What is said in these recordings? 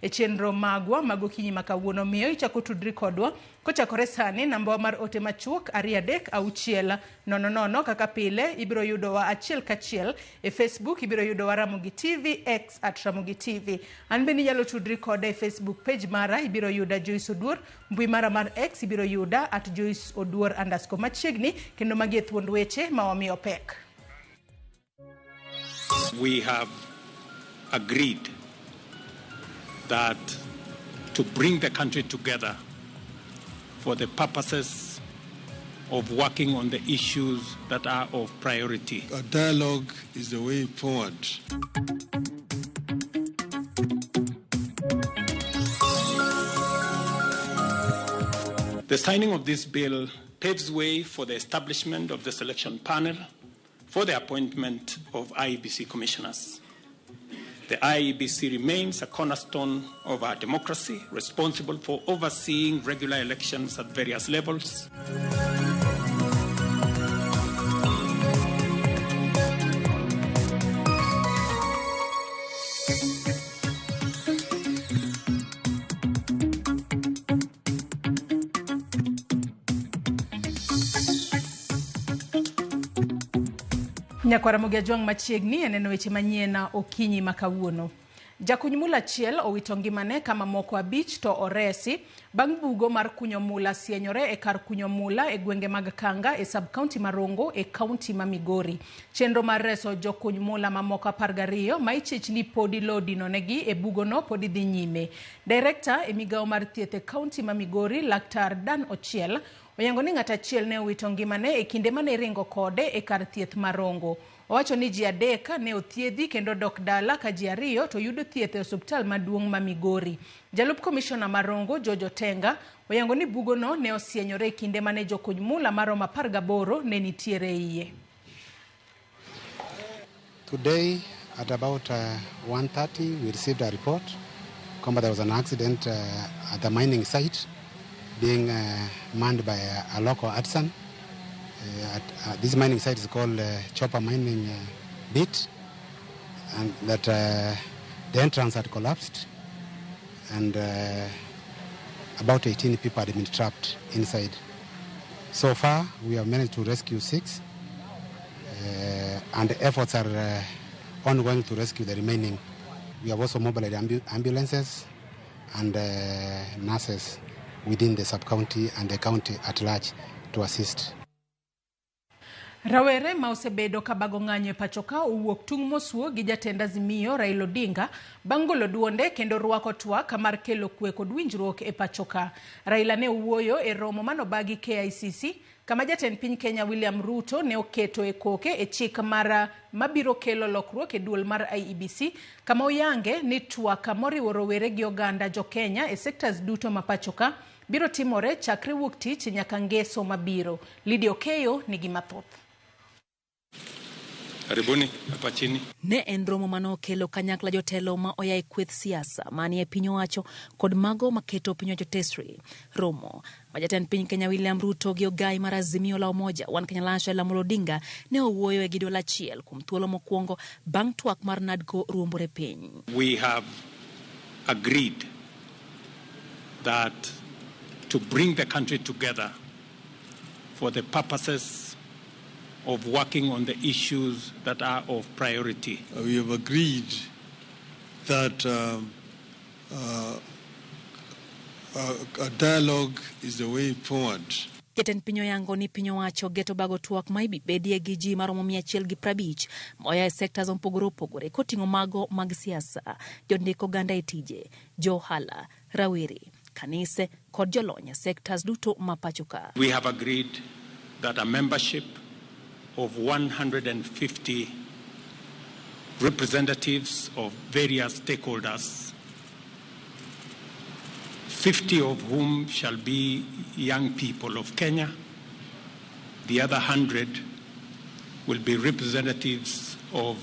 e chenro magwa mag okinyi ma kawuono. Miyo ichako tudri kodwa kochakore sani, nambawa mar ote machuok 23600. Kaka pile ibiro yudowa achiel kachiel e Facebook, ibiro yudowa Ramogi TV, X at Ramogi TV. An bende inyalo tudri koda e Facebook page mara, ibiro yuda Joyce Oduor. Mbui mara mar X ibiro yuda at Joyce Oduor underscore. Machiegni kendo magi e thuond weche ma wamiyo pek. We have agreed that to bring the country together for the purposes of working on the issues that are of priority. A dialogue is the way forward. The signing of this bill paves way for the establishment of the selection panel for the appointment of IEBC commissioners. The IEBC remains a cornerstone of our democracy, responsible for overseeing regular elections at various levels. Nyakwara Ramogi Ajwang' machiegni e neno weche manyien okinyi ma kawuono. Jakuny mula achiel owito ngimane ka mamoko 5 to oresi bang' bugo mar kunyo mula sienyore e kar kunyo mula e gwenge mag Kanga e sub-county ma Rongo e kaunti ma Migori. Chenro mar reso jokuny mula mamoko 12 ma ichich ni podi lo dinonegi e bugono podi dhi nyime. Director e migawo mar thieth e kaunti ma Migori, Laktar Dan Ochiel, oyango ni ng'at achiel ne owito ngimane e kinde mane iringo kode e kar thieth ma Rongo. Owacho ni ji 3 ne othiedhi kendo dok dala ka ji 2 to yudo thieth e osiptal maduong' ma Migori. Jalup komishona ma Rongo, George Otenga, oyango ni bugono ne osienyore e kinde mane jokuny mula maromo 18 ne nitiere iye. Today at about 1:30 we received a report kwamba there was an accident at the mining site being manned by a local artisan. This mining site is called Chopper Mining Bit, and that the entrance had collapsed and about 18 people had been trapped inside. So far we have managed to rescue 6, and the efforts are ongoing to rescue the remaining. We have also mobilized ambulances and nurses within the sub-county and the county at large to assist. Rawere ma osebedo kabago ng'anyo e pacho ka owuok tung' mosuo gi jatend Azimio Raila Odinga bang' golo duonde kendo rwako twak mar kelo kwe kod winjruok e pacho ka. Raila ne owuoyo e romo manobagi KICC kama jatend piny Kenya William Ruto ne oketo e koke e chik mar mabiro kelo lokruok e duol mar IEBC kama oyange ni twak moriwo rowere gi oganda jo Kenya e sectors duto ma pacho ka biro timore chakre wuok tich nyaka ngeso mabiro. Lydia Okeyo nigi mathoth. Karibuni hapa chini. Ne en romo manokelo kanyakla jotelo ma oya e kweth siasa manie piny owacho kod mago maketo piny owacho tesre. Romo ma jatend piny Kenya William Ruto gi ogai mar Azimio la Umoja One Kenya Alliance Raila Amolo Odinga ne owuoyo e gi duol achiel kuom thuolo mokwongo bang' twak mar NADCO ruombore piny. We have agreed that to bring the country together for the purposes of working on the issues that are of priority. We have agreed that a dialogue is the way forward. Jatend piny oyango ni piny owacho geto bago twak ma ibedie gi ji maromo 150 moya e sectors mopogore opogore koting'o mago mag siasa, jondik oganda e tije, jo ohala, rawere, kanise kod jolony e sectors duto ma pacho ka. We have agreed that a membership of 150 representatives of various stakeholders, 50 of whom shall be young people of Kenya. The other 100 will be representatives of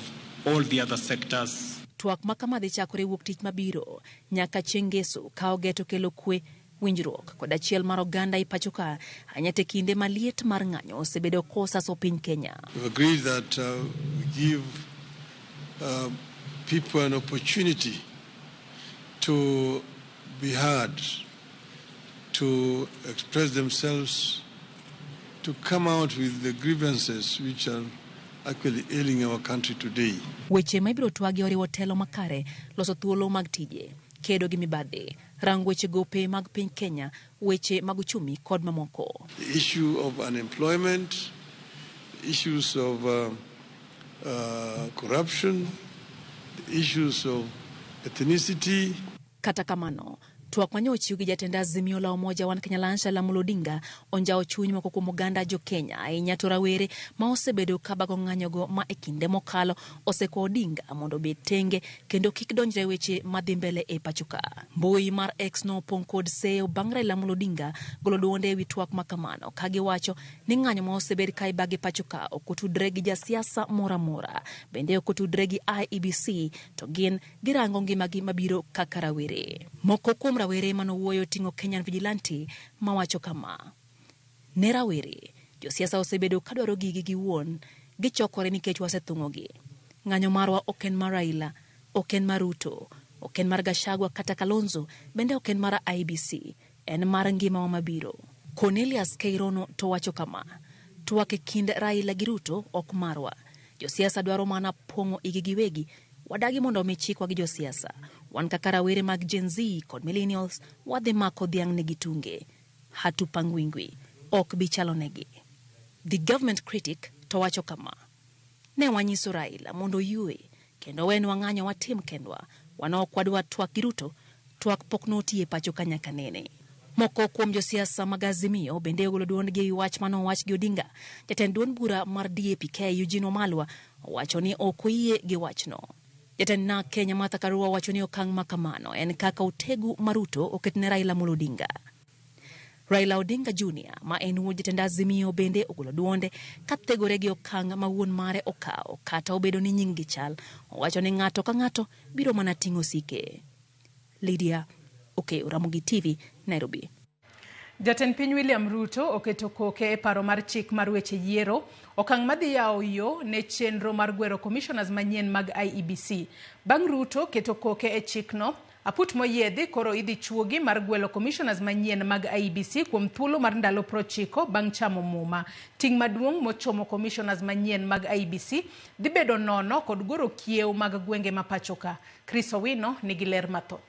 all the other sectors. Twak ma kama dhi chakore wuok tich mabiro nyaka chieng' ngeso ka ogeto kelo kwe, winjruok kod achiel mar oganda e pacho ka ahinya te kinde ma liet mar ng'anyo osebedo kosaso piny Kenya. We've agreed that we give people an opportunity to be heard, to express themselves, to come out with the grievances which are actually ailing our country today. Weche ma ibiro twagi oriwo telo makare, loso thuolo mag tije, kedo gi mibadhi, rango weche gope mag piny Kenya, weche mag uchumi kod mamoko. The issue of unemployment, the issues of corruption, the issues of ethnicity. Kata kamano, twak manyo ochiw gi jatend Azimio la Umoja One Kenya Alliance Raila Amolo Odinga onjawo chuny moko kuom oganda jo Kenya, ahinya to rawere ma osebedo ka bago ng'anyogo ma e kinde mokalo osekwa Odinga mondo obed tenge kendo kik donjre weche madhi mbele e pacho ka. Mbui mar X nopong' kod seyo bang' Raila Amolo Odinga golo duonde ewi twak ma kamano ka giwacho ni ng'anyo ma osebed ka ibago e pacho ka ok otudre gi jasiasa moro amora, bende ok otudre gi IEBC, to gin girango ngimagi mabiro kaka rawere. Moko kuom rawere manowuoyo oting'o Kenyan Vigilante mawacho kama: ne rawere, josiasa osebedo kadwaro gigi giwuon, gichokore nikech wasethung'ogi. Ng'anyo marwa ok en mar Raila, ok en mar Ruto, ok en mar Gachagua kata Kalonzo, bende ok en mar IEBC, en mar ngimawa mabiro. Cornelius Keirono to wacho kama: twak e kind Raila gi Ruto ok marwa. Josiasa dwaro mana pong'o igi giwegi, wadagi mondo omi chikwa gi josiasa. Wan kaka rawere mag Gen Z kod millennials wadhi mako dhiang' negi tunge. Hatupangwingwi ok bi chalonegi. The Government Critic to wacho kama: ne wanyiso Raila mondo oyue kendo wenwa ng'anyo watim kendwa. Wan ok wadwa twak gi Ruto, twak pok notiye pacho ka nyaka nene. Moko kuom josiasa mag Azimio bende ogolo duondgi ewi wach manowach gi Odinga. Jatend duond bura mar DAP-K Eugene Wamalwa owacho ni ok oyie gi wachno. Jatend NARC Kenya Martha Karua owacho ni okang' ma kamano en kaka otegu ma Ruto oketne Raila Amolo Odinga. Raila Odinga Jr. ma en wuod jatend Azimio bende ogolo duonde kathegore gi okang' ma wuon mare okawo kata obedo ni nying gi chal. Owacho ni ng'ato ka ng'ato biro mana ting'o osike. Lydia Okeyo, Ramogi TV, Nairobi. Jatend piny William Ruto oketo koke e paro mar chik mar weche yiero, okang' madhi yawo yo ne chenro mar gwero commissioners manyien mag IEBC. Bang' Ruto keto koke e chikno, aput moyiedhi koro idhi chuogi mar gwelo commissioners manyien mag IEBC kuom thuolo mar ndalo 90 bang' chamo muma. Ting' maduong' mochomo commissioners manyien mag IEBC dhi bedo nono kod goro kiew mag gwenge ma pacho ka. Chris Owino nigi ler mathoth.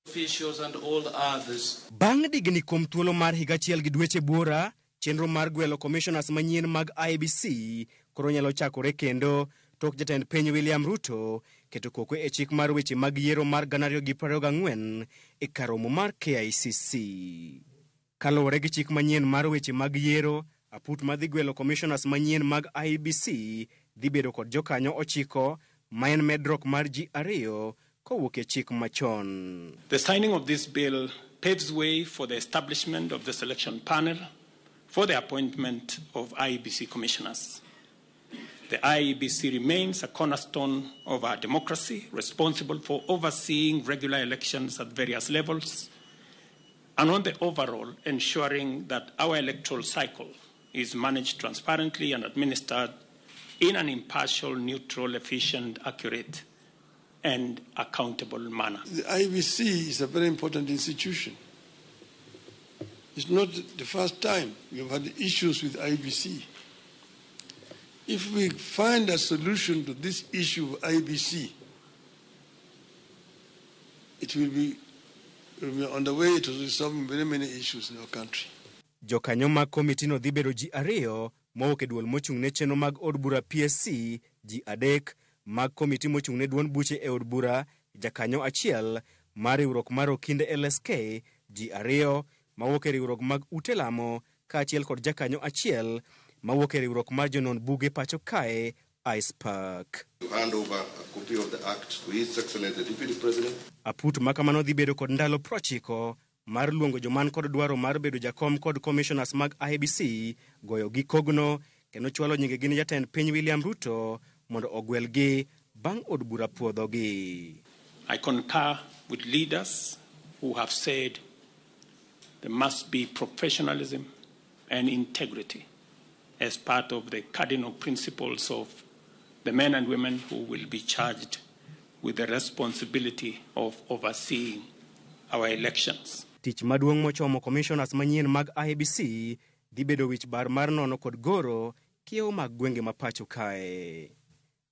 Officials and all others. Bang' digni kuom thuolo mar higa achiel gi dweche buora, chenro mar gwelo commissioners manyien mag IEBC koro nyalo chakore kendo tok jatend piny William Ruto keto koko e chik mar weche mag yiero mar 2024 e kar romo mar KICC. Kaluwore gi chik manyien mar weche mag yiero, aput madhi gwelo commissioners manyien mag IEBC dhi bedo kod jokanyo 9, ma en medruok mar ji 2 kowuok e chik machon. The signing of this bill paves way for the establishment of the selection panel for the appointment of IEBC commissioners. The IEBC remains a cornerstone of our democracy, responsible for overseeing regular elections at various levels, and on the overall ensuring that our electoral cycle is managed transparently and administered in an impartial, neutral, efficient, accurate, and accountable manner. The IEBC is a very important institution. It's not the first time we have had issues with IEBC. If we find a solution to this issue of IEBC, it will be on the way to resolving very many issues in our country. Jokanyo mag komitino dhi bedo ji 2 mowuok e duol mochung' ne chenro mag od bura PSC, ji 3 mag komiti mochung' ne duond buche e od bura, jakanyo achiel mar riwruok mar Okinde LSK, ji 2 mawuok e riwruok mag ute lamo, kaachiel kod jakanyo achiel mawuok e riwruok mar jonon buge pacho kae, ICPAK. Hand over a copy of the act to His Excellency the Deputy President. Aput ma kamano dhi bedo kod ndalo 90 mar luongo joman kod dwaro mar bedo jakom kod commissioners mag IEBC, goyo gi kogno kendo chwalo nyingegi ne jatend piny William Ruto mondo ogwelgi bang' od bura puodhogi. I concur with leaders who have said there must be professionalism and integrity as part of the cardinal principles of the men and women who will be charged with the responsibility of overseeing our elections. Tich maduong' mochomo commissioners manyien mag IEBC dhi bedo wich bar mar nono kod goro kiewo mag gwenge ma pacho kae.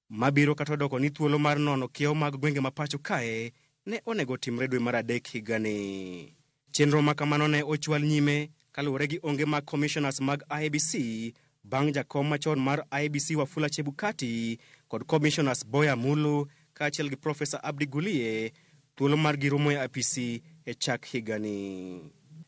Mabiro kata odoko ni thuolo mar nono kiewo mag gwenge ma pacho kae ne onego timre dwe mar adek higani. Chenro ma kamano ne ochwal nyime kaluwore gi onge mag commissioners mag IEBC bang' jakom machon mar IEBC Wafula Chebukati kod commissioners Boya Mulu kaachiel gi Profesa Abdi Gulie thuolo margi rumo e apisi e chak higani.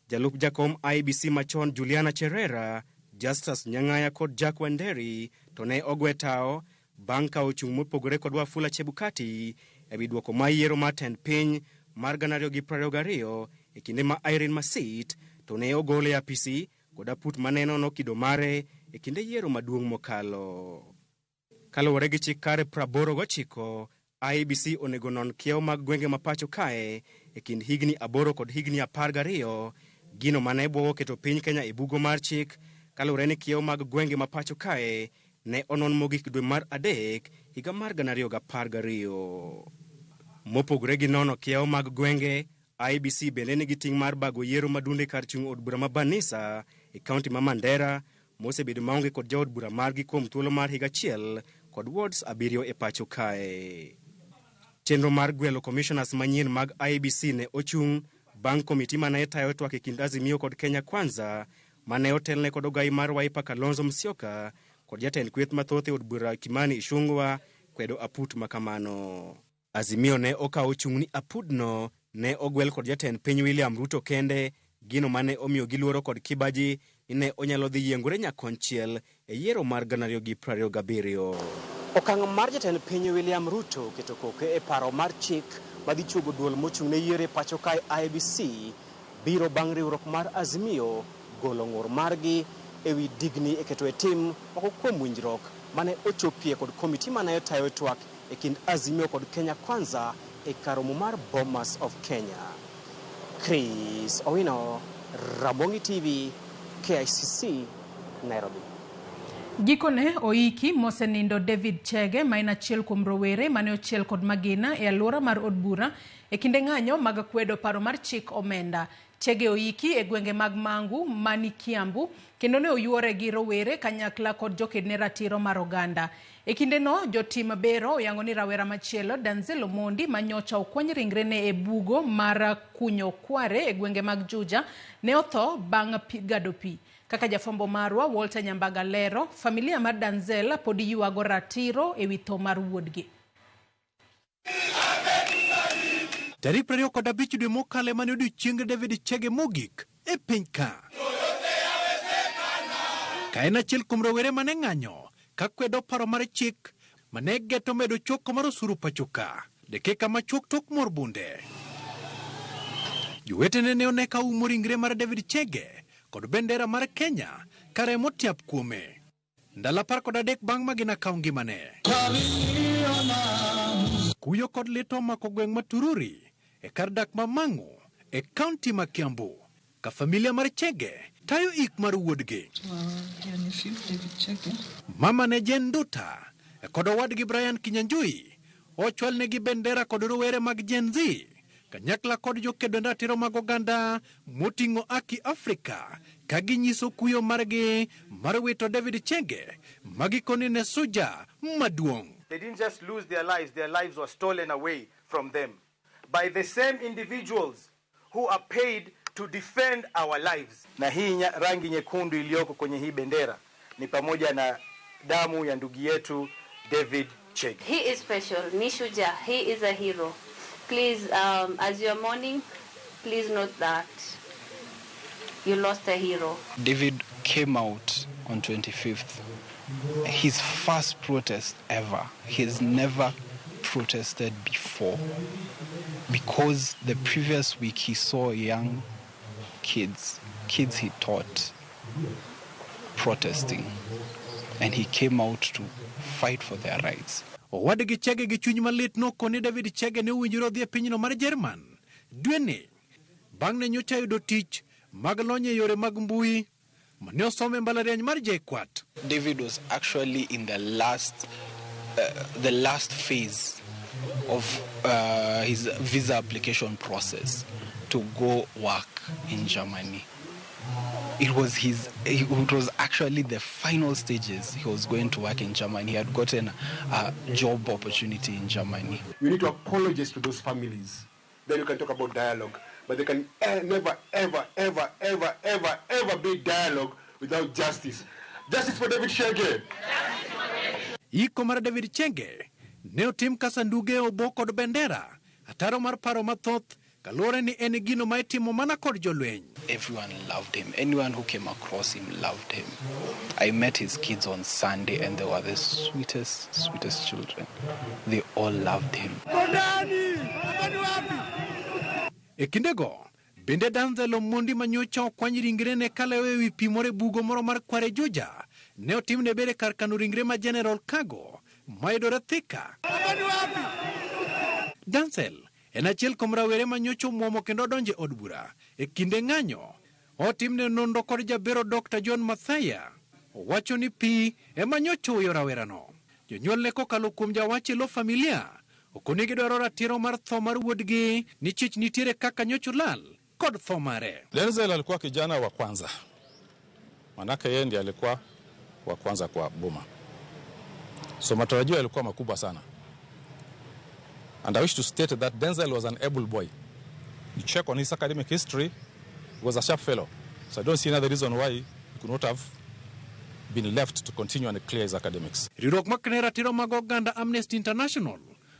Jalup jakom IEBC machon Juliana Cherera, Justus Nyang'aya kod Jack Wanderi to ne ogwe tao bang' kawo chung' mopogore kod Wafula Chebukati ewi duoko mar yiero mar tend piny mar 2022 e kinde ma Irene Masit to ne ogol e apisi kod aput manenono kido mare e kinde yiero maduong' mokalo. Kaluwore gi chik kare 89, IEBC onego non kiewo mag gwenge ma pacho kae e kind higni 8 kod higni 12, gino mane bwogo keto piny Kenya e bugo mar chik kaluwore ni kiewo mag gwenge ma pacho kae ne onon mogik dwe mar 3 higa mar 2012. Mopogore gi nono kiewo mag gwenge, IEBC bende nigi ting' mar bago yiero madunde kar chung' od bura ma Banisa e kaunti ma Mandera mosebedo maonge kod jaod bura margi kuom thuolo mar higa achiel kod wards 7 e pacho kae. Chenro mar gwelo commissioners manyien mag IEBC ne ochung' bang' komiti mane tayo twak e kind Azimio kod Kenya Kwanza mane otelne kod ogai mar Wiper Kalonzo Musyoka kod jatend kweth mathoth e od bura Kimani Ichung'wa kwedo aput makamano. Azimio ne okawo chung' ni apudno ne ogwel kod jatend piny William Ruto kende, gino mane omiyo giluoro kod kibaji ni ne onyalo dhi yiengore nyakonchiel e yiero mar 2027. Okang' mar jatend piny William Ruto keto koke e paro mar chik madhi chuogo duol mochung' ne yiero e pacho kae IEBC biro bang' riwruok mar Azimio golo ng'ur margi ewi digni e keto e tim moko kuom winjruok mane ochopie kod komiti mane tayo twak e kind Azimio kod Kenya Kwanza e karomo mar Bomas of Kenya. Chris Owino, Ramogi TV, KICC, Nairobi. Gikone oiki mosenindo David Chege ma en achiel kuom rowere mane ochiel kod magina e alwora mar od bura e kinde ng'anyo mag kwedo paro mar chik omenda. Chege oiki e gwenge mag Mangu mani Kiambu kendo ne oyuore gi rowere kanyakla kod jokedne ratiro mar oganda. E kindeno jotim bero oyango ni rawera machielo Denzel Omondi manyocha okwany ringrene e bugo mar kunyo kware e gwenge mag Juja ne otho bang' gado pi. Kaka jafwambo marwa Walter Nyambaga lero, familia mar Denzel pod ywago ratiro ewi tho mar wuodgi. Tarik 25 dwe mokalo mane odiechieng David Chege mogik e piny ka. Ka en achiel kuom rowere mane ng'anyo ka kwedo paro mar chik mane geto medo choko mar osuru pacho ka. Dakika machuok tok mor bunde. Jowetene ne one ka umo ringre mar David Chege kod bendera mar Kenya ka remo tiap kuome. Ndalo 13 bang' magina kawo ngimane. Kuyo kod lit omako gweng' ma Tururi e kar dak ma Mang'u e kaunti ma Kiambu ka familia mar Chege tayo ik mar wuodgi. Mama ne Jane Nduta kod owadgi Brian Kinyanjui ochwalnegi bendera kod rowere mag Gen Z kanyakla kod jokedo ratiro mag oganda moting'o Aki Afrika ka ginyiso kuyo margi mar wito David Chege magikone ne suja maduong'. They didn't just lose their lives were stolen away from them by the same individuals who are paid to defend our lives. Na hii rangi nyekundu iliyoko kwenye hii bendera ni pamoja na damu ya ndugu yetu David Chege. He is special, ni shujaa, he is a hero. Please, as you are mourning, please note that you lost a hero. David came out on 25th. His first protest ever. He's never protested before, because the previous week he saw young kids he taught, protesting, and he came out to fight for their rights. Owadgi Chege gi chuny malit nokone David Chege ne owinjore odhi e pinyno mar Jerman dweni bang' ne nyocha yudo tich mag lony e yore mag mbui mane osome mbalariany mar JKUAT. David was actually in the last phase of his visa application process to go work in Germany. It was actually the final stages. He was going to work in Germany. He had gotten a job opportunity in Germany. You need to apologize to those families. Then you can talk about dialogue. But there can never, ever, ever, ever, ever, ever be dialogue without justice. Justice for David Chege. Iko mar David Chege ne otim ka sanduge obo kod bendera, ataro mar paro mathoth kaluwore ni en gino ma itimo mana kod jolweny. Everyone loved him. Anyone who came across him loved him. I met his kids on Sunday and they were the sweetest, sweetest children. They all loved him. E kindego, bende Denzel Omondi manyocha okwany ringrene kalewe ewi pi moro e bugo moro mar Kware Juja ne otimne bere kar kano ringre ma General Kago mayudore Thika. Denzel en achiel kuom rawere manyocha omuomo kendo odonjo e od bura e kinde ng'anyo. Otimne nonro kod jabero Dr. John Mathaya. Owacho ni pi ema nyocha owiyo rawerano. Jonyuolne kokalo kuom jawach e lo familia okoni gidwaro ratiro mar tho mar wuodgi nikech nitiere kaka nyocha olal kod tho mare. Denzel alikuwa kijana wa kwanza, manake yeye ndiye alikuwa wa kwanza kwa boma, so matarajio yalikuwa makubwa sana. And I wish to state that Denzel was an able boy. You check on his academic history, he was a sharp fellow. So I don't see another reason why he could not have been left to continue and clear his academics. Riwruok makne ratiro mag oganda Amnesty International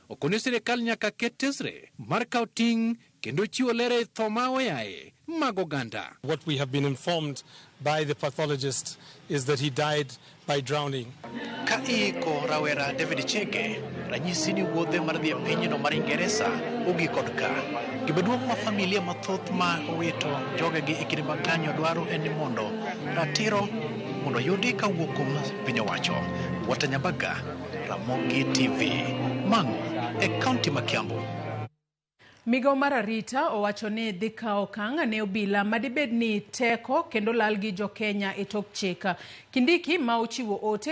okoni sirikal nyaka ket tesre mar kawo ting' kendo chiwo ler e tho ma oyaye mag oganda. What we have been informed by the pathologist is that he died by drowning. Ka iiko rawera David Chege, ranyisi ni wuodhe mar dhi e pinyno mar Ingeresa ogik kod ka. Gima duong' ma familia mathoth ma owito jogegi e kinde mag ng'anyo dwaro en ni mondo ratiro mondo oyudi kawuok kuom piny owacho. Walter Nyambaga, Ramogi TV, Mang'u e kaunti ma Kiambu. Migawo mar arita owacho ni dhi kawo okang' ne obila madibed ni teko kendo lal gi jokenya e tok chik. Kindiki ma ochiwo ote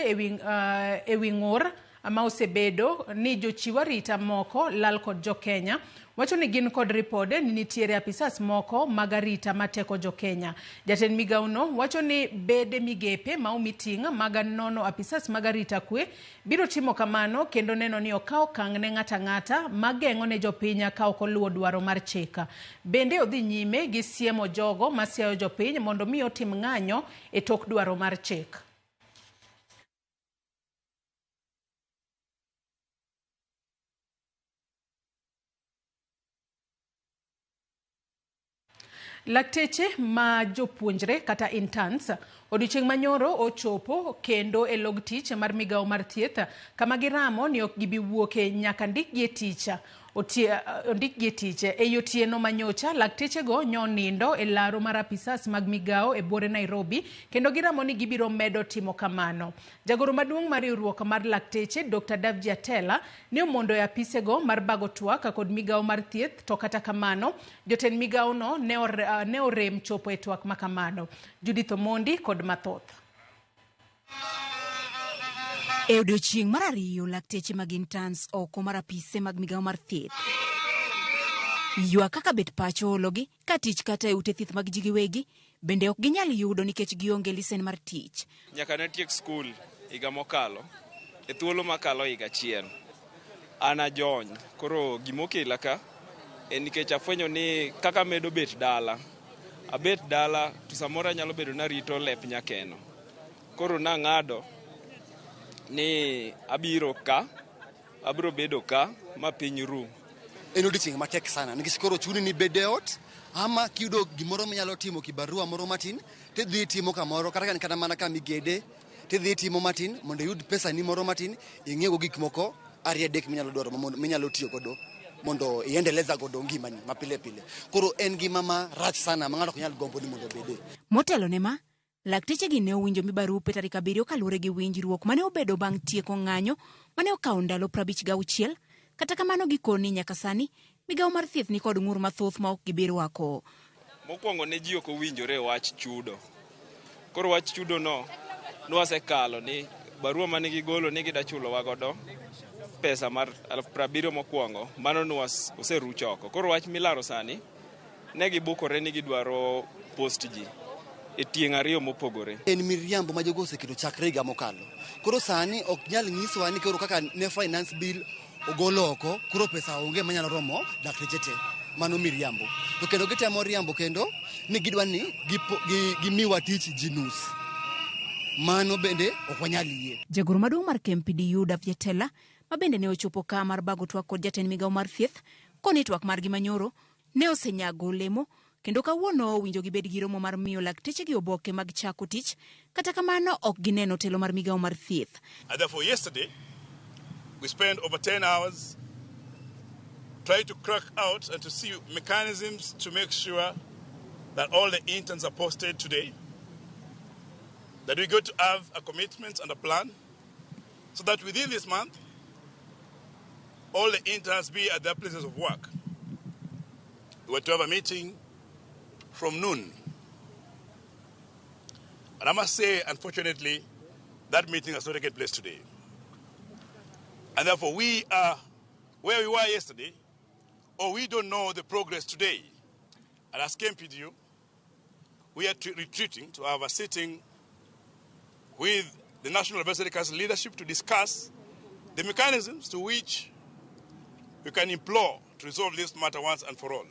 ewi ng'ur ma osebedo ni jochiw arita moko lal kod jokenya wacho ni gin kod ripode ni nitiere apisas moko mag arita mateko jokenya. Jatend migawono wacho ni bede migepe ma omi ting' mag nono apisas mag arita kwe biro timo kamano kendo neno ni okaw okang' ne ng'ato ang'ata mageng'o ne jopiny ka ok oluwo dwaro mar chik. Bende odhi nyime gi siemo jogo masiayo jopiny mondo mi otim ng'anyo e tok dwaro mar chik. Lakteche ma jopuonjre kata interns odiochieng' manyoro ochopo kendo e log tich mar migawo mar thieth kama giramo ni ok gibi wuoke nyaka ndikgi e tich. Ondikgi e tich. Ei otieno manyocha, laktechego nyonindo e laro mar apisas mag migawo e buore Nairobi kendo giramo ni gibiro medo timo kamano. Jagoro maduong' mar riwruok mar lakteche Dr. Davji Atela ne omondo e apisego mar bago twak kod migawo mar thieth, to kata kamano jotend migawono ne orem chopo e twak makamano. Judith Omondi kod mathoth. E odiochieng' mar ariyo, lakteche mag interns oko mar apise mag migawo mar thieth ywak kaka bet pacho ologi ka tich kata e ute thieth mag ji giwegi bende ok ginyal yudo nikech gionge lisen mar tich. Nyaka ne tiek skul higa mokalo, e thuolo makalo higa achiel, an ajony. Koro gimokela ka en nikech afwenyo ni kaka medo bet dala, abet dala to samoro anyalo bedo narito lep nyakeno. Koro nang'ado ni abiro ka, abiro bedo ka ma piny ru. En odiochieng' matek sana nikech koro chuni ni bed e ot ama kiyudo gimoro minyalo timo kibarua moro matin tidhi timo kamoro kata kata mana ka migede tidhi timo matin mondo iyud pesa ni moro matin ing'iego gik moko ariyo adek minyalo dwaro minyalo tiyo godo mondo iendeleza godo ngimani ma pile pile. Koro en ngima marach sana ma ng'ato ok nyal gombo ni mondo obede. Motelo ne ma, laktechegi ne owinjo mi barupe tarik 7 kaluwore gi winjruok mane obedo bang' tieko ng'anyo mane okawo ndalo 56. Kata kamano gikoni nyaka sani migawo mar thieth ni kod ng'ur mathoth ma ok gibi rwako. Mokwongo ne ji ok owinjore wach chudo. Koro wach chudo no nwasekalo ni barua mane gigolo ni gida chulowa godo pesa mar 70,000 mokwongo mano nwas oseruch oko. Koro wach milaro sani ne gibukore ni gidwaro post ji e tieng' ariyo mopogore. En miriambo ma jogo oseketo chakre higa mokalo. Koro sani ok nyal nyiswa ni koro kaka ne finance bill ogol oko, koro pesa onge manyalo romo dakteche te. Mano miriambo. To kendo gitemo riambo kendo ni gidwa ni gimiwa tich ji nus. Mano bende ok wanyal yie. Jagoro maduong' mar KMPDU Dav Jatela ma bende ne ochopo ka mar bago twak kod jatend migawo mar thieth koni twak margi manyoro ne osenyago olemo kendo kawuono owinjo gibed gi romo mar miyo lakteche gi oboke mag chako tich kata kamano ok gineno telo mar migawo mar thieth. And therefore yesterday we spent over 10 hours trying to crack out and to see mechanisms to make sure that all the interns are posted today, that we go to have a commitment and a plan so that within this month, all the interns be at their places of work. We were to have a meeting from noon. And I must say, unfortunately, that meeting has not taken place today. And therefore, we are where we were yesterday, or we don't know the progress today. And as KMPDU, we are retreating to have a sitting with the National Advisory Council leadership to discuss the mechanisms to which we can implore to resolve this matter once and for all.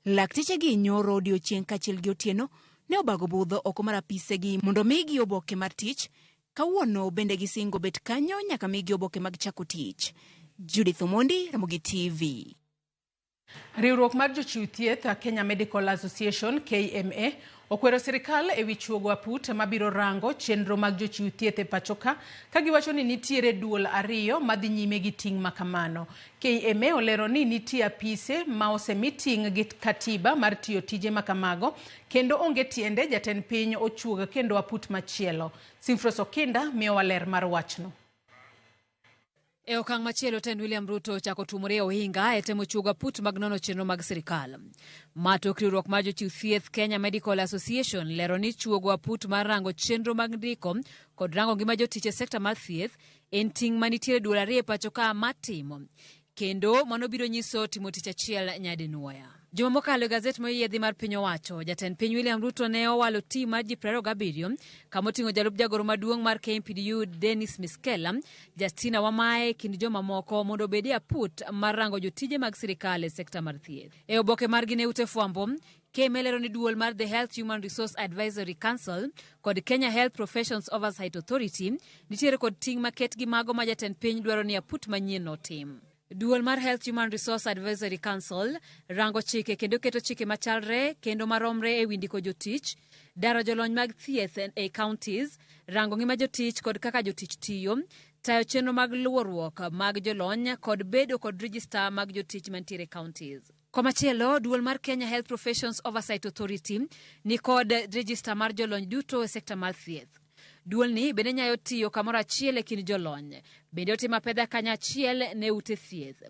Lakteche gi nyoro odiochieng' kaachiel gi otieno ne obago budho oko mar apisegi mondo migi oboke mar tich. Kawuono bende gisingo bet kanyo nyaka migi oboke mag chako tich. Judith Omondi, Ramogi TV. Riwruok mar jochiw thieth Kenya Medical Association KMA okwero sirikal ewi chuogo aput mabiro rango chenro mag jochiw thieth e pacho ka giwacho ni nitiere duol ariyo madhi nyime gi ting' makamano. KMA olero ni nitie apise ma osemi ting' gi katiba mar tiyo tije makamago kendo onge tiende jatend piny ochuog kendo aput machielo. Simfros Okinda miyowa ler mar wachno. E okang' machielo, tend William Ruto ochako tumore e ohinga e temo chuogo aput mag nono chenro mag sirikal. Ma tok riwruok mar jochiw thieth Kenya Medical Association lero ni chuogo aput mar rango chenro mag ndiko kod rango ngima jotich e sekta mar thieth en ting' manitiere duol ariyo e pacho ka matimo. Kendo mano biro nyiso timo tich achiel nyadinwoya. Juma mokalo e gazet moyiedhi mar piny owacho, jatend piny William Ruto ne owalo tim mar ji 27 kama oting'o jalup jagoro maduong' mar KMPDU Dennis Miskela, Justina Wamae kind jomamoko mondo obed e aput mar rango jotije mag sirikal e sekta mar thieth. E oboke margi ne ute fwambo, KMA lero ni duol mar The Health Human Resource Advisory Council kod Kenya Health Professions Oversight Authority nitiere kod ting' maket gi mago ma jatend piny dwaro ni aput manyien otim. Duol mar Health Human Resource Advisory Council rango chike kendo keto chike machalre kendo maromre e wi ndiko jotich, daro jolony mag thieth e counties, rango ngima jotich kod kaka jotich tiyo, tayo chenro mag luoruok mag jolony kod bedo kod register mag jotich mantiere e counties. Komachielo, duol mar Kenya Health Professions Oversight Authority ni kod register mar jolony duto e sekta mar thieth. Duolni bende nyayo tiyo kamoro achiel e kind jolony. Bende otimo apedha kanyachiel ne ute thieth.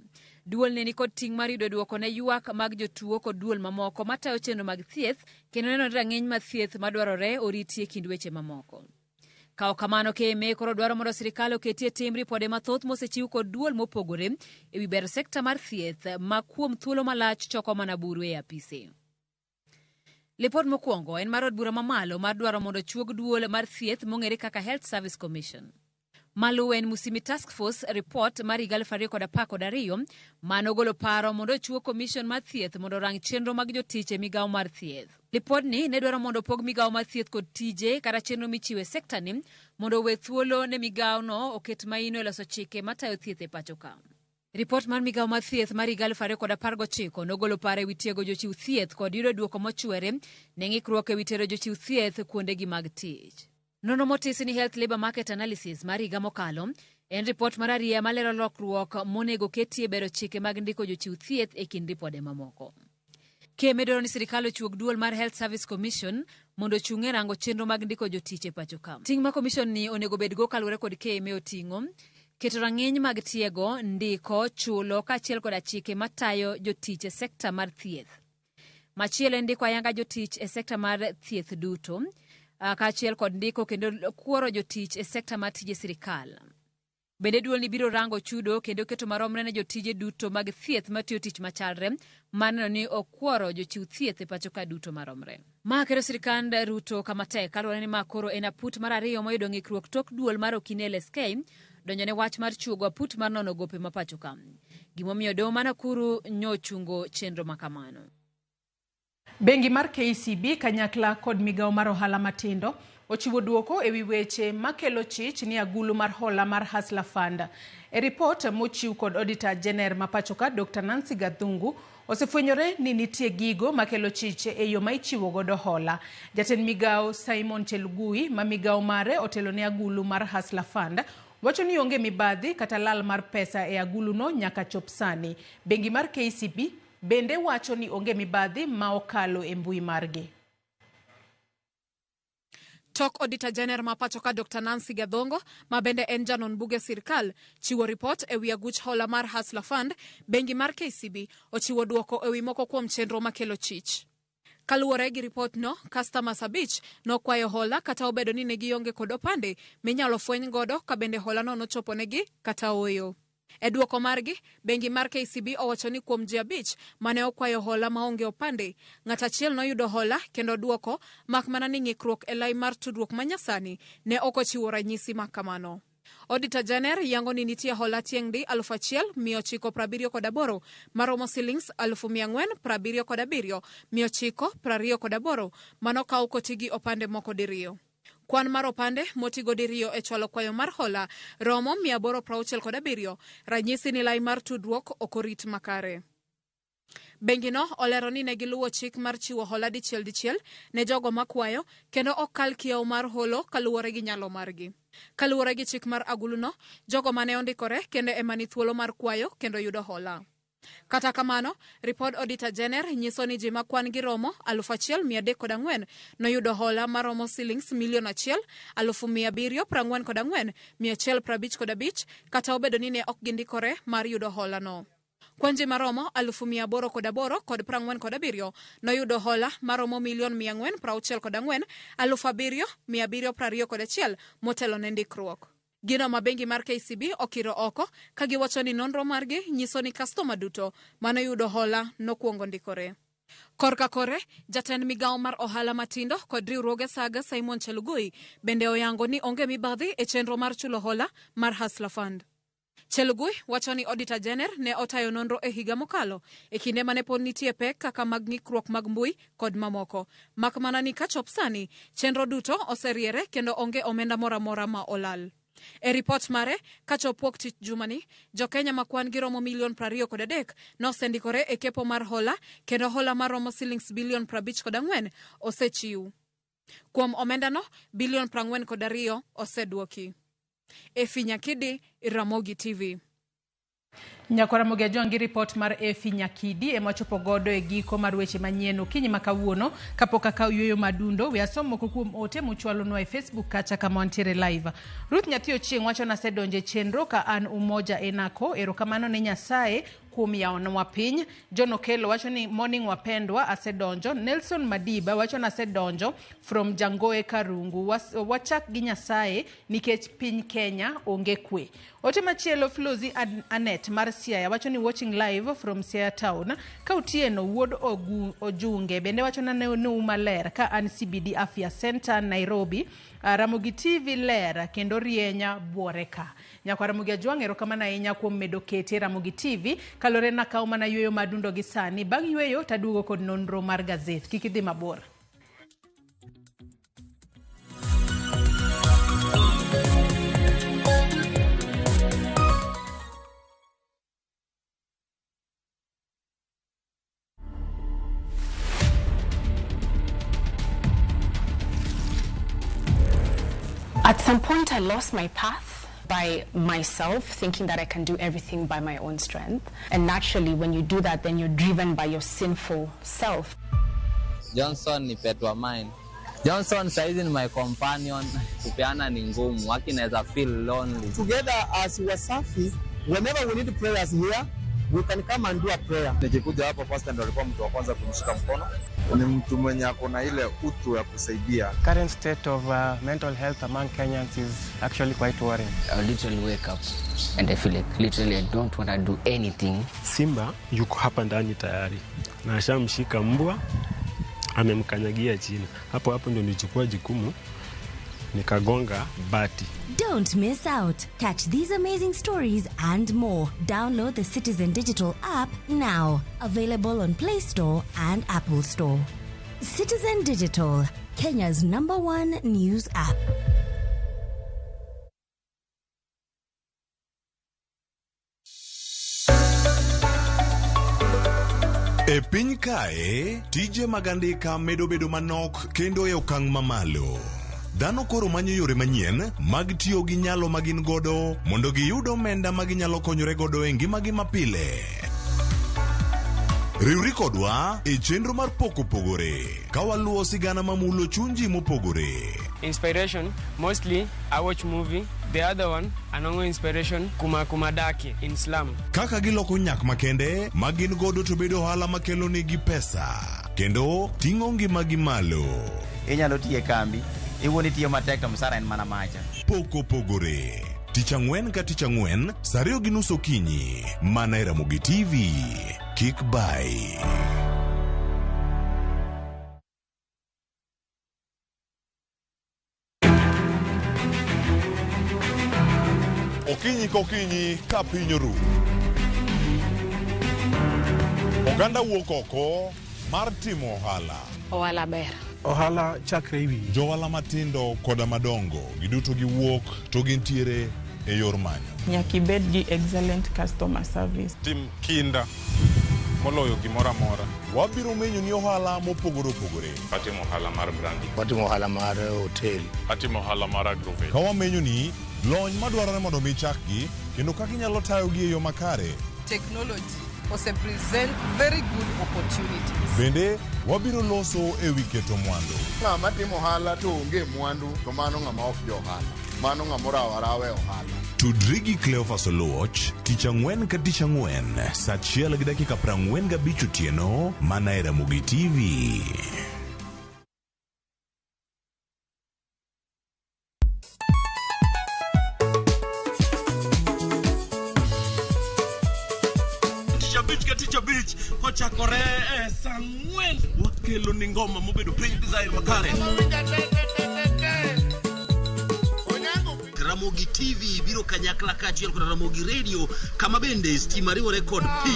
Duolni ni kod ting' mar yudo duoko ne ywak mag jotuo kod duol mamoko matayo chenro mag thieth kendo neno ni rang'iny mar thieth madwarore oriti e kind weche mamoko. Kawo kamano, KMA koro dwaro mondo sirikal oketie tim ripode mathoth mosechiw kod duol mopogore ewi bero sekta mar thieth ma kuom thuolo malach choko mana buru e apise. Lipot mokwongo en mar od bura mamalo mar dwaro mondo chuog duol mar thieth mong'ere kaka Health Service Commission. Maluwe en Musimi Task Force report mar higa 2012 manogolo paro mondo ochuo commission mar thieth mondo orang chenro mag jotich e migawo mar thieth. Lipodni ne dwaro mondo opog migawo mar thieth kod tije kata chenro michiwo e sekta ni mondo owe thuolo ne migawono oket maino e loso chike matayo thieth e pacho ka. Ripot mar migawo mar thieth mar higa 2019 nogolo paro ewi tiego jochiw thieth kod yudo duoko mochwere ne ng'ikruok ewi tero jochiw thieth kuondegi mag tich. Nonro motisi ni Health Labour Market Analysis mar higa mokalo en ripot mar ariya malero lokruok monego ketie bero chike mag ndiko jochiw thieth e kind ripode mamoko. KMA dwaro ni sirikal ochuog duol mar Health Service Commission mondo ochung' e rango chenro mag ndiko jotich e pacho ka. Ting' ma commission ni onego bedgo kaluwore kod KMA oting'o keto rang'iny mag tiego, ndiko, chulo kaachiel koda chike matayo jotich e sekta mar thieth. Machielo en ndiko ayanga jotich e sekta mar thieth duto, kaachiel kod ndiko kendo kuoro jotich e sekta mar tije sirikal. Bende duolni biro rango chudo kendo keto maromre ne jotije duto mag thieth matiyo tich machalre mar neno ni okworo jochiw thieth e pacho ka duto maromre. Ma keto sirkand Ruto kama tek kaluwore ni ma koro en aput mar ariyo moyudo ng'ikruok tok duol mar Okine LSK donjo ne wach mar chuogo aput mar nono gope ma pacho ka. Gimomiyo doho ma Nakuru nyochungo chenro ma kamano. Bengi mar KCB kanyakla kod migawo mar ohala matindo ochiwo duoko ewi weche makelo chich ni agulu mar hola mar Hustler Fund. E ripot mochiw kod Auditor General ma pachoka Dr. Nancy Gathungu osefwenyore ni nitie gigo makelo chich e yo ma ichiwo godo hola. Jatend migawo Simon Chelugui ma migawo mare otelo ne agulu mar Hustler Fund wacho ni onge mibadhi kata lal mar pesa e aguluno nyaka chop sani. Bengi mar KCB bende wacho ni onge mibadhi ma okalo e mbui margi. Tok Auditor General ma pacho ka Dr. Nancy Gathungu ma bende en janon buge sirkal chiwo ripot ewi aguch hola mar Hustler Fund, bengi mar KCB ochiwo duoko ewi moko kuom chenro makelo chich. Kaluwore gi ripot no, customers 5 nokwayo hola kata obedo ni ne gionge kod opande minyalo fweny godo ka bende hola no nochopo negi kata ooyo. E duoko margi, bengi mar KCB owacho ni kuom ji 5 mane okwayo hola maonge opande, ng'at achiel noyudo hola kendo duoko mak mana ni ng'ikruok e lai mar tudruok manyasani ne ok ochiwo ranyisi ma kamano. Auditor General yango ni nitie hola tieng' di 1978 maromo silings 477,928 manokaw kotigi opande moko diriyo. Kwan mar opande motigo diriyo e chwalo kwayo mar hola romo 867, ranyisi ni lai mar tudruok ok orit makare. Bengino olero ni ne giluwo chik mar chiwo hola dichiel dichiel ne jogo makwayo kendo ok kal kiewo mar holo kaluwore gi nyalo margi. Kaluwore gi chik mar aguluno, jogo mane ondikore kendo ema ni thuolo mar kwayo kendo yudo hola. Kata kamano, ripod Auditor General nyiso ni ji makwan gi romo 1304 noyudo hola maromo silings 1,744,155 kata obedo ni ne ok gindikore mar yudo hola no. Kwan ji maromo 808,047 noyudo hola maromo 464,721 motelo ne ndikruok. Gino ma bengi mar KCB okiro oko ka giwacho ni nonro margi nyiso ni kastoma duto manoyudo hola nokwongo ndikore. Korka kore, jatend migawo mar ohala matindo kod riwruoge saga Simon Chelugui bende oyango ni onge mibadhi e chenro mar chulo hola mar Hustler Fund. Chelugui wacho ni Auditor General ne otayo nonro e higa mokalo e kinde mane pod nitie pek kaka mag ng'ikruok mag mbui kod mamoko. Mak mana ni kachop sani, chenro duto oseriere kendo onge omenda moro amora ma olal. E ripot mare, kachop wuok tich jumani, jo-Kenya ma kwan gi romo milion 23 nosendikore e kepo mar hola kendo hola maromo silings bilion 54 osechiw. Kuom omendano, bilion 42 oseduoki. Efi Nyakidi, Ramogi TV. Nyakwara Ramogi Ajwang' gi ripot mar Efi Nyakidi ema wachopo godo e giko mar weche manyien okinyi ma kawuono. Kapok akawo yueyo madundo, we asom moko kuom ote muchwalonwa e Facebook kacha kama wantiere live. Ruth Nyathi Ochieng' wacho nasedonjo e chenro ka an Umoja Enako, erokamano ne Nyasaye kuom yawonwa piny. John Okello wacho ni morning wapendwa, asedonjo. Nelson Madiba wacho nasedonjo from Jangoe Karungu. Wachak gi Nyasaye nikech piny Kenya onge kwe. Ote machielo Flozi Anet mar Siaya wacho ni watching live from Siaya town. Ka Otieno wuod Ojunge bende wacho na ne maler ka an CBD Afya Center Nairobi. Ramogi TV ler kendo rienya buore ka. Nyakwar Ramogi Ajwang' erokamano ahinya kuom medo kete Ramogi TV. Kalore na kaw mana yueyo madundo gi sani. Bang' yueyo taduogo kod nonro mar gazet. Kik idhi mabor. At some point, I lost my path by myself, thinking that I can do everything by my own strength. And naturally, when you do that, then you're driven by your sinful self. Johnson ni pet wa mine. Johnson saizi ni my companion. Kupeana ni ngumu, waki naweza feel lonely. Together as Wasafi, whenever we need prayers here, We can come and do a prayer. Nikikuja hapa pastor ndo alikuwa mtu wa kwanza kumshika mkono. Ni mtu mwenye ako na ile utu ya kusaidia. Current state of mental health among Kenyans is actually quite worrying. I literally wake up and I feel like literally I don't want to do anything. Simba yuko hapa ndani tayari na ashamshika mbwa, amemkanyagia chini. Hapo hapo ndio nilichukua jukumu nikagonga bati. Don't miss out. Catch these amazing stories and more. Download the Citizen Digital app now. Available on Play Store and Apple Store. Citizen Digital, Kenya's number one news app. E piny kae, tije mag andika medo bedo manok kendo e okang' mamalo. Dhano koro manyo yore manyien mag tiyo gi nyalo ma gin godo mondo giyud omenda ma ginyalo konyore godo e ngimagi mapile. Riwri kodwa e chenro mar Pok Opogore ka waluwo sigana mamulo chuny ji mopogore. Inspiration, mostly I watch movie. The other one, anongo inspiration, kuma kumadaki in slum. Kaka giloko nyak makende ma gin godo to bedo ohala makelo negi pesa kendo ting'o ngimagi malo. Inyalo tiyo e kambi, iwuon itiyo matek to msara en mana macha. Pok Opogore. Tich ang'wen ka tich ang'wen, saa 2:30 okinyi, mana e Ramogi TV. Kik bai. Okinyi kokinyi ka piny oru. Oganda wuok oko mar timo ohala. Ohala ber. Ohala chakre ewi. Johala matindo koda madongo giduto giwuok to gintiere e yor manyo. Nyaka ibed gi excellent customer service. Tim kinda moloyo gimoro amora. Wabiro menyo ni ohala mopogore opogore. Atimo ohala mar brandi. Watimo ohala mar hotel. Atimo ohala mar agrovet. Ka wamenyo ni lony madwarore mondo mi chakgi kendo kaka inyalo tayogi e yo makare. Technology ose present very good opportunities. Bende wabiro loso e wi keto mwandu. Ng'ama timo ohala to onge mwandu to mano ng'ama ok jo ohala. Mano ng'ama orawo arawa e ohala. Tudri gi Cleophas Oluoch tich ang'wen ka tich ang'wen saa 1:45 otieno mana e Ramogi TV. Tich abich ka tich abich kochakore e saa 4 wakelo ni ngoma mobedo piny design makare. Ramogi TV biro kanyakla kaachiel kod Ramogi Radio kama bende stima riwore kod pi.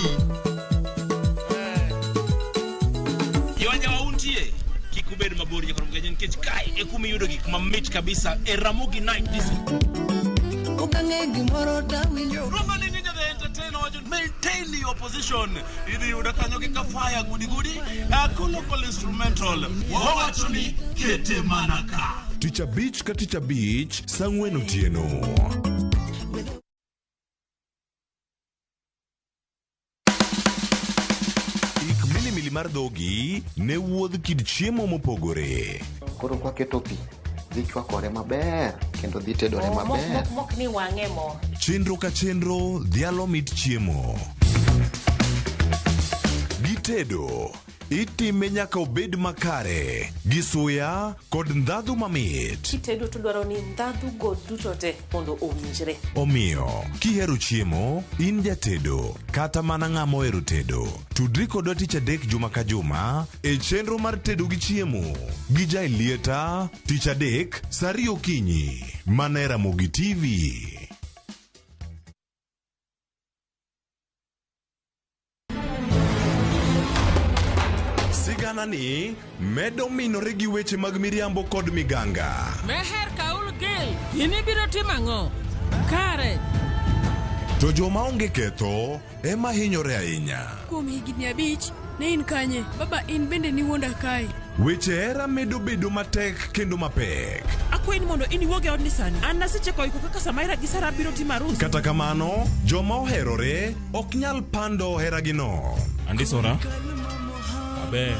Yoja wauntie kik ubed mabor nyaka Ramogi nikech kae e kuma iyudo gik mamit kabisa e Ramogi Night Disco. Ukang'e gimoro tawinjo. Rumba ni Ninja the Entertainer wacho maintain your position. Idhi yudo kanyo gi kafaya gudi gudi local instrumental. Wawacho ni kete mana ka. Tich abich ka tich abich saa 4 otieno. Ik milimili mar dhogi ne wuodh kit chiemo mopogore. Koro kwaketo pi dhi chwakore maber kendo dhi tedore maber. Mok ni wang'e mo. Chenro ka chenro dhialo mit chiemo. Gitedo itime nyaka obed makare gi suya kod ndhadhu mamit. Kitedo to dwaro ni ndhadhu go duto te mondo owinjre. Omiyo, kihero chiemo, in jatedo kata mana ng'ama ohero tedo, tudri kodwa tich adek juma ka juma e chenro mar tedo gi chiemo gi Jaelieta tich adek saa 2 okinyi mana e Ramogi TV. Sigana ni medo minore gi weche mag miriambo kod miganga. Meher Kaul Gil, in ibiro timo ang'o? Kare. To joma onge ketho ema hinyore ahinya. Kuom higni 5, ne in kanye? Baba in bende niwuonda kae. Weche hera medo bedo matek kendo mapek. Akwayi ni mondo in iwuog e odni sani. An nasechako iko kaka Samaira gi Sara biro timo arus. Kata kamano, joma oherore ok nyal pando heragino. Andisora. Ber.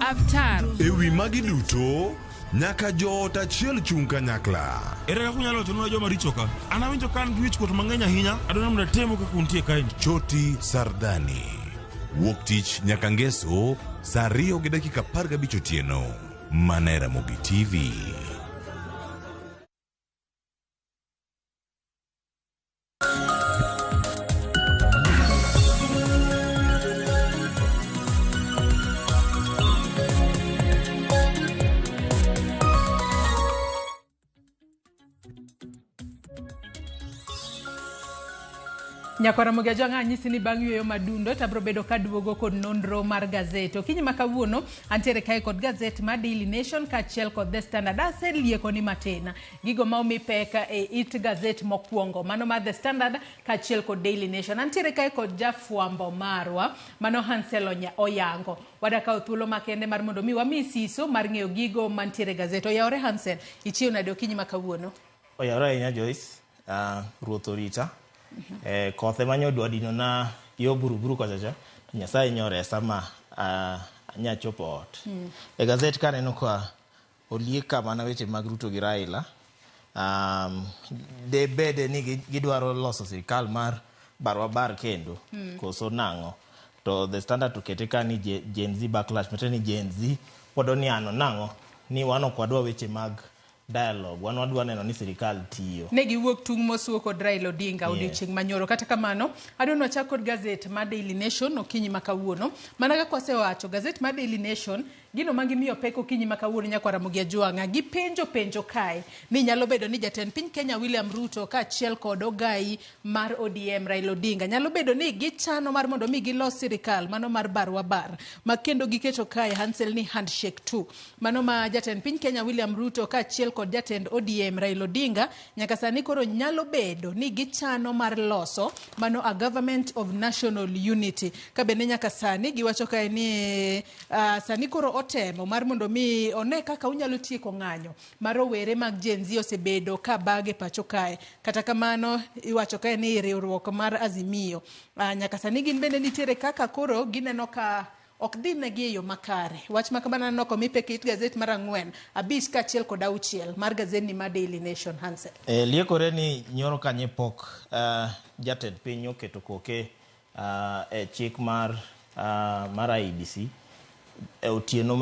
Avtar. E wi magi duto, Nyaka joot achiel chung' kanyakla. Ere kaka unyalo wachonwa joma richo ka? An awinjo ka an gi wichkuot mang'eny ahinya, adwaro mondo atemu kaka untie kaeni. Choti Sardani. Wuok tich nyaka ngeso saa 2:15 otieno. Mana e Ramogi TV. Nyakwara Ramogi Ajwang' anyisi ni bang' yueyo madundo to abiro bedo kaduogo kod nonro mar gazet. Okinyi ma kawuono antiere kae kod gazet mar Daily Nation kaachiel kod The Standard. Aselieko ni matin gigo ma omi pek e it gazet mokwongo mano mar The Standard kaachiel kod Daily Nation. Antiere kae kod jafwambo marwa mano Hansel Oyango. Wadakawo thuolo makende mar mondo mi wami siso mar ng'eyo gigo mantiere e gazet. Oyawore Hansel, ichiew nade okinyi ma kawuono? Oyawore ahinya Joyce, ruoth orita. Kothe manye odwa dino na yo buruburu kocha cha, to Nyasaye nyoresa ma anya chopo ot. E gazet kaneno ka oliek ka mana weche mag Ruto gi Raila. De bede ni gidwaro loso sirikal mar barwa bar kendo koso nang'o. To The Standard to kete ka ni Gen Z backlash, matiende ni Gen Z pod oniano nang'o ni wan ok wadwa weche mag dialogue, wan wadwa neno ni sirikal tiyo. Ne giwuok tung' mosuo kod Raila Odinga odiochieng' manyoro. Kata kamano, adwa ni wachak kod gazet mar Daily Nation okinyi ma kawuono. Mana kaka wasewacho, gazet mar Daily Nation, gino ma gimiyo pek okinyi ma kawuono nyakwar Ramogi Ajwang'a, gipenjo penjo kae ni nyalo bedo ni jatend piny Kenya William Ruto kaachiel kod ogai mar ODM Raila Odinga nyalo bedo ni gichano mar mondo mi gilos sirikal mano mar barwa bar ma kendo giketo kae Hansel ni handshake 2 mano ma jatend piny Kenya William Ruto kaachiel kod jatend ODM Raila Odinga nyaka sani koro nyalo bedo ni gichano mar loso mano a government of national unity ka bende nyaka sani giwacho kae ni sani koro otemo mar mondo mi one kaka unyalo tieko ng'anyo mar rowere mag Gen Z osebedo ka bage pacho kae. Kata kamano iwacho kae ni riwruok mar Azimio nyaka sani gin bende nitiere kaka koro gineno ka ok dhi negi e yo makare. Wach ma kamano aneno komi pek e it gazet mar 4, 5 kaachiel kod 6 mar gazetni mar Daily Nation. Hansel. Liekore ni nyoro kanye pok jatend piny oketo koke e chik mar IEBC e otieno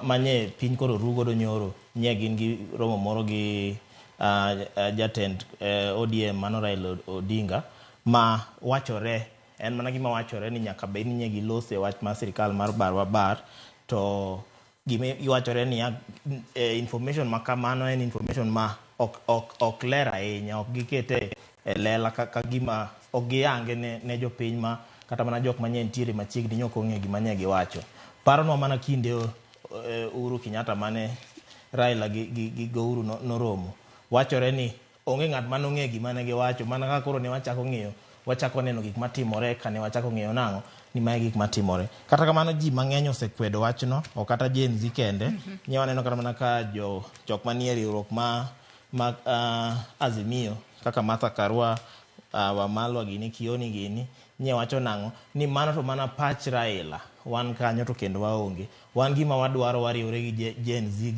manye piny koro rugodo nyoro nye gin gi romo moro gi jatend ODM mano Raila Odinga ma wachore en mana gima wachore ni nyaka bed ni nye gilose wach mar sirikal mar barwa bar to gima iwachore ni information ma kamano en information ma ok ler ahinya, ok gikete e lela ka gima ok giyange ne jopiny ma kata mana jok manye nitiere machiegni nyok ong'eyo gima nye giwacho. Paronwa mana kinde Uhuru Kenyatta mane Raila gi Uhuru noromo. Wachore ni onge ng'at mane ong'eyo gima ne giwacho, mana kaka koro ne wachako ng'eyo, wachako neno gik matimore kane wachako ng'eyo nang'o ni mae gik matimore. Kata kamano ji mang'eny osekwedo wachno, ok kata Gen Z kende. Nye waneno kata mana ka jok manie riwruok ma Azimio kaka Martha Karua, Wamalwa gini, Kioni gini, nye wacho nang'o ni mano to mana pach Raila, wan kanyo to kendo waonge. Wan gima wadwaro wariwre gi Gen Z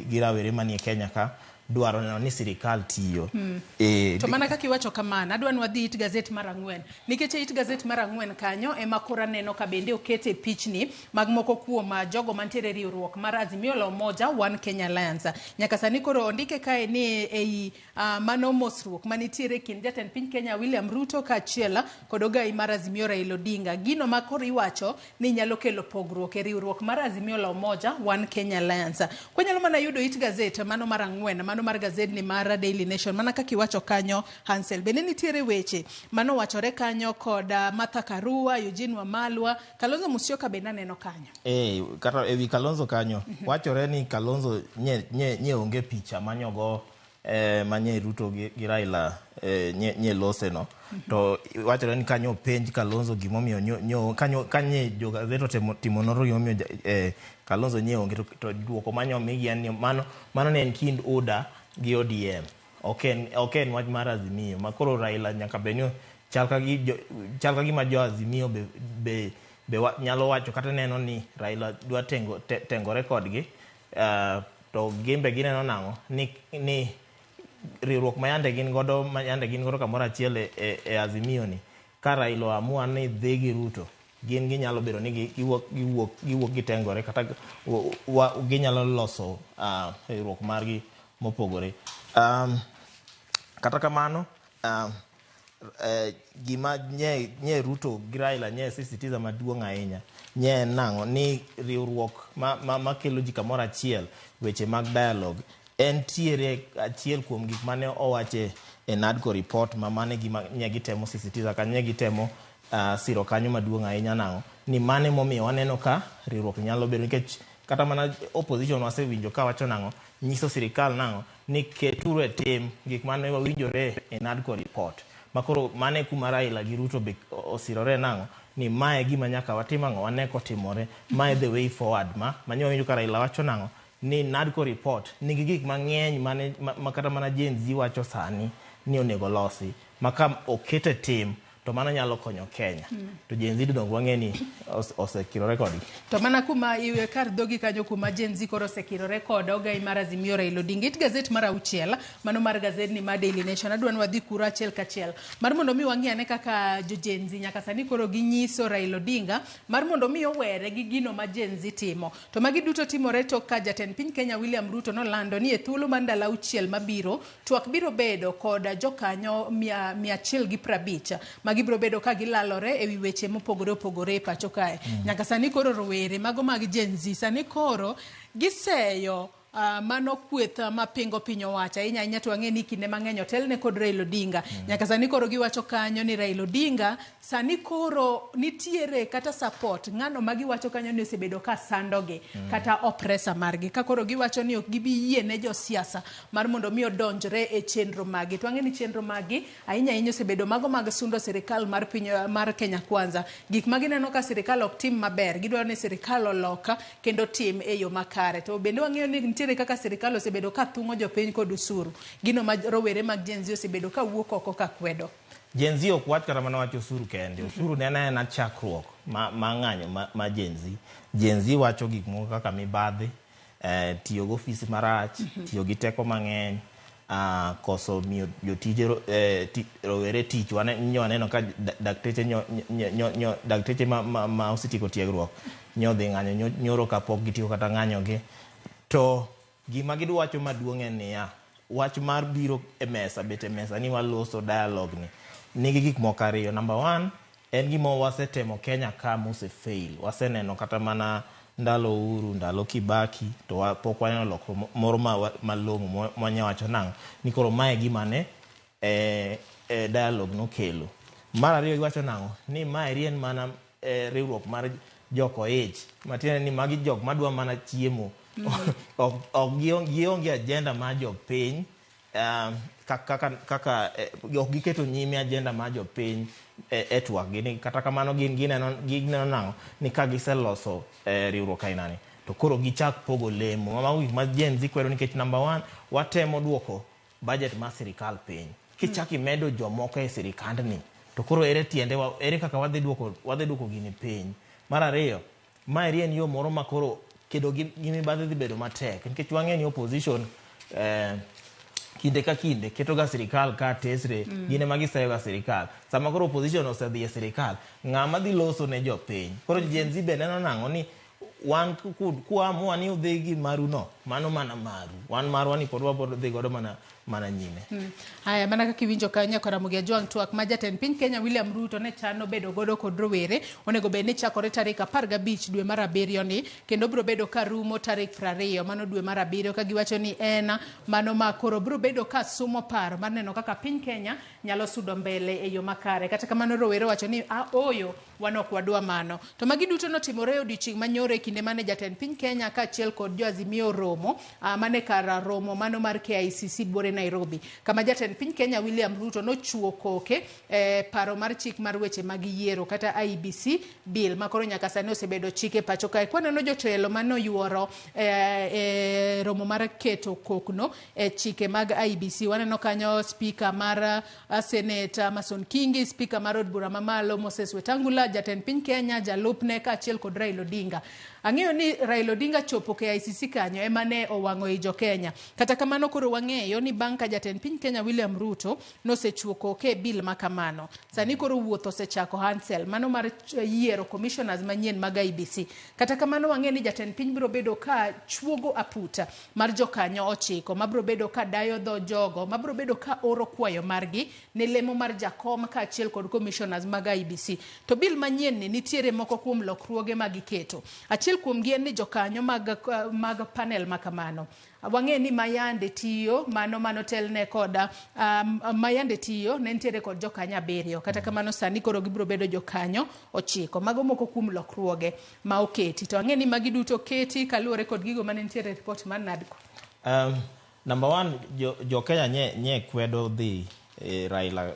gi rawere manie Kenya ka dwaro neno ni sirikal tiyo. To mana kaka iwacho kamano, adwa ni wadhi it gazet mar 4. Nikech e it gazet mar 4 kanyo ema koro aneno ka bende okete pichni mag moko kuom jogo mantiere e riwruok mar Azimio la Umoja One Kenya Alliance. Nyaka sani koro ondike kae ni ei mano mosruok manitiere kind jatend piny Kenya William Ruto kaachiel kod ogai mar Azimio Raila Odinga. Gino ma koro iwacho ni nyalo kelo pogruok e riwruok mar Azimio la Umoja One Kenya Alliance. Kwanyalo mana yudo it gazet mano mar 4, mano mar gazetni mar Daily Nation, mana kaka iwacho kanyo Hansel. Bende nitiere weche mano wachore kanyo kod Martha Karua, Eugene Wamalwa, Kalonzo Musyoka bende aneno kanyo. Kata ewi Kalonzo kanyo, wachore ni Kalonzo nye onge picha manyogo manye Ruto gi Raila nye lose no. To wachore ni kanyo penj Kalonzo gimomiyo kanyo kanye jo gazet otemo timo nonro gimomiyo Kalonzo nye onge to duoko manyo migi en ni mano ne en kind UDA gi ODM. Ok en wach mar Azimio. Ma koro Raila nyaka bed ni chal ka gima jo Azimio be nyalo wacho kata neno ni Raila dwa tengore kodgi. To gimbe gineno nang'o ni riwruok ma yande gin godo kamoro achiel e Azimio ni, ka Raila oamua ni dhi gi Ruto, gin ginyalo bedo ni giwuok gitengore, kata ginyalo loso riwruok margi mopogore. Kata kamano, gima nye Ruto gi Raila nye sisitiza maduong' ahinya nye nang'o ni riwruok ma kelo ji kamoro achiel, weche mag dialogue entiere achiel kuom gik mane owache e NADCO report, ma mane gima nye gitemo sisitiza ka nye gitemo siro kanyo maduong' ahinya nang'o ni mane momiyo waneno ka riwruok nyalo bedo, nikech kata mana opposition wasewinjo ka wacho nang'o, nyiso sirikal nang'o ni keturu e tim gik mane wawinjore e NADCO report. Makoro mane kuma Raila gi Ruto be osirore nang'o ni mae gima nyaka watim ang'o, wane kotimore, mae the way forward. Ma manyo winjo ka Raila wacho nang'o ni NADCO report nigi gik mang'eny mane ma kata mana Gen Z wacho sani ni onego losi, ma ka okete tim to mano nyalo konyo Kenya. To Gen Z dongo wang'e ni osekirore kodgi. To mana kuma iwe kar dhogi kanyo kuma Gen Z koro osekirore kod ogai mar Azimio Raila Odinga. It gazet mar 6, mano mar gazet ni mar Daily Nation, adwa ni wadhi kuro achiel kachiel mar mondo mi wang'i ane kaka jo Gen Z nyaka sani koro ginyiso Raila Odinga mar mondo mi owere gi gino ma Gen Z timo. To magi duto timore tok ka jatend piny Kenya William Ruto nolando ni e thuolo mar ndalo 6 mabiro, twak biro bedo kod jokanyo 150 ma gibiro bedo ka gilalore ewi weche mopogore opogore e pacho kae. Nyaka sani koro rowere mago mag Gen Z sani koro giseyo mano kweth mapingo piny owacho ahinya ahinya, to wang'e ni kinde mang'eny otelne kod Raila Odinga. Nyaka sani koro giwacho kanyo ni Raila Odinga sani koro nitiere kata support ng'ano ma giwacho kanyo ni osebedo ka sandogi kata oppressor margi, ka koro giwacho ni ok gibi yie ne josiasa mar mondo mi odonjre e chenro magi. To wang'e ni chenro magi ahinya ahinya osebedo mago mag sundo sirikal mar piny mar Kenya Kwanza. Gik ma gineno ka sirikal ok tim maber, gidwaro ni sirikal oloka kendo tim e yo makare. To bende wang'eyo ni nitiere kaka sirikal osebedo ka thung'o jopiny kod osuru, gino ma rowere mag Gen Z osebedo ka wuok oko ka kwedo. Gen Z ok wach kata mana wach osuru kende. Osuru ne en chakruok ma ng'anyo ma Gen Z. Gen Z wacho gik moko kaka mibadhi, tiyo gi ofisi marach, tiyo gi teko mang'eny, koso miyo jotije rowere tich. Nyo aneno ka dakteche ma osetieko tiegruok nyodhi ng'anyo nyoro kapok gitieko kata ng'anyo gi. To gima gidwa wacho maduong' en niya, wach mar biro e mesa, bet e mesa ni waloso dialogue ni nigi gik moko ariyo. Number 1, en gima wasetemo Kenya ka mose fail. Waseneno kata mana ndalo Uhuru, ndalo Kibaki, to pok waneno lokruok moro malong'o mwanya wacho nang'o ni koro mae gima ne dialogue nokelo. Mar ariyo, giwacho nang'o ni maeri en mana riwruok mar jokoich, matiende ni magi jok madwa mana chiemo. Ok gionge agenda mar jopiny, kaka ok giketo nyime agenda mar jopiny e twak gi. Kata kamano gin gineno nang'o ni ka giseloso riwruok ainani to koro gichak pogo lemo. Mago gik ma Gen Z kwedo, nikech number 1, watemo duoko budget mar sirikal piny. Kichak imedo jomoko e sirikandni to koro ere tiende, ere kaka wadhi duoko gini piny. Mar ariyo, maeri en yo moro ma koro kedo gi mibadhi dhi bedo matek, nikech wang'eyo ni opposition kinde ka kinde keto ga sirikal ka tesre, gin ema giseyo ga sirikal. Sama koro opposition osedhi e sirikal, ng'ama dhi loso ne jopiny? Koro Gen Z be neno nang'o ni wan kuamua ni udhi gi maru no, mano mana maru, wan marwa ni pod wabiro dhi godo mana nyime. Haya, mana kaka iwinjo kanyo Ramogi Ajwang' twak ma jatend piny Kenya William Ruto ne chano bedo godo kod rowere onego bed ni chakore tarik 15 dwe mar 7 ni, kendo biro bedo ka rumo tarik 20 mano dwe mar 7, ka giwacho ni en mano ma koro biro bedo ka sumo paro mar neno kaka piny Kenya nyalo sudo mbele e yo makare. Kata kamano rowere wacho ni ooyo, wan ok wadwa mano. To magi duto notimore e odiochieng' manyoro e kinde mane jatend piny Kenya kaachiel kod jo Azimio romo mane kar romo mano mar KICC buore Nairobi, kama jatend piny Kenya William Ruto nochiwo koke paro mar chik mar weche mag yiero kata IEBC bill ma koro nyaka sani osebedo chik e pacho kae. Kwaneno jotelo manoyuoro romo mar keto kokno e chike mag IEBC, waneno kanyo speaker mar Senate Amason Kingi, speaker mar od bura mamalo Moses Wetangula, jatend piny Kenya, jalupne kaachiel kod Raila Odinga. Ang'eyo ni Raila Odinga chopo KICC kanyo ema ne owang'o i jo Kenya. Kata kamano koro wang'eyo ni bang' ka jatend piny Kenya William Ruto nosechuo koke e bill ma kamano, sani koro wuoth osechako Hansel, mano mar yiero commissioners manyien mag IEBC. Kata kamano wang'eyo ni jatend piny biro bedo ka chuogo aputa mar jokanyo 9 mabiro bedo ka dayo dho jogo mabiro bedo ka oro kwayo margi ne lemo mar jakom kaachiel kod commissioners mag IEBC. To bill manyien ni nitiere moko kuom lokruoge ma giketo. Achiel kuomgi en ni jokanyo mag panel makamano. Wang'e ni mayande tiyo mano manotelne kod mayande tiyo ne nitiere kod jokanyo 7. Kata kamano sani koro gibiro bedo jokanyo 9. Mago moko kuom lokruoge ma oketi. To ang'e ni magi duto keti kaluwore kod gigo mane nitiere e report mar NADCO. Number one, jo Kenya nye kwedo dhi Raila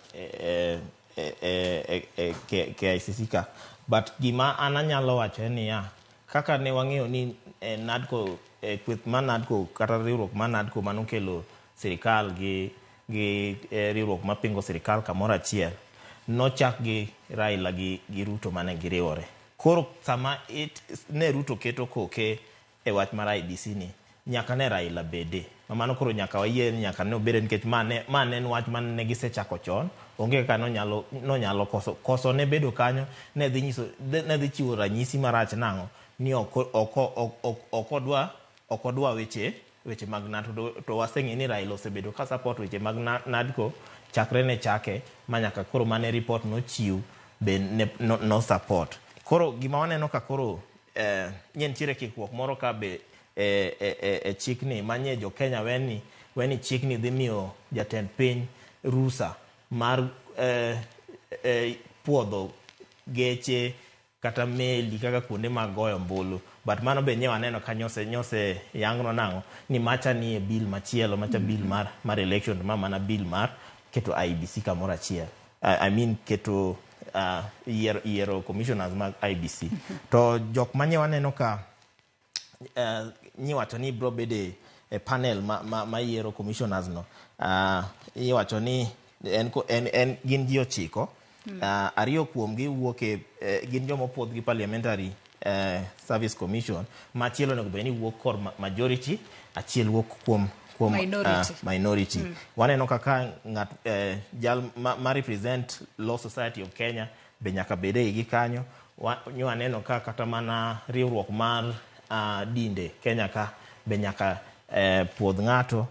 KICC ka. But gima an anyalo wacho en niya, kaka ne wang'eyo ni NADCO, kweth mar NADCO kata riwruok mar NADCO manokelo sirikal gi riwruok mapingo sirikal kamoro achiel, nochak gi Raila gi Ruto mane giriwore. Koro sama ne Ruto keto koke e wach mar IEBC ni, nyaka ne Raila bede. Mano koro nyaka wayie ni nyaka ne obede nikech ma ne en wach mane gisechako chon. Onge kaka nonyalo koso ne bedo kanyo, ne dhi chiwo ranyisi marach nang'o ni ok odwa weche mag NADCO. To waseng'e ni Raila osebedo ka support weche mag NADCO chakre ne chake ma nyaka koro mane report nochiw be no support. Koro gima waneno ka koro nye nitiere kikruok moro ka be e chikni manye jo Kenya weni chikni dhi miyo jatend piny rusa mar puodho geche kata meli kaka kuonde mag goyo ombulu. But mano be nye waneno ka nyose yangno nang'o ni macha ni e bill machielo, macha bill mar election, ma mana bill mar keto IEBC kamoro achiel. I mean keto yiero commissioners mag IEBC. To jok manye waneno ka nyiwacho ni bro bede e panel ma yiero commissioners no, iwacho ni en gin ji 9. 2 kuomgi wuok e gin joma opuodh gi Parliamentary Service Commission, machielo onego bed ni wuok kor majority, achiel wuok kuom minority. Waneno kaka ng'at jal ma represent Law Society of Kenya be nyaka bede igi kanyo. Waneno ka kata mana riwruok mar dinde Kenya ka be nyaka puodh ng'ato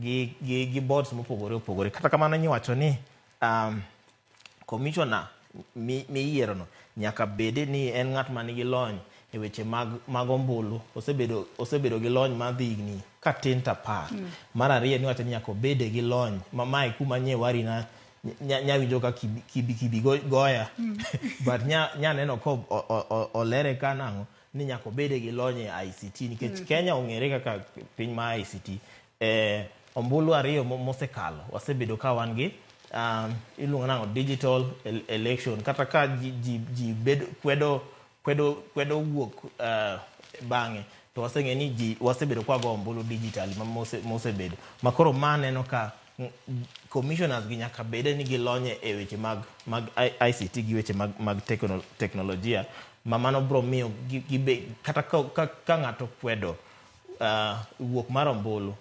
gi boards mopogore opogore. Kata kamano nyiwacho ni commissioner miyiero no nyaka bede ni en ng'at manigi lony e weche mag ombulu, osebedo gi lony mar higni ka tin to 10. Mar ariyo ni wacho ni nyaka obede gi lony ma mae kuma nye warina nyawinjo ka kibi goya. But nya neno ko olere ka nang'o ni nyaka obede gi lony e ICT nikech Kenya ong'ere kaka piny ma ICT. Ombulu 2 mosekalo wasebedo ka wan gi iluongo nang'o digital election, kata ka ji bedo kwedo wuok bang'e to waseng'e ni ji wasebedo kwa go ombulu digital ma mosebedo. Ma koro ma neno ka commissioners gi nyaka bede ni gilonye e weche mag ICT gi weche mag teknolojia, ma mano bro miyo kata ka ng'ato kwedo wuok mar ombulu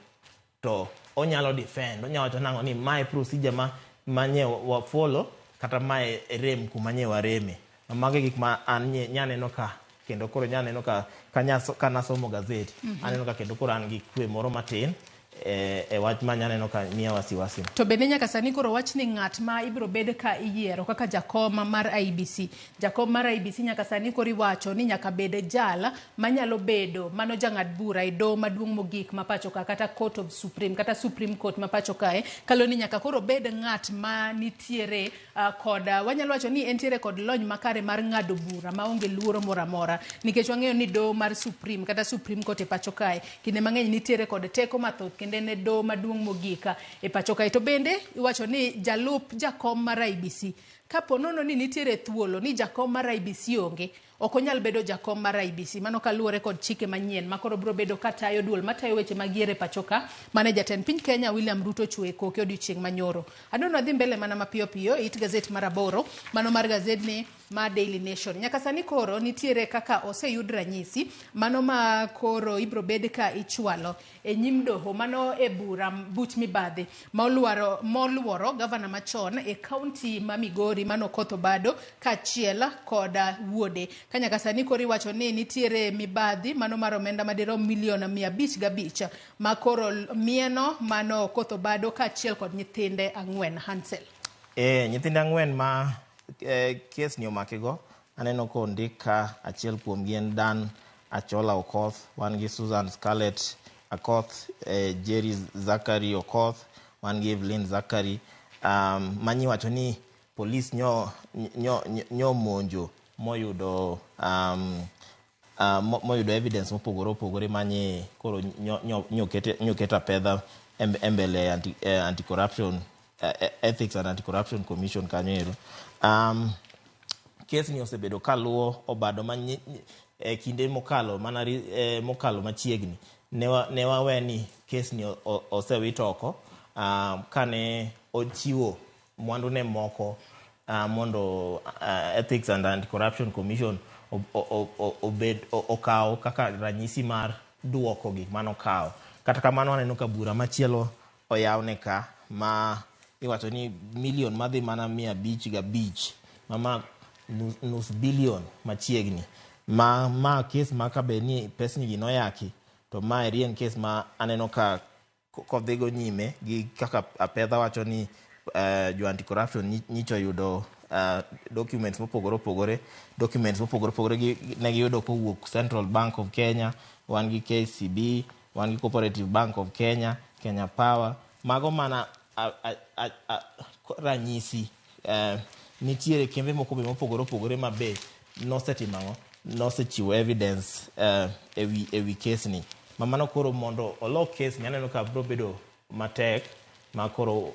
to onyalo defend, onyalo wacho nang'o ni mae procedure manye wa follow kata mae rem kuma nye wareme. Mago gik ma an nyaneno ka kendo koro nyaneno ka nasomo gazet, aneno ka kendo koro an gi kwe moro matin e wach ma nyaneno ka miya wasiwasi. To bende nyaka sani koro wach ni ng'at ma ibiro bed ka iyiero kaka jakom mar IEBC. Jakom mar IEBC nyaka sani koro iwacho ni nyaka bed jal manyalo bedo mano jang'ad bura e doho maduong' mogik ma pacho ka, kata Court of Supreme, kata Supreme Court ma pacho kae, kalo ni nyaka koro bed ng'at ma nitiere kod wanyalo wacho ni entiere kod lony makare mar ng'ado bura maonge luoro moro amora, nikech wang'eyo ni doho mar Supreme kata Supreme Court e pacho kae kinde mang'eny nitiere kod teko mathoth kendo en e doho maduong' mogik e pacho kae. To bende iwacho ni jalup jakom mar IEBC kapo nono ni nitiere thuolo ni jakom mar IEBC onge, ok onyal bedo jakom mar IEBC. Mano kaluwore kod chike manyien ma koro biro bedo katayo duol matayo weche mag yiero e pacho ka mane jatend piny Kenya William Ruto ochwe koke odiochieng' manyoro. Adwaro ni wadhi mbele mana mapiyo piyo it gazet mar 8, mano mar gazet ni ma Daily Nation. Nyaka sani koro nitiere kaka oseyud ranyisi mano ma koro ibro bed ka ichwalo e nyim doho mano e bura buch mibadhi ma oluoro gavana machon e kaunti ma Migori mano Okoth Obado kaachiel kod wuode. Ka nyaka sani koro iwacho ni nitiere mibadhi mano mar omenda madirom milion 505 ma koro mieno mano Okoth Obado kaachiel kod nyithinde 4. Hansel. Nyithinde 4 ma kes ni omakigo aneno kondik ka achiel kuomgi en Dan Achola Okoth, wan gi Susan Scarlett Akoth, Jerry Zachary Okoth, wan gi Evelyn Zachary, manyi wacho ni polis nyo monjo moyudo moyudo evidence mopogore opogore manye koro nyo keta pedha embele anti-corruption Ethics and Anti-Corruption Commission kanyo ero. Kes ni osebedo kaluwo Obado ma kinde mokalo mana mokalo machiegni ne wawe ni kes ni osewit oko kane ochiwo mwandu ne moko mondo Ethics and Anti-Corruption Commission obed okaw kaka ranyisi mar duoko gik manokawo. Kata kamano aneno ka bura machielo oyawne ka ma iwacho ni milion madhi mana 505 mama nus bilion machiegni ma kes ma ka bed ni pesni gi noyaki to ma eri en kes ma aneno ka kodhigo nyime gi kaka apedha wacho ni jo anti-corruption nyicho yudo documents mopogore opogore, documents mopogore opogore gi ne giyudo kowuok Central Bank of Kenya, wan gi KCB, wan gi Cooperative Bank of Kenya, Kenya Power. Mago mana a ranyisi. Nitiere kembe moko be mopogore opogore ma be nosetimo ang'o, nosechiwo evidence ewi kes ni ma mano koro mondo olok kes ni aneno ka biro bedo matek ma koro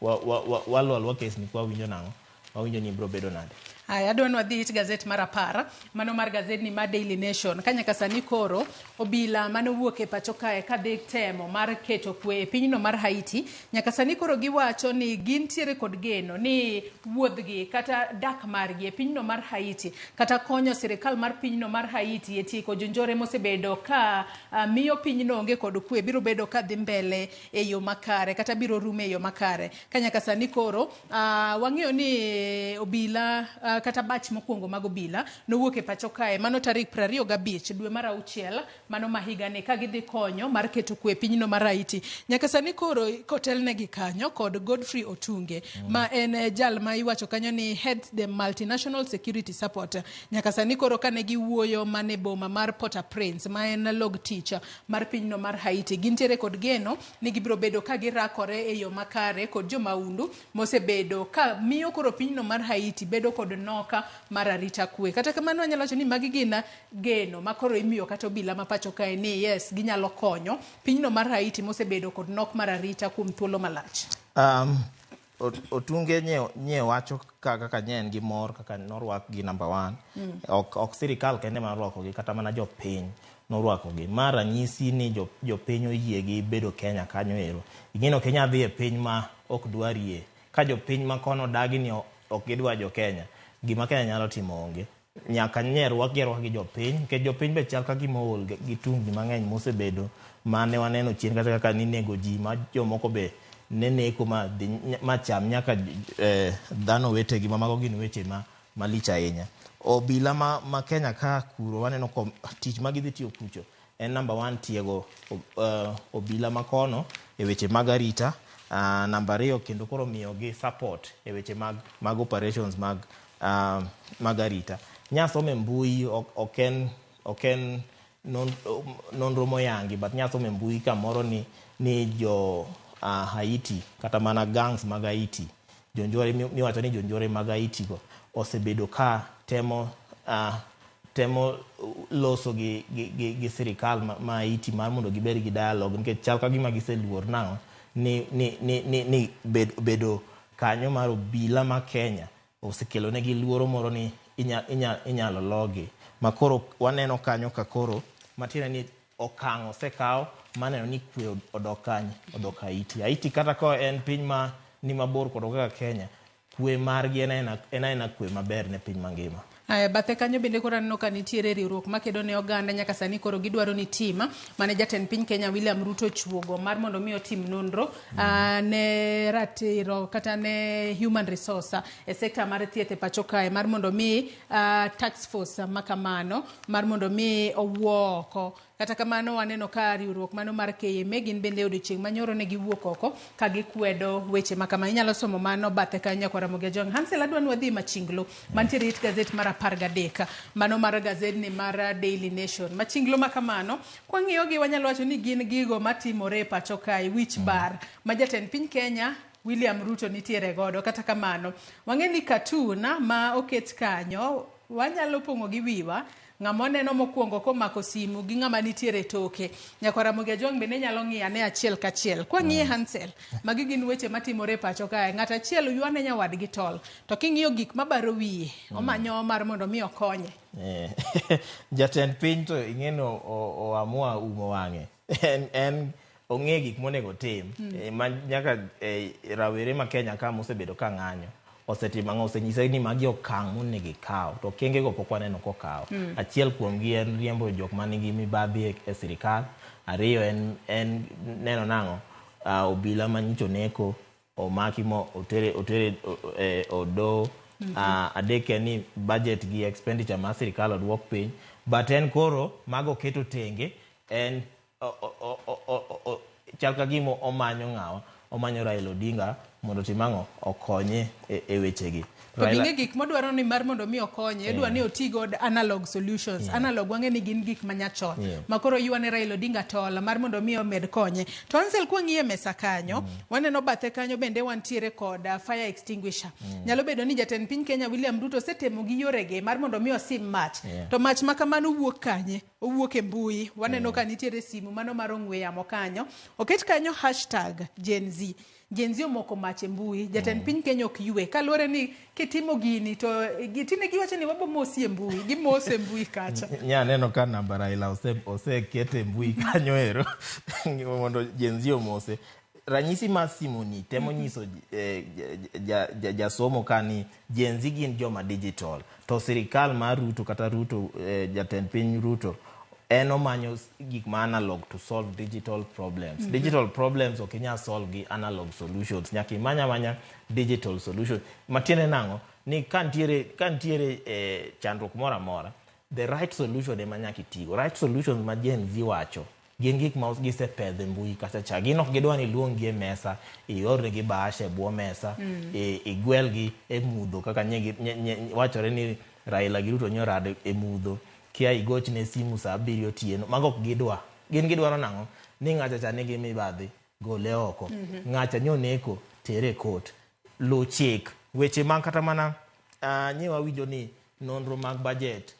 waluwo aluwa kes ni kwa winjo nang'o, wawinjo ni biro bedo nade. Aya, adwa ni wadhi it gazet mar 10 mano mar gazedni mar Daily Nation. Ka nyaka sani koro obila manowuok e pacho kae kadhi temo mar keto kwe e pinyno mar Haiti, nyaka sani koro giwacho ni gintiere kod geno ni wuodhgi kata dak margi e pinyno mar Haiti kata konyo sirikal mar pinyno mar Haiti e tieko jonjore mosebedo ka miyo pinyno onge kod kwe biro bedo ka dhi mbele e yo makare kata biro rumo e yo makare. Ka nyaka sani koro wang'eyo ni obila kata batch mokwongo mag obila nowuok e pacho kae mano tarik 25 dwe mar 6 mano ma higani ka gidhi konyo mar keto kwe e pinyno mar Haiti. Nyaka sani koro kotelnegi kanyo kod Godfrey Otunge ma en jal ma iwacho kanyo ni heads the multinational security support. Nyaka sani koro kane giwuoyo mane boma mar Port-au-Prince ma en log tich mar pinyno mar Haiti, gintiere kod geno ni gibiro bedo ka girakore e yo makare kod jomaundu mosebedo ka miyo koro pinyno mar Haiti bedo kod noka mar arita kwe. Kata kamano anyalo wacho ni magi gin geno ma koro imiyo kata obila ma pacho kae ni yes, ginyalo konyo pinyno mar Haiti mosebedo kod nok mar arita kuom thuolo malach. Otunge nye wacho kaka nye en gi mor kaka norwak gi number one. Ok sirikal kende ma norwakogi, kata mana jopiny norwakogi. Ma ranyisi ni jopiny oyie gi bedo Kenya kanyo ero. Ing'e ni ok inyal dhi e piny ma ok dwarie. Ka jopiny ma kono dagi ni ok gidwa jo Kenya, gima Kenya nyalo timo onge. Nyaka nye rwakgi arwaka gi jopiny, nikech jopiny be chal ka gima ool gi tungni mang'eny mosebedo mane waneno chien kata kaka ninego ji ma jomoko be ne neko ma dhi ma cham nyaka dhano wetegi ma mago gin weche ma malich ahinya. Obila ma Kenya ka kuro waneno ko tich ma gidhi tiyo kucho en number one tiego obila ma kono e weche mag arita, namba 2 kendo koro miyogi support e weche mag operations mag arita. Nyasomo e mbui ok en nonro moyangi, but nyasomo e mbui kamoro ni jo Haiti kata mana gangs mag Haiti, jonjore miwacho ni jonjore mag Haiti go osebedo ka temo loso gi sirikal ma Haiti mar mondo gibed gi dialogue, nikech chal ka gima giseluor nang'o ni bedo kanyo mar obila ma Kenya osekelo negi luoro moro ni inyalo logi ma koro waneno kanyo ka koro matiende ni okang' osekaw maneno ni kwe odok kanye, odok Haiti. Haiti kata ka en piny ma ni mabor kodwa kaka Kenya, Kwe margi en aena kwe maber ne piny mangima. Aya, bathe kanyo bende koro aneno ka nitiere riwruok makedo ne oganda nyaka sani koro gidwaro ni tim mane jatend piny Kenya William Ruto ochuogo mar mondo mi otim nonro ne ratiro kata ne human resource e sekta mar thieth e pacho kae mar mondo mi task force makamano mar mondo mi owuo oko. Kata kamano waneno ka riwruok mano mar KMA gin bende odiochieng' manyoro ne giwuok oko ka gikwedo weche makama. Inyalo somo mano bathe kanyo nyakwar Ramogi Ajwang'. Hansel adwa ni wadhi Machinglo mantiere it gazet mar 13 mano mar gazedni mar Daily Nation. Machinglo makamano kwang'iyogi wanyalo wacho ni gin gigo matimore e pacho kae wich bar ma jatend piny Kenya William Ruto nitiere godo. Kata kamano wang'e ni cartoon ma oket kanyo wanyalo pong'o gi wiwa. Ng'ama waneno mokwongo komako simu gi ng'ama nitiere toke. Nyakwar Ramogi Ajwang' bende nyalo ng'iyo ane achiel kachiel. Kwang'iye Hansel, magi gin weche matimore e pacho kae. Ng'at achiel ywane nyawadgi tol. To king'iyo gik mabaro wiye, omanyo mar mondo mi okonye. Jatend piny to ing'eno oamua umo wang'e. En ong'e gik monego tim. Ma nyaka rawere ma Kenya ka mosebedo ka ng'anyo. Osetimo ang'o? Osenyise ni magi okang' monego ikaw. To okenge go pok waneno kokaw. Achiel kuomgi en riembo jok manigi mibadhi e sirikal. Ariyo en neno nang'o obila manyicho neko omaki mo otere odoho. Adek en ni budget gi expenditure mar sirikal oduok piny. But en koro mago oketo tenge en chal ka gima omanyo ng'awa, omanyo Raila Odinga mondo otim ang'o, okonye e wechegi. To ging'e gik modwaro ni mar mondo mi okonye, idwa ni oti god analog solutions. Analog wang'e ni gin gik manyachon. Ma koro ywane Raila Odinga tol mar mondo mi omed konye. To Hansel kwang'iye mesa kanyo, waneno bathe kanyo bende wantiere kod fire extinguisher. Nyalo bedo ni jatend piny Kenya William Ruto osetemo gi yorege mar mondo mi osim mach. To mach ma kamano wuok kanye? Owuok e mbui. Waneno ka nitiere simu mano mar ong'we yamo kanyo. Oket kanyo hashtag Gen Z. Gen Z omoko mach e mbui. Jatend piny Kenya ok ywe. Kaluwore ni kitimo gini to tinde giwacho ni wabo mosi e mbui. Gimose e mbui kacha. Nya neno ka namba Raila oseket e mbui kanyo ero mondo Gen Z omose. Ranyisi mar simu ni temo nyiso jasomo ka ni Gen Z gin joma digital. To sirikal mar Ruto kata Ruto, jatend piny Ruto, en omanyo gik ma analog to solve digital problems. Digital problems ok inyal solve gi analog solutions. Nyaka imany amanya digital solution. Matiende nang'o? Ni ka nitiere chandruok moro amora, the right solution ema nyaka itigo. Right solutions ma Gen Z wacho gin gik ma gisepedho e mbui kacha cha. Gin ok gidwa ni iluong gi e mesa, iornegi bahasha e bwo mesa, igwelgi e mudho kaka wachore ni Raila gi Ruto nyorado e mudho. Kia igochne simu saa 7 otieno. Mago ok gidwa. Gin gidwaro nang'o? Ni ng'acha cha nigi mibadhi, gole oko. Ng'acha nyoneko, tere e court. Luw chik. Weche mag kata mana nye wawinjo ni nonro mag budget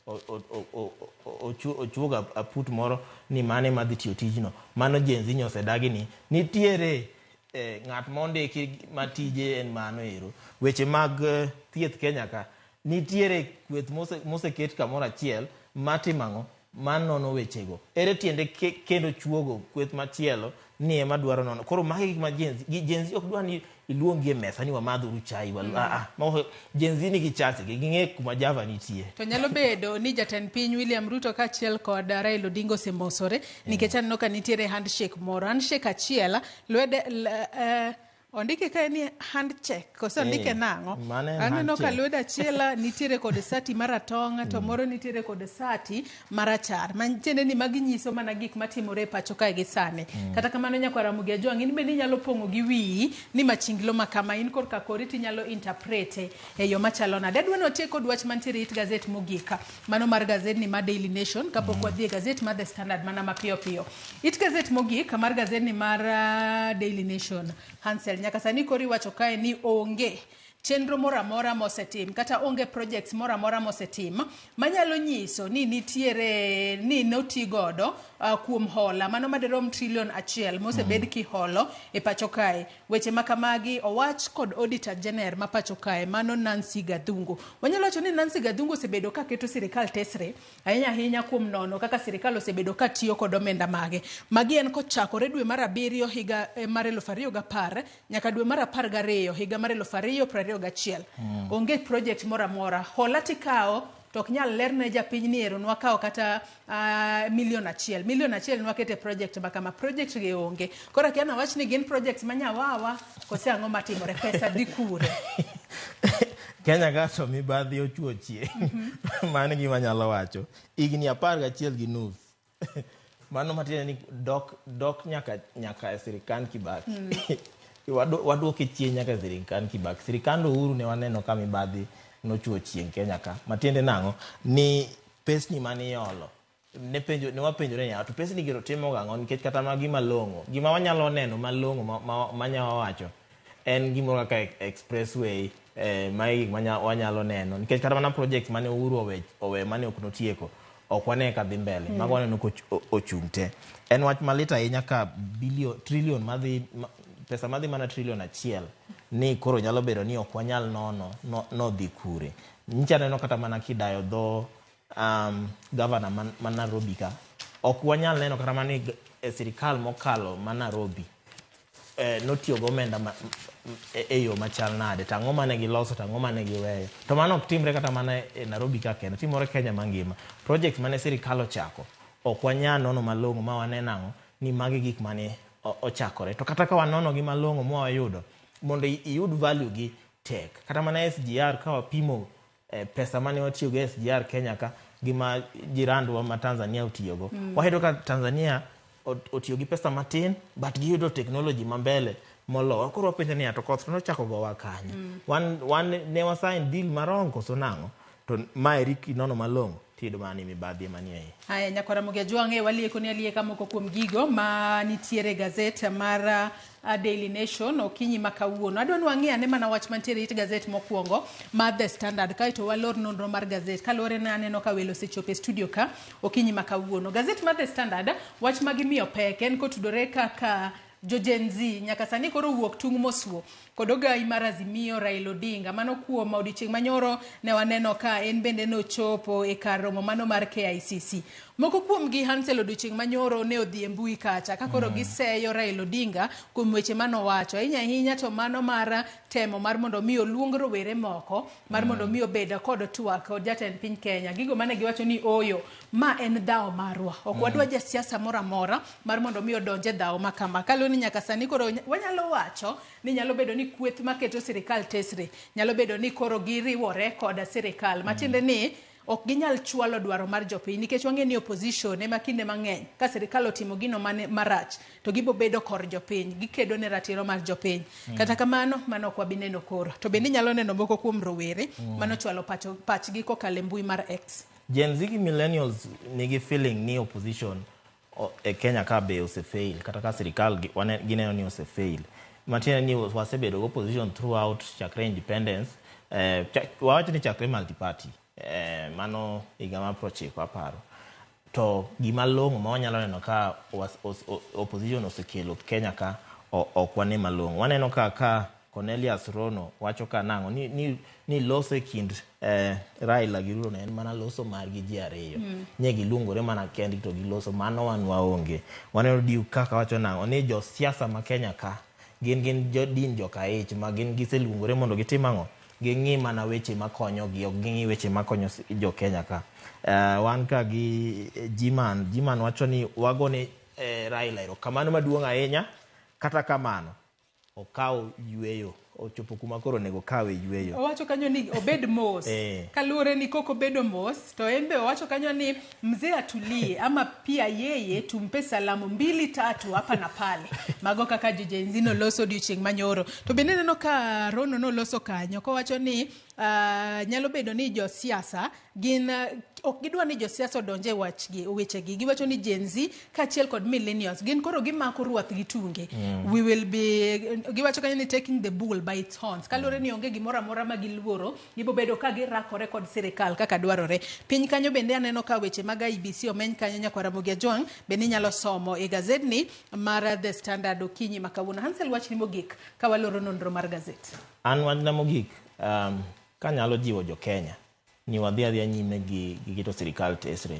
ochuogo aput moro ni mane madhi tiyo tijno. Mano Gen Z nyosedagi ni nitiere ng'at mondiki ma tije en mano ero. Weche mag thieth Kenya ka nitiere kweth moseket kamoro achiel matimo ang'o? Manono wechego. Ere tiende kendo chuogo kweth machielo ni ema dwaro nono. Koro magi gik ma Gen Z, Gen Z ok dwa ni iluongi e mesa ni wamadhuru chai. Gen Z nigi chachgi, ging'e kuma Java nitie. To nyalo bedo ni jatend piny William Ruto kaachiel kod Raila Odinga osemosore nikech aneno ka nitiere handshake moro. Handshake achiel lwede ondike kae ni handshake koso ondike nang'o? Aneno ka lwedo achiel nitiere kod sati maratong' to moro nitiere kod sati marachar. Matiende ni magi nyiso mana gik matimore e pacho kae gi sani. Kata kamano nyakwar Ramogi Ajwang' in bende inyalo pong'o gi wiyi ni machinglo ma kama in korka kori tinyalo interprete e yo machalo nade. Adwa ni watiek kod wach mantiere it gazet mogik. Mano mar gazet ni mar Daily Nation kapok wadhi e gazet mar The Standard mana mapiyo piyo. It gazet mogik mar gazet ni mar Daily Nation. Hansel, nyaka sani koro iwacho kae ni onge chenro moro amora mosetim kata onge projects moro amora mosetim manyalo nyiso ni nitiere ni noti godo kuom hola mano madirom trilion 1 mosebed kiholo e pacho kae. Weche makamagi owach kod Auditor General ma pacho kae mano Nancy Gathungu. Wanyalo wacho ni Nancy Gathungu osebedo ka keto sirikal tesre ahinya ahinya kuom nono kaka sirikal osebedo ka tiyo kod omenda mage. Magi en kochakore dwe mar 7 higa mar 2010 nyaka dwe mar 12 higa mar 2022. 21. Onge project moro amora. Hola tikawo to ok nyal ler ne japiny ni ero nwakawo kata milion 1. Milion 1 nwakete project ma kama, project gi onge. Koro akia nawach ni gin projects ma nyawawa kose ang'o matimore, pesa dhi kure? Kenya ka to mibadhi ochuo chieng'. Mano gima anyalo wacho. Higni 11.5. Mano matiende ni dok nyaka e sirikand Kibaki. Waduoke chien nyaka e sirikand Kibaki. Sirikand Uhuru ne waneno ka mibadhi nochuo chieng' Kenya ka. Matiende nang'o? Ni pesni mane iolo. Ne wapenjore niya, to pesni gi to timo gang'o nikech kata magi malong'o. Gima wanyalo neno malong'o manyalo wacho en gimoro kaka expressway, magi gik wanyalo neno. Nikech kata mana project mane Uhuru owe mane ok notieko, ok wane ka dhi mbele. Mago waneno ka ochung' te. En wach malit ahinya ka trillion madhi, pesa madhi mana trillion 1 ni koro nyalo bedo ni ok wanyal nono nodhi kure. Nyicha aneno kata mana kidayo dho governor ma Nairobi ka. Ok wanyal neno kata mana ni e sirikal mokalo ma Nairobi notiyo gi omenda e yo machal nade, to ang'o mane giloso, to ang'o mane giweyo. To mano ok timre kata mana e Nairobi ka kende, timore Kenya mangima. Project mane sirikal ochako, ok wanyal nono malong'o ma wane nang'o ni magi gik mane ochakore. To kata ka wanono gi malong'o ma wayudo, mondo iyud value gi tek. Kata mana SGR ka wapimo pesa mane watiyogo SGR Kenya ka gi ma jirandwa ma Tanzania otiyogo. Wayudo ka Tanzania otiyo gi pesa matin but giyudo technology ma mbele moloyo. Koro wapenjo niya, to koth nochako gowa kanye? Wan ne wa sign deal marom koso nang'o? To maeri kinono malong'o tiyudo mana ni mibadhi ema nie iye. Haya, nyakwara Ramogi Ajwang', walieko ni alieka moko kuom gigo ma nitiere gazet mar Daily Nation okinyi ma kawuono. Adwa ni wang'i ane mana wach mantiere it gazet mokwongo mar The Standard, kaeto walor nonro mar gazet. Kaluwore ni aneno ka welo osechopo e studio ka okinyi ma kawuono. Gazet mar The Standard, wach ma gimiyo pek en kotudore kaka jo Gen Z nyaka sani koro wuok tung' mosuo kod ogai mar Azimio Raila Odinga. Mano kuom odiochieng' manyoro ne waneno ka en bende nochopo e kar romo mano mar KICC. Moko kuomgi Hansel odiochieng' manyoro ne odhi e mbui kacha ka koro giseyo Raila Odinga kuom weche manowacho. Ahinya ahinya to mano mar temo mar mondo mi oluong rowere moko mar mondo mi obed kod twak kod jatend piny Kenya. Gigo mane giwacho ni oyo, ma en dhawo marwa. Ok wadwa jasiasa moro amora mar mondo mi odonj e dhawo ma kama. Kaluwore ni nyaka sani koro wanyalo wacho ni nyalo bedo ni kweth maketo sirikal tesre, nyalo bedo ni koro giriwore kod sirikal. Matiende ni ok ginyal chwalo dwaro mar jopiny nikech wang'e ni opposition ema kinde mang'eny ka sirikal otimo gino mane marach to gibo bedo kor jopiny, gikedo ne ratiro mar jopiny. Kata kamano mano ok wabi neno koro. To bende inyalo neno moko kuom rowere manochwalo pachgi kokalo e mbui mar X. Gen Z gi millennials nigi feeling ni opposition e Kenya ka be osefail, kata ka sirikal gineno ni osefail. Matiende ni wasebedo gi opposition throughout chakre independence, wawach ni chakre multi-party, mano higa mar 90 aparo. To gima long'o ma wanyalo neno ka opposition osekelo Kenya ka ok wane malong'o. Waneno ka Cornelius Rono wacho ka nang'o ni loso e kind Raila gi Ruto en mana loso margi ji ariyo. Nye giluongore mana kendgi to giloso, mano wan waonge. Waneno Duke kaka wacho nang'o ni josiasa ma Kenya ka gin jo din joka ich ma gin giseluongore mondo gitim ang'o? Ging'i mana weche makonyogi, ok ging'i weche makonyo jo Kenya ka. Wan ka gi Jiman wacho ni wagone Raila erokamano maduong' ahinya, kata kamano okaw yweyo, ochopo kuma koro onego kawe yweyo. Owacho kanyo ni obed mos. Kaluwore ni kok obedo mos, to en be owacho kanyo ni mzee atulie ama pia yeye tumpe salamu 2-3 hapa na pale. Mago kaka jo Gen Z noloso odiochieng' manyoro. To bende neno ka Rono noloso kanyo kowacho ni nyalo bedo ni josiasa gin ok gidwa ni josiasa odonje wachgi wechegi. Giwacho ni Gen Z kaachiel kod millennials gin koro gimako ruath gi tunge. We will be, giwacho kanyo ni taking the bull by its horns. Kaluwore ni onge gimoro amora ma giluoro, gibobedo ka girakore kod sirikal kaka dwarore. Piny kanyo bende aneno ka weche mag IEBC omeny kanyo nyakwar Ramogi Ajwang' bende inyalo somo e gazedni mar The Standard okinyi ma kawuono. Hansel, wachni mogik ka waloro nonro mar gazet. An wachna mogik, kanyalo jiwo jo Kenya ni wadhi adhiya nyime gi keto sirikal tesre.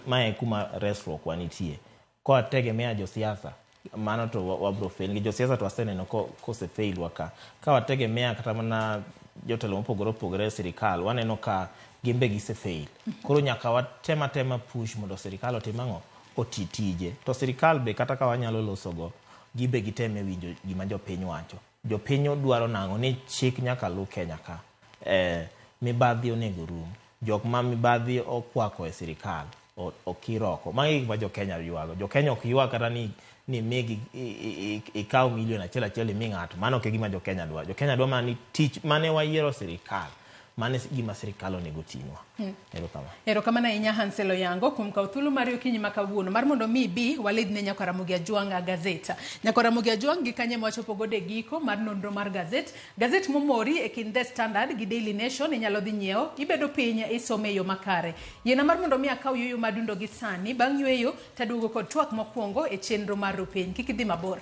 Mae kuma resruok wa nitie. Kowategemea josiasa Mano to wabro fail. Nikech josiasa to waseneno kose fail wa ka. Ka wategemea kata mana jotelo mopogore opogore e sirikal, waneno ka gin be gise fail. Koro nyaka watem atema push mondo sirikal otim ang'o? Oti tije. To sirikal be kata ka wanyalo losogo, gibe giteme winjo gima jopiny wacho. Jopiny dwaro nang'o? Ni chik nyaka lu Kenya ka. Mibadhi onego rum. Jok ma mibadhi okwako e sirikal okir oko. Magi gik ma jo Kenya ywago. Jo Kenya ok ywag kata ni migi ikaw milion achiel achiel imi ng'ato. Mano ok e gima jo Kenya dwaro. Jo Kenya dwaro mana ni tich mane wayiero sirikal, mano e gima sirikal onego tinwa. Erokamano. Erokamano ahinya Hansel Oyango kuom kawo thuolo mari okinyi ma kawuono mar mondo mi ibi walidhne Nyakwar Ramogi Ajwang' gazet. Nyakwar Ramogi Ajwang' gi kanye mwachopo godo e giko mar nonro mar gazet. Gazet momori e kind The Standard gi Daily Nation inyalo dhi nyiewo, ibedo piny isome e yo makare. Yiena mar mondo mi akaw yueyo madundo gi sani, bang' yueyo taduogo kod twak mokwongo e chenro mar Rupiny. Kik idhi mabor.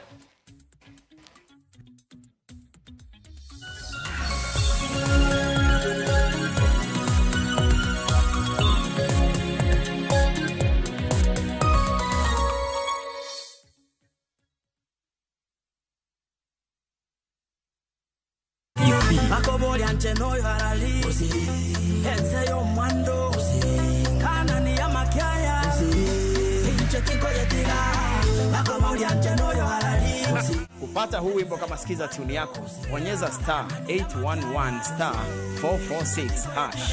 Kupata huu wimbo kama sikiza tune yako, bonyeza star 811 star 446 hash.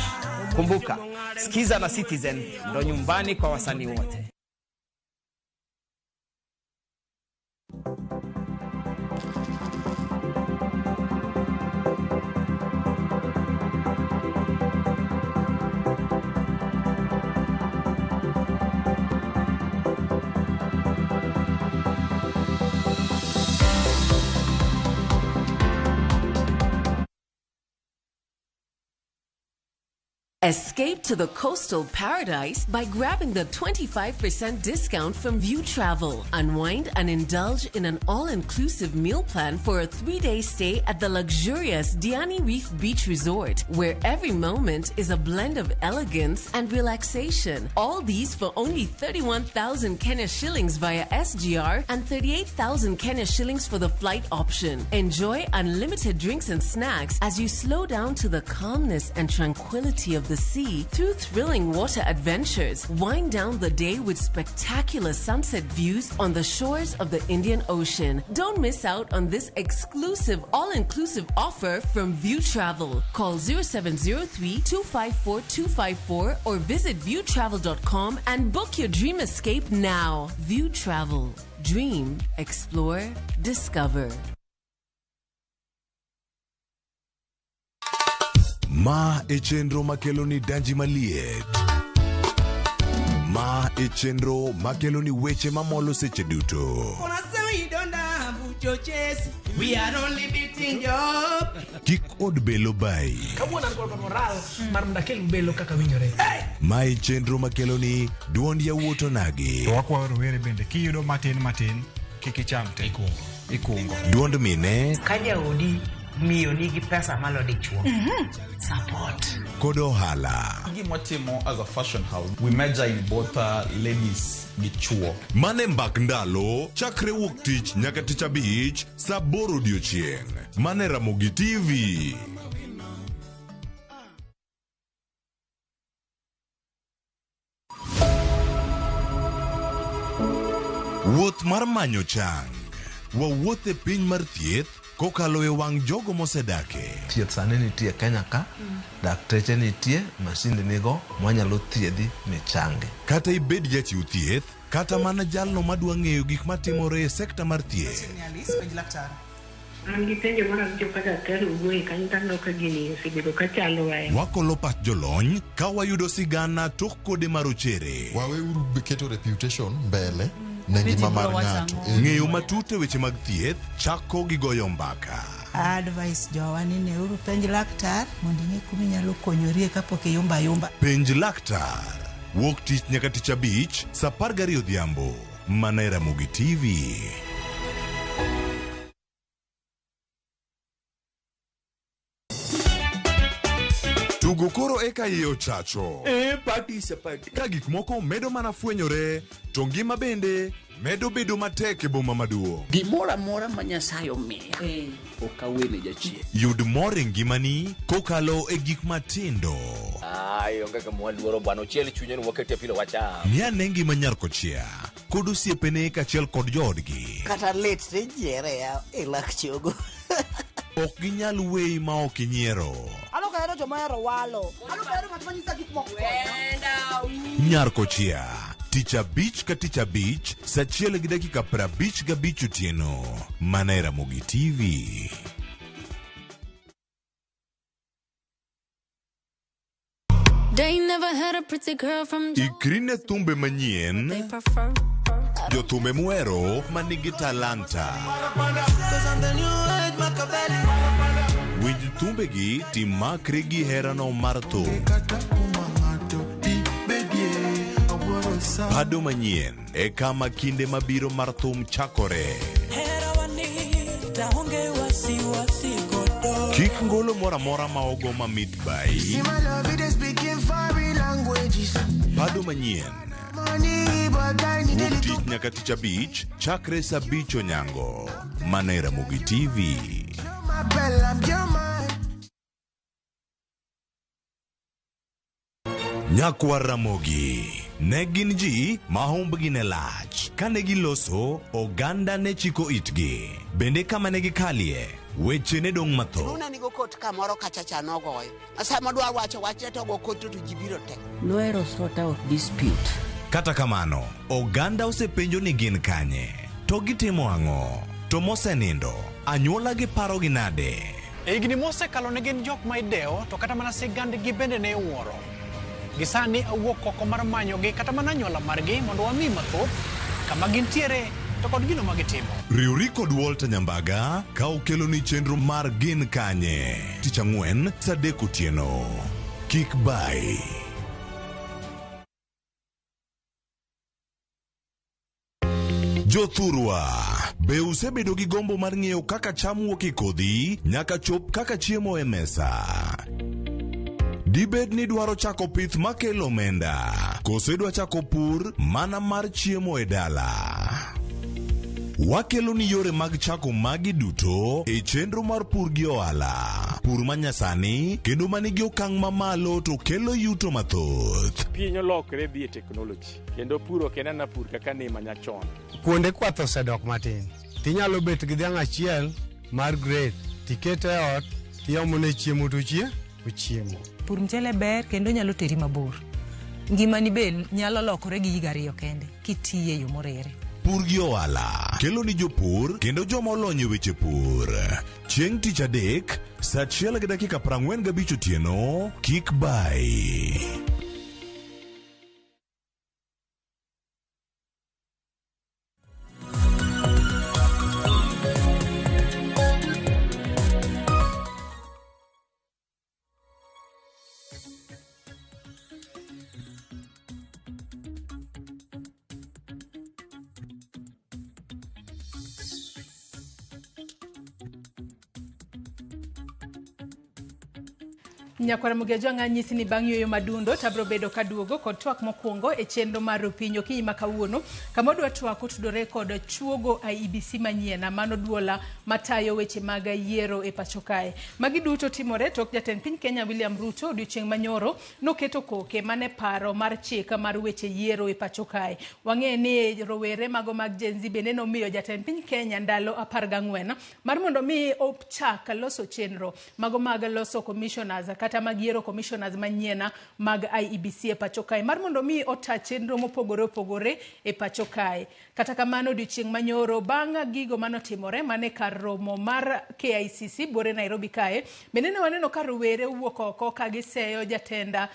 Kumbuka, Sikiza na Citizen ndo nyumbani kwa wasanii wote. Escape to the coastal paradise by grabbing the 25% discount from View Travel. Unwind and indulge in an all-inclusive meal plan for a 3-day stay at the luxurious Diani Reef Beach Resort, where every moment is a blend of elegance and relaxation. All these for only 31,000 Kenya shillings via SGR and 38,000 Kenya shillings for the flight option. Enjoy unlimited drinks and snacks as you slow down to the calmness and tranquility of the sea through thrilling water adventures. Wind down the day with spectacular sunset views on the shores of the Indian Ocean. Don't miss out on this exclusive all-inclusive offer from View Travel. Call 0703 254 254 or visit viewtravel.com and book your dream escape now. View Travel. Dream, explore, discover. Ma e chenro makelo ni danji maliet. Ma e chenro makelo ni weche mamolo seche duto. We are only beating job. Kik od belo bai. Kawuono an kod moral mar mondo akel belo kaka winjore. Ma e chenro makelo ni duond yawuot onagi. To wakwayo rowere bende kiyudo matin matin kik icham te. Ikungo. Duond mine. Ka jaodi miyo nigi pesa malo dichuo. Support. Kod ohala. Gima watimo as a fashion house, we major in both ladies gi chuo. Mane mbak ndalo, chakre wuok tich nyaka tich abich, saa aboro odiochieng'. Mane Ramogi TV. Wuoth mar manyo chang. Wawuoth e piny mar thieth kokalo e wang' jogo mosedake. Thieth sani nitie Kenya ka, dakteche nitie, masinde nigo mwanyalo thiedhi michangi. Kata ibed jachiw thieth, kata mana jalno madwa ng'eyo gik matimore e sekta mar thieth. An gi penjo mar awinjo ka daktari owuoye kanyo to aneno ka gini osebedo ka chandowa. Wakolo pach jolony ka wayudo sigana tok kode marochere. Waweuru keto reputation mbele ne ngima mar ng'ato. Ng'eyo matut e weche mag thieth chako gi goyo mbaka. Advice jowa ni neuru penj laktar mondo ing'e kuma inyalo konyorie kapok iyumba ayumba. Penj laktar. Wuok tich nyaka tich abich saa 12 odhiambo. Mana e Ramogi TV. Tugo koro eka iye ochacho. Party is a party. Ka gik moko medo mana fwenyore, to ngima bende Medo bedo matek e boma maduong'. Gimoro amora ma Nyasaye omiya ok awene jachien. Yud mor e ngimani kokalo e gik matindo. Ai, onge gima waluoro bwana, ochiel chunye ni wakete pilo wacham. Ng'i ane ngima nyar kochia kod osiepene kaachiel kod joodgi. Kata lit tijiere ya e lak chogo. Ok ginyal weyi ma ok inyiero. An ok ahero joma ohero walo. An ok ahero ng'at ma nyisa gik moko. Nyar kochia tich abich ka tich abich saa achiel gi dakika 55 otieno mana e Ramogi TV. They never had a pretty girl from Ikri ne thumbe manyien, they prefer. jothumbe muhero manigi talanta. Winj thumbegi timakri gi herano mar thum. Pado manyien e kama kinde mabiro mar thum chakore. Kik ngolo moro amora ma ogo mamit bai. Pado manyien. Wuok tich nyaka tich abich chakre saa abich onyango. Mana e Ramogi TV. Nyakwar Ramogi ne gin ji ma humbgi ne lach. Kane giloso, oganda ne chiko itgi. Bende kama ne gikalie, weche ne dong' mathoth. Luna nigo kot kamoro kacha cha nogoyo. Sama dwa wacho wachne to go kot to ji biro te. Nohero sort out dispute. Kata kamano, oganda osepenjo ni gin kanye, to gitimo ang'o, to mosenindo, anyuola gi parogi nade? E higni mosekalo ne gin jok ma idewo to kata mana sigandgi bende ne iwuoro. Gi sani awuok oko mar manyogi kata mana anyuola margi mondo wang'i mathoth kama gintiere to kod gino ma gitimo. Riwri kod Walter Nyambaga ka okeloni chenro mar Gin Kanye tich ang'wen saa adek otieno. Kik bai. Jothurwa, be usebedo gi gombo mar ng'eyo kaka cham wuok e kodhi nyaka chop kaka chiemo e mesa? Dibed ni idwaro chako pith makelo omenda, koso idwa chako pur mana mar chiemo e dala? Wakelo ni yore mag chako magi duto e chenro mar pur gi ohala. Pur manyasani kendo manigi okang' mamalo to kelo yuto mathoth. Piny olokre dhi e teknoloji kendo pur ok en ana pur kaka ne manyachon. Kuonde kwath osedok matin. Tinyalo bet gi dhiang' achiel mar grade tikete e ot tiomone chiemo to ochiemo. Pur mchele ber kendo nyalo teri mabor. Ngimani be nyalo lokore gi higa ariyo kende kitiye e yo morere. Pur gi ohala kelo ni jopur kendo joma olony e weche pur. Chieng' tich adek saa achiel gi dakika 45 otieno kik bai. Nyakwara Mugejo anyisi ni bang' yueyo madundo to abiro bedo kaduogo kod twak mokwongo e chenro mar Rupiny okinyi ma kawuono kama wadwa twak otudore kod chuogo IEBC manyien mano duola matayo weche mag yiero e pacho kae. Magi duto timore tok jatend piny Kenya William Ruto odiochieng' manyoro noketo koke mane paro mar chik mar weche yiero e pacho kae. Wang'e ni rowere mago mag Gen Z bende nomiyo jatend piny Kenya ndalo 14 mar mondo mi ochak loso chenro mago mag loso commissioners kata mag yiero commissioners manyien mag IEBC e pacho kae mar mondo mi ota chenro mopogore opogore e pacho kae. Kata kamano odiochieng' manyoro bang' gigo manotimore mane kar romo mar KICC buore Nairobi kae bende ne waneno ka rowere wuok oko ka giseyo jatenda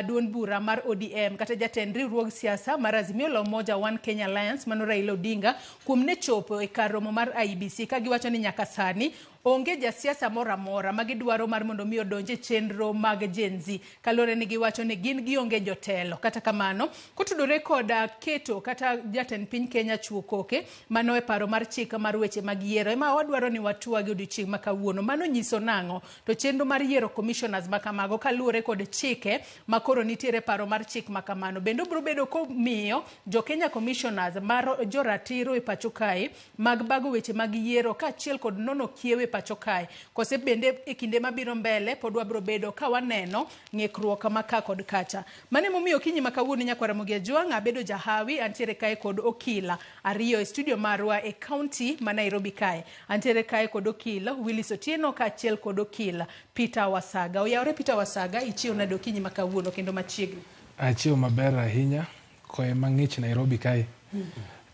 duond bura mar ODM kata jatend riwruog siasa mar Azimio la Umoja One Kenya Alliance mano Raila Odinga kuom ne chopo e kar romo mar IEBC ka giwacho ni nyaka sani onge jasiasa moro amora ma gidwaro mar mondo mi odonj e chenro chenro mag Gen Z kaluwore ni giwacho ni gin gionge jotelo. Kata kamano, kotudore kod keto kata jatend piny Kenya chuo koke mano e paro mar chik mar weche mag yiero ema wadwaro ni watwagi odiochieng' ma kawuono. Mano nyiso nang'o? To chenro mar yiero commissioners ma kamago kaluwore kod chike ma koro nitiere paro mar chik ma kamano. Bende obiro bedo komiyo jo Kenya commissioners mar joratiro e pacho kae mag bago weche mag yiero kaachiel kod nono kiewo e pacho kae. Kose bende e kinde mabiro mbele pod wabiro bedo ka waneno ng'ikruok ma ka kod kacha. Mano emomiyo okinyi ma kawuono nyakwar Ramogi Ajwang' abedo jahawi antiere kae kod okila ariyo e studio marwa e county ma Nairobi kae. Antiere kae kod okil Willis Otieno kaachiel kod okil Peter Wasaga. Oyawore Peter Wasaga, ichiew nade okinyi ma kawuono kendo machiegni? Achiew maber ahinya, koyo mang'ich Nairobi kae.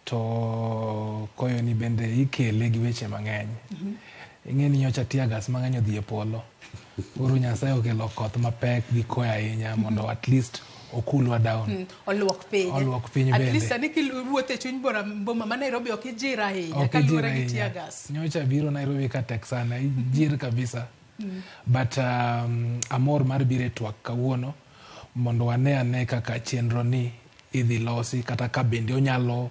To koyo ni bende ikele gi weche mang'eny. Ing'e ni nyocha tear gas mang'eny odhi e polo. Koro Nyasaye okelo koth mapek gi koyo ahinya mondo at least okulwa down. Oluok piny. Oluok piny At bende. least sani kiwuotho e chuny boma ma Nairobi ok ijir ahinya Ok ijir kaluwore gi ahinya. tear gas. Nyocha biro Nairobi ka tek sana, ijir kabisa. But amor mar biro e twak kawuono mondo wane ane kaka chenro ni idhi losi kata ka bende onyalo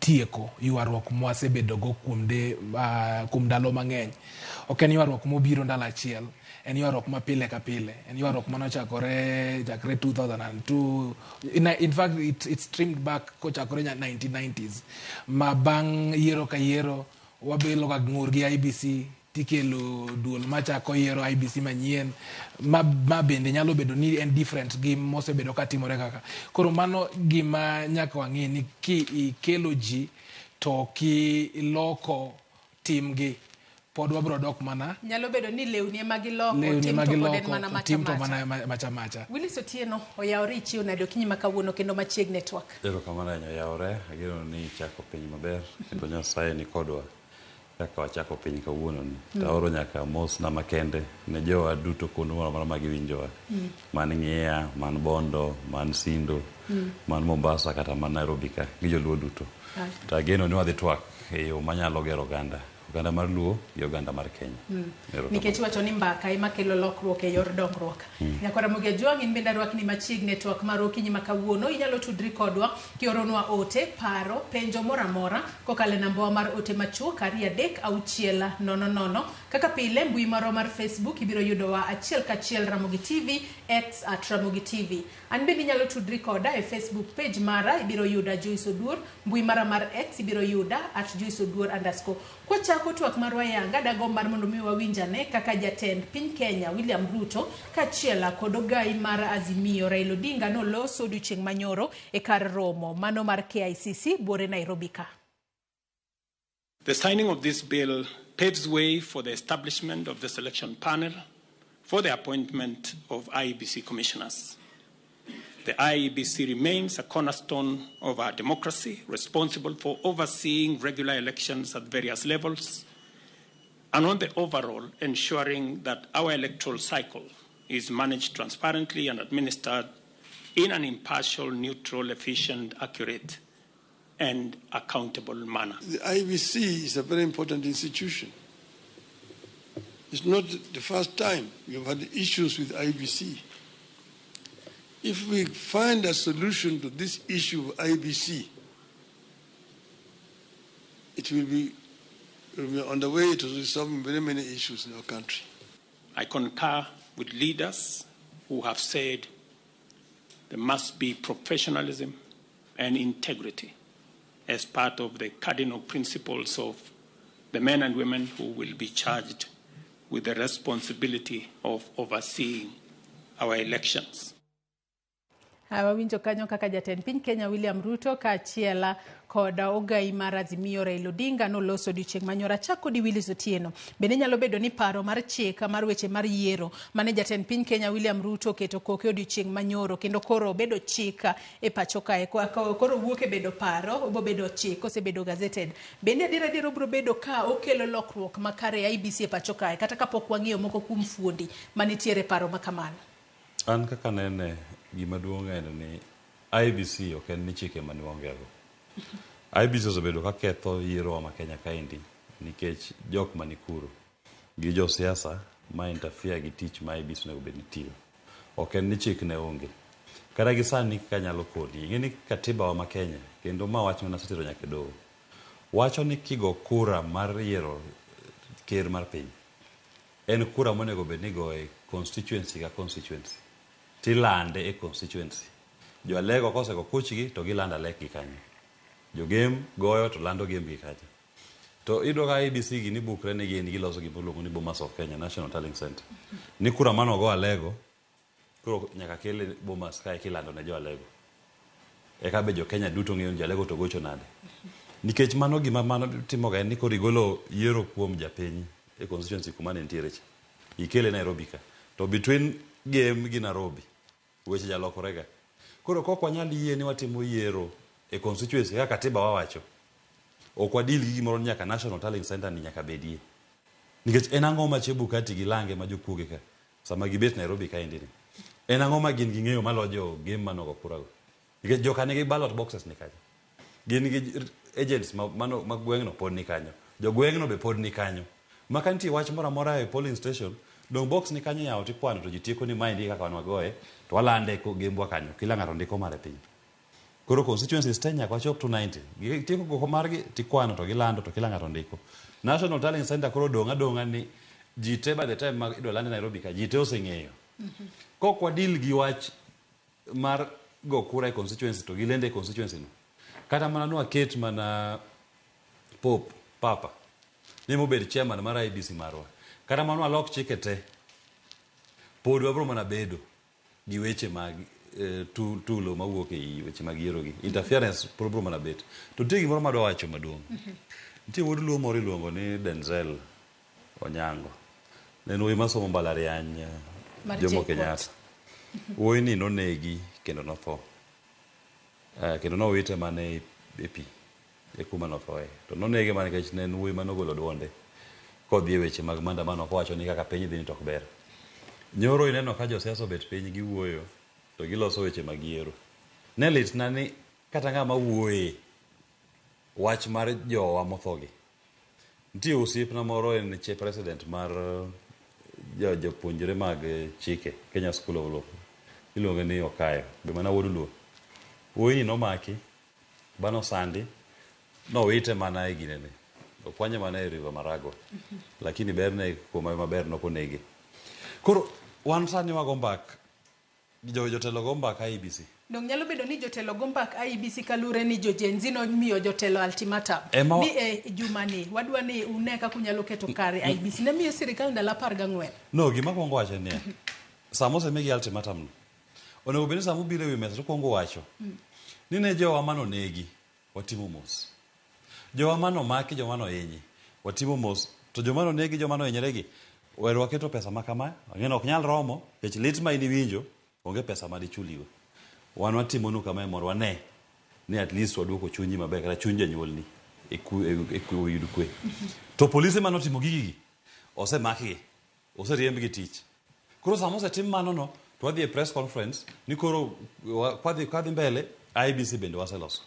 tieko ywaruok mwasebedogo kuom ndalo mang'eny. Ok en ywaruok mobiro ndalo achiel, en ywaruok ma pile ka pile, en ywaruok manochakore chakre 2002. In fact, it streamed back kochakore 1990s ma bang' yiero ka yiero wabelo ga ng'ur gi IEBC tikelo duol machako yiero IEBC manyien ma bende nyalo bedo ni en different gi mosebedo katimore kaka. Koro mano gima nyaka wang'e ni ki ikelo ji to ki iloko timgi pod wabiro dok mana Nyalo bedo ni lewni ema giloko, lewni tim ema to pod en giloko, mana macha tim to macha. mana macha macha. Willis Otieno oyawore ichiew nade okinyi ma kawuono kendo machiegni e twak. Erokamano ahinya oyawore, ageno ni ichako piny maber kendo Nyasaye ni kodwa kaka wachako piny kawuono ni. Taoro nyaka mosna makende ne jowa duto kuonde moro amora ma giwinjowa. Man Ng'iya, man Bondo, man Sindo, man Mombasa kata man Nairobi ka gi joluo duto. To ageno ni wadhi twak e yo manyalo gero oganda. Oganda mar Luo gi oganda mar Kenya. Erokamano. Nikech iwacho ni mbaka ema kelo lokruok e yor dongruok. Nyakwar Ramogi Ajwang' in bende arwakni machiegni e twak mar okinyi ma kawuono. Inyalo tudri kodwa kioronwa ote, paro, penjo moro amora kokalo e nambawa mar ote machuok 2 3 6 0 0. Kaka pile mbui marwa mar Facebook ibiro yudowa achiel kachiel Ramogi TV, X at Ramogi TV. An bende inyalo tudri koda e Facebook page mara ibiro yuda Joyce Oduor, mbui mara mar X ibiro yuda at Joyce Oduor underscore. Kwachako twak marwa yanga dagomb mar mondo mi wawinjane kaka jatend piny Kenya William Ruto kaachiel kod ogai mar Azimio Raila Odinga noloso odiochieng' manyoro e kar romo mano mar KICC buore Nairobi ka. The signing of this bill paves way for the establishment of the selection panel for the appointment of IEBC commissioners. The IEBC remains a cornerstone of our democracy, responsible for overseeing regular elections at various levels, and on the overall, ensuring that our electoral cycle is managed transparently and administered in an impartial, neutral, efficient, accurate, and accountable manner. The IEBC is a very important institution. It's not the first time we have had issues with IEBC. If we find a solution to this issue of IEBC, it will be on the way to resolving very many issues in our country. I concur with leaders who have said there must be professionalism and integrity as part of the cardinal principles of the men and women who will be charged with the responsibility of overseeing our elections. Wawinjo kanyo kaka jatend piny Kenya William Ruto kaachiel kod ogai mar Azimio Raila Odinga noloso odiochieng' manyoro. Achak kodi Willis Otieno. Bende nyalo bedo ni paro mar chik mar weche mar yiero mane jatend piny Kenya William Ruto oketo koke odiochieng' manyoro kendo koro obedo chik e pacho kae. Koro wuok e bedo paro, obobedo chik, osebedo gazetted. Bende adier adier obiro bedo ka okelo lokruok makare e IEBC e pacho kae kata kapok wang'iyo moko kuom fuondi manitiere paro makamano. An kaka nene gima duong' en ni IEBC ok en ni chike mane waongego. IEBC osebedo ka ketho yierowa ma Kenya kaendi nikech jok mani kuro gi josiasa ma interfere gi tich ma IEBC onego bed ni tiyo. Ok en ni chik ne onge. Kata gi sani kaka anyalo koni, ing'e ni katiba wa ma Kenya, kendo ma wach mana asetero nyaka e doho, wacho ni kigo kura mar yiero ker mar piny, en kura monego bed ni igoyo e constituency ka constituency. Tilande e constituency. Jo Alego kosego kuchgi to gilando Alek gi kanyo. Jo Gem goyo to lando Gem gi kacha. To iyudo ka IEBC gi ni bukre ni gin giloso gima iluongo ni Bomas of Kenya National Tallying Center. Ni kura manogo Alego koro nyaka kele Bomas kae kilando ne jo Alego. Eka be jo Kenya duto ng'eyo ni jo Alego to gocho nade. Nikech mano gima mano timoga en ni koro igolo yiero kuom japiny e constituency kuma ne nitiere cha. Ikele Nairobi ka. To between Gem gi Nairobi weche jalokore ga. Koro kok wanyal yie ni watimo yiero e constituency kaka katiba wawacho, ok wadil gi gimoro ni nyaka National Tallying Center ni nyaka bedie. Nikech en ang'o ma Chebukati gi Lange ma jokuoge ka sama gibet Nairobi kaendi ni. En ang'o ma gin ging'eyo maloyo jo Gem manogo kura go. Nikech joka nigi ballot boxes ni kanyo. Gin gi agents ma, mano, ma gweng'no pod ni kanyo. Jo gweng'no be pod ni kanyo. Ma ka nitie wach moro amora e polling station, dong box ni kanyo yawo tikwano to ji tieko ni maendi kaka wan wagoye to walande ko gembwa kanyo. Kila ng'ato ndiko mare piny. Koro constituencies te nyaka wachop 290. Gitieko go margi tikwano to gilando to kila ng'ato ndiko. National Tallying Center koro dong' adong'a ni ji te by the time ma idwa lande Nairobi ka ji te oseng'eyo. Kok wadil gi wach mar go kura e constituency to gilende e constituency no. Kata mana nwaket mana Pope, Papa, ni mobed chairman mar IEBC marwa. Kata mana walok chike te, pod wabro mana bedo gi weche mag tulo mawuok e weche mag yiero gi. Interference pod bro mana bet. To nitie gimoro madwa wacho maduong'. Nitie wuod luo moro iluongo ni Denzel Onyango. Ne en wuoyi masomo mbalariany Mar Jomo JKUAT. Kenyatta. Wuoyi ni nonegi kendo notho. Kendo nowite mana e pi e kuma nothoe. To nonege mana nikech ne en wuoyi manogolo duonde kodhi e weche mag maandamano kowacho ni kaka piny dhi ni to ok ber. Nyoro ineno ka josiasa obet piny giwuoyo to giloso weche mag yiero. Ne litna ni kata ng'ama wuoye wach mar jowa mothogi. Nitie osiepna moro en che president mar jopuonjre mag chike Kenya School of Law. Iluonge ni Okayo. Be mana wuod Luo. Wuoyi ni nomaki banosandi nowite mana e ginene. Okwanye mana e River Maragua. Lakini berne kuom maber nokonege. Koro wan sani wago mbak jotelo go mbaka IEBC. Dong nyalo bedo ni jotelo go mbak IEBC kalure ni jo Gen Z nomiyo jotelo ultimatum. Ni e juma ni wadwa ni une kaka unyalo keto kare IEBC. Ne miyo sirikal ndalo 14. No, gima kwongo wacho en niya. Sama osemigi ultimatum no, onego bed ni sama ubiro e wi mesa to kwongo wacho ni ne jowa manonegi watimo mos. Jowa manomaki, joma nohinyi watimo mos. To joma nonegi, joma nohinyre gi, wer waketo pesa ma kama, ang'e ni ok nyal romo, nikech lit ma in iwinjo, onge pesa ma dichuligo. Wan watimonu kamae mondo wane ni at least waduoko chunyi maber kata chuny janyuolni e oyud kwe. To polise manotimo gigi gi, osemakgi, oseriembgi tich. Koro sama osetim mano no, to wadhi e press conference ni koro kwadhi mbele, IEBC bende waseloso.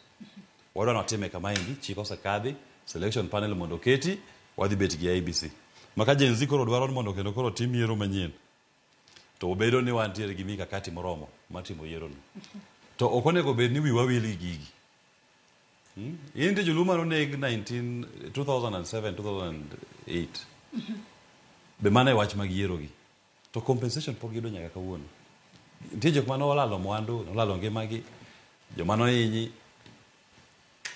Wadwa ni watime kamaendi, chik osekadhi, selection panel mondo oketi, wadhi bet gi IEBC. Ma ka Gen Z koro dwaro ni mondo kendo koro tim yiero manyien, to obedo ni wantiere gi mikakati moromo mar timo yiero no. To ok onego bed ni wiwa wil gi gigi. In nitie joluo manoneg 2007, 2008. Be mano e wach mag yiero gi. To compensation pok giyudo nyaka kawuono. Nitie jok mane olalo mwandu, nolalo ngimagi, joma nohinyi.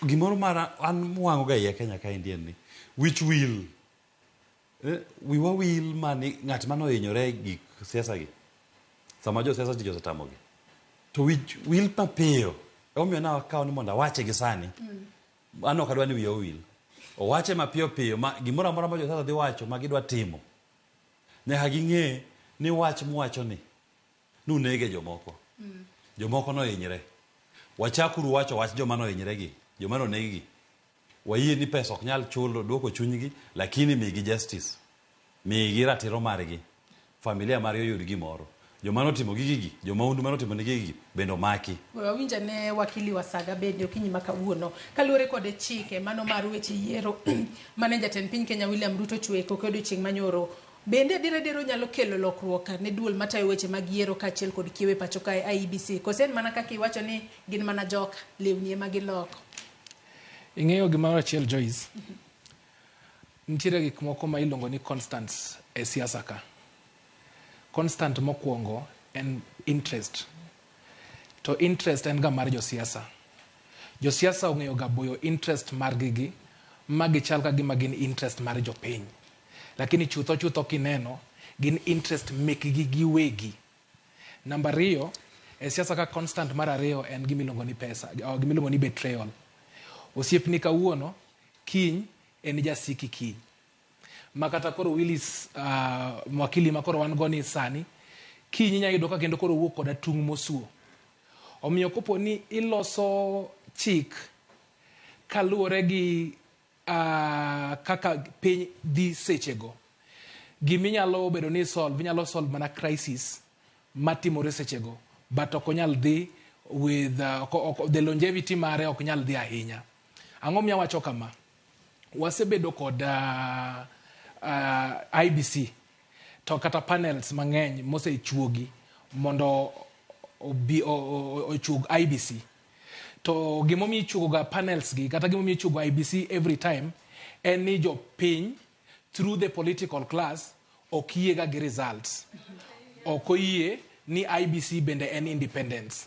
Gimoro mar an wang'o ga iye Kenya kaendi en ni wich wil. Wiwa wil mani ng'at mane ohinyore e gik siasa gi. Sama jo siasa tich osetamogi. To wich wil mapiyo. Emomiyo nakawo ni mondo awache gi sani. An ok adwa ni wiya owil. Owache mapiyo piyo ma gimoro amora ma josiasa dhi wacho ma gidwa timo. Nyaka ging'e ni wach muwacho ni nunege jomoko. Jomoko nohinyre. Wachakuru wacho wach joma nohinyre gi, joma noneg gi. Wayie ni pesa ok nyal chulo duoko chunygi, lakini migi justice. Migi ratiro margi. Familia margi oyud gimoro. Joma notimo gigi gi, jomahundu manotimo ne gigi gi bende omaki. We wawinj ane wakili Wasaga bende okinyi ma kawuono kaluwore kod chike mano mar weche yiero mane jatend piny Kenya William Ruto ochwe koke odiochieng' manyoro. Bende adier adier onyalo kelo lokruok ne duol matayo weche mag yiero kaachiel kod kiewo e pacho kae IEBC? Kose en mana kaka iwacho ni gin mana joka, lewni ema giloko? Ing'eyo gimoro achiel Joyce, nitiere gik moko ma iluongo ni constants e siasa ka. Constant mokwongo en interest. To interest en ga mar josiasa. Josiasa ong'eyo ga boyo interest margi gi ma gichal ka gima gin interest mar jopiny. Lakini chutho chutho kineno, gin interest mekgi giwegi. Namba ariyo, e siasa ka constant mar ariyo en gima iluongo ni pesa, gima iluongo ni betrayal. Osiepni kawuono, kiny en jasiki kiny. Ma kata koro Willis mwakili ma koro wan go ni sani, kiny inya yudo ka kendo koro owuok kod atung' mosuo. Omiyo kopo ni iloso chik kaluwore gi kaka piny dhi sechego, giminyalo bedo ni solve, inyalo solve mana crisis matimore sechego, but ok onyal dhi with the longevity mare ok nyal dhi ahinya. Ang'o miyo awacho kama? Wasebedo kod IEBC to kata panels mang'eny mosechuogi mondo obi ochuog IEBC. To gimomiyo ichuogo ga panels gi kata gimomiyo ichuogo IEBC every time en ni jopiny through the political class ok yiega gi results. Ok oyie ni IEBC bende en independence.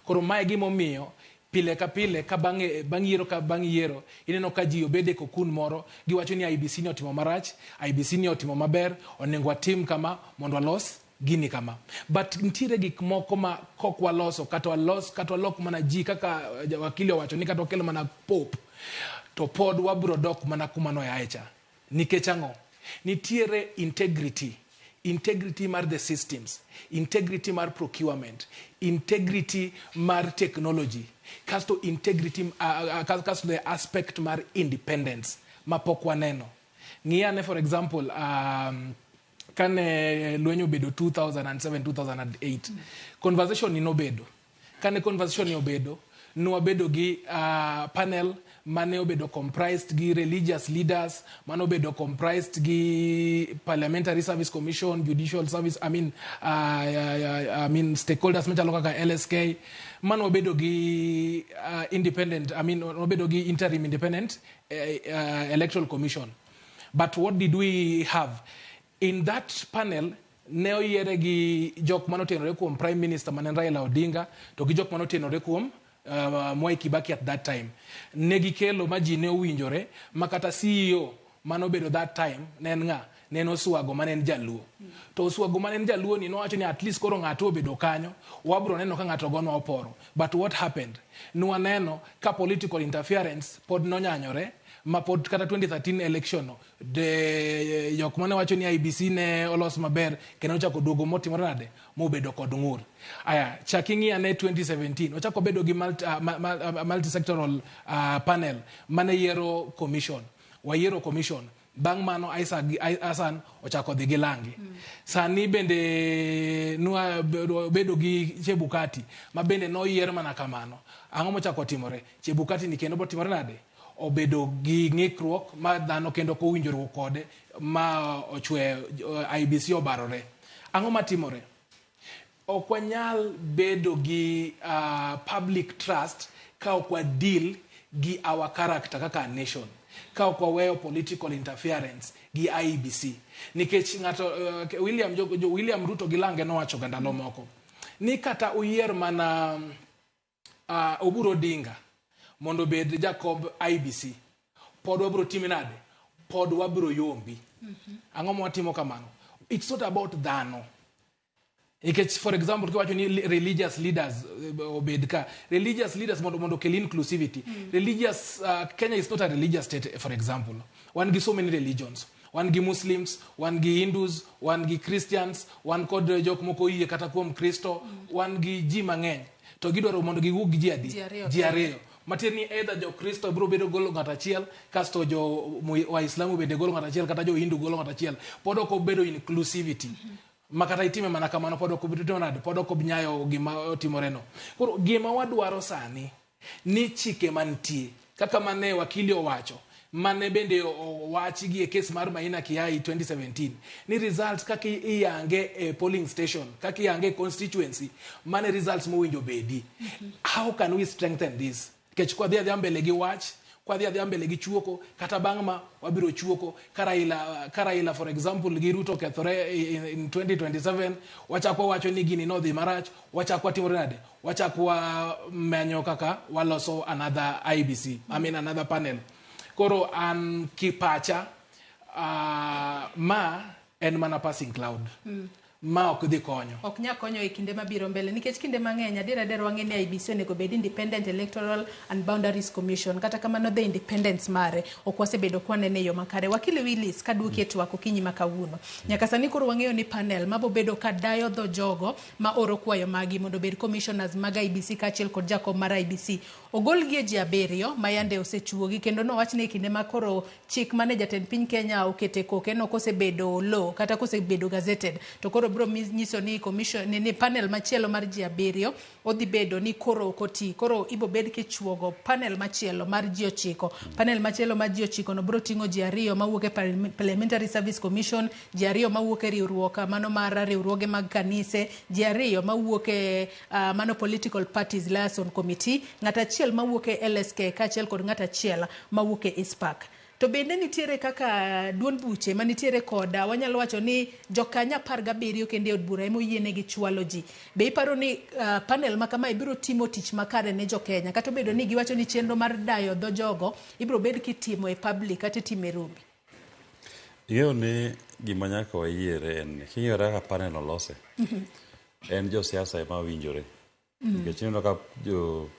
Koro mae gimomiyo pile ka pile ka bang' bang' yiero ka bang' yiero ineno ka ji obede cocoon moro giwacho ni IEBC ni otimo marach, IEBC ni otimo maber, onego watim kama mondo walos gini kama. But nitiere gik moko ma kok waloso kata walos kata walok mana ji kaka wakili owacho ni kata wakel mana Pope to pod wabro dok mana kuma noaye cha. Nikech ang'o? Nitiere integrity, integrity mar the systems, integrity mar procurement, integrity mar technology, kasto integrity kasto the aspect mar independence ma pok waneno. Ng'i ane for example kane lweny obedo 2007 2008 conversation ni nobedo kane conversation ni obedo nwabedo gi panel mane obedo comprised gi religious leaders mane obedo comprised gi parliamentary service commission judicial service I mean stakeholders machalo kaka LSK mane wabedo gi independent I mean wabedo gi interim independent electoral commission but what did we have in that panel ne oyiere gi jok manotenore kuom prime minister mane en Raila Odinga to gi jok manotenore kuom Mwai Kibaki at that time ne gikelo ma ji ne owinjore ma kata CEO manobedo that time ne en ng'a ne en Oswago mane en jaluo to Oswago mane en jaluo ni nowacho ni at least koro ng'ato obedo kanyo wabro neno ka ng'ato gonwa oporo but what happened nwaneno ka political interference pod nonyanyore ma pod kata 2013 election no de jok mane wacho ni IEBC ne olos maber kendo ochako duogo motimore nade mobedo kod ng'ur aya chak ing'i ane 2017 ochako bedo gi multisectoral panel mane yiero commission wayiero commission bang' mano Isaac Hassan ochako dhi gi langi sani bende nwa bedo gi Chebukati ma bende noyier mana kamano ang'o mochako timore Chebukati ni kendo botimore nade obedo gi ng'ikruok ma dhano kendo ok owinjruok kode ma ochwe IEBC obarore ang'o matimore ok wanyal bedo gi public trust ka ok wa deal gi our character kaka a nation ka ok waweyo political interference gi IEBC nikech ng'ato William, jo, jo, William Ruto gi lange nowacho ga ndalo moko ni kata uyier mana Oburu Odinga mondo obed jakomb IEBC pod wabro time nade pod wabro yombi ang'o ma watimo kamano it's not about dhano nikech for example kiwacho ni religious leaders obed ka religious leaders mondo okel inclusivity religious Kenya is not a religious state for example wan gi so many religions wan gi muslims wan gi hindus wan gi christians wan kod jok moko oyie kata kuom kristo wan gi ji mang'eny to gidwaro mondo giwuog gi ji adi Ji ariyo ji ariyo matiende ni either jo-kristo biro bedo golo ng'ato achiel kasto jo waislamu bende golo ng'ato achiel kata jo-hindu golo ng'ato achiel pod ok obedo inclusivity ma kata itime mana kamano pod ok obi timo nade pod ok obi nyayo gima otimoreno koro gima wadwaro sani ni chike mantie kaka mane wakili owacho Mane bende owachi gi e case mar Maina Kiai 2017 ni results kaka iyange e polling station, kaka iyange e constituency, mane results mowinjo bedi. How can we strengthen this? Nikech kwadhi adhiya mbele gi wach, kwadhi adhiya mbele gi chuoko, kata bang' ma wabiro chuoko ka Raila, ka Raila for example gi Ruto okethore in 2027, wachako wawacho ni gini nodhi marach, wachako watimore nade? Wachako wamenyo kaka waloso another IEBC, I mean another panel. Koro an kipacha, ma en mana passing cloud. Ma ok dhi konyo. Ok nyal konyo e kinde mabiro mbele nikech kinde mang'eny adier adier wang'e ni IEBC onego bed Independent Electoral and Boundaries Commission. Kata kamano the independence mare ok wasebedo kwanene e yo makare. Wakili Willis kaduoki e twak okinyi ma kawuono. Nyaka sani koro wang'eyo ni panel mabo bedo ka dayo dho jogo ma oro kwayo magi mondo obed commissioners mag IEBC kaachiel kod jakom mar IEBC. Ogolgi e ji 7 ma yande osechuogi kendo nowach ni e kinde ma koro chik mane jatend piny Kenya okete koke no kosebedo law kata kosebedo gazetted to koro bro nyiso ni commission ni panel machielo mar ji 7 odhi bedo ni koro ok oti. Koro ibo bed kichuogo panel machielo mar ji 9. Panel machielo mar ji 9 no bro ting'o ji 2 mawuok e Parliamentary Service Commission, ji 2 mawuok e riwruok mano mar riwruoge mag kanise, ji 2 mawuok e mano Political Parties Liaison Committee, ng'at achiel mawuok e LSK kaachiel kod ng'at achiel mawuok e ISPAC. To bende nitiere kaka duond buche manitiere koda wanyalo wacho ni jokanyo 17 kendo e od bura ema oyienegi chwalo ji. Be iparo ni panel ma kamae biro timo tich makare ne jokenya kata obedo ni giwacho ni chenro mar dayo dho jogo ibiro bed kitimo e public kata itimo e rumbi? Ing'eyo ni gima nyaka wayiere en ni king'iyo kaka panel olose, en josiasa ema winjore. Nikech ineno ka jo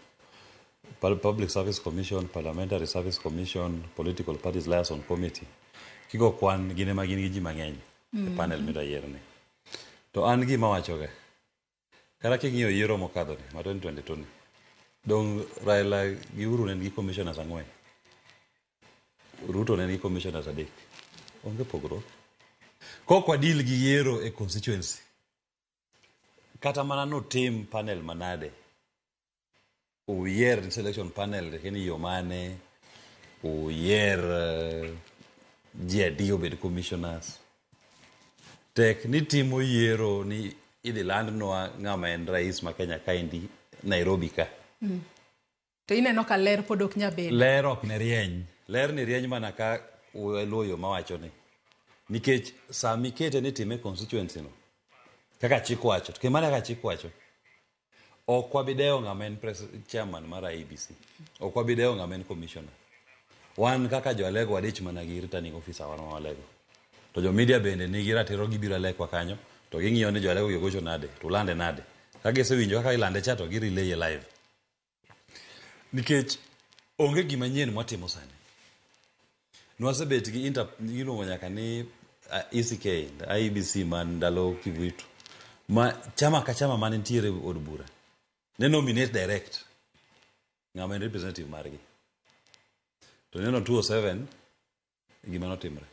Public Service Commission, Parliamentary Service Commission, Political Parties Liaison Committee, kigo kwan gin ema gin gi ji mang'eny e panel midwa yierni. To an gima wachoga, kata king'iyo yiero mokadho ni, ma 2022 ni, dong Raila gi Uhuru ne nigi commissioners 4, Ruto ne nigi commissioners 3. Onge pogruok. Kok wadil gi yiero e constituency, kata mana notim panel manade, uyier selection panel ni yo mane, uyier ji adi obed commissioners. Tek ni timo yiero ni idhi landnwa ng'ama en rais ma Kenya kaendi Nairobi ka. To ineno ka ler pod ok nyal bedo. Ler ok ne rieny. Ler ni rieny mana ka uluwo yo mawacho ni. Nikech sama ikete ni time constituency no, kaka chik wacho, to mano kaka chik wacho, ok wabi dewo ng'ama en chairman mar IEBC. Ok wabi dewo ng'ama en commissioner. Wan kaka jo Alego wadich mana gi returning officer wan ma Alego. To jo media bende nigi ratiro gibiro Alekwa kanyo, to ging'iyo ni jo Alego gi ogocho nade, to ulande nade. Ka gisewinjo kaka ilande cha to gi relay live. Nikech onge gima nyien mwatimo sani. Nwasebet gi iluongo nyaka ni ECK, IEBC man ndalo Kivuitu. Ma chama ka chama man nitiere od bura ne nominate direct ng'ama en representative margi. To neno 2007 gima notimre.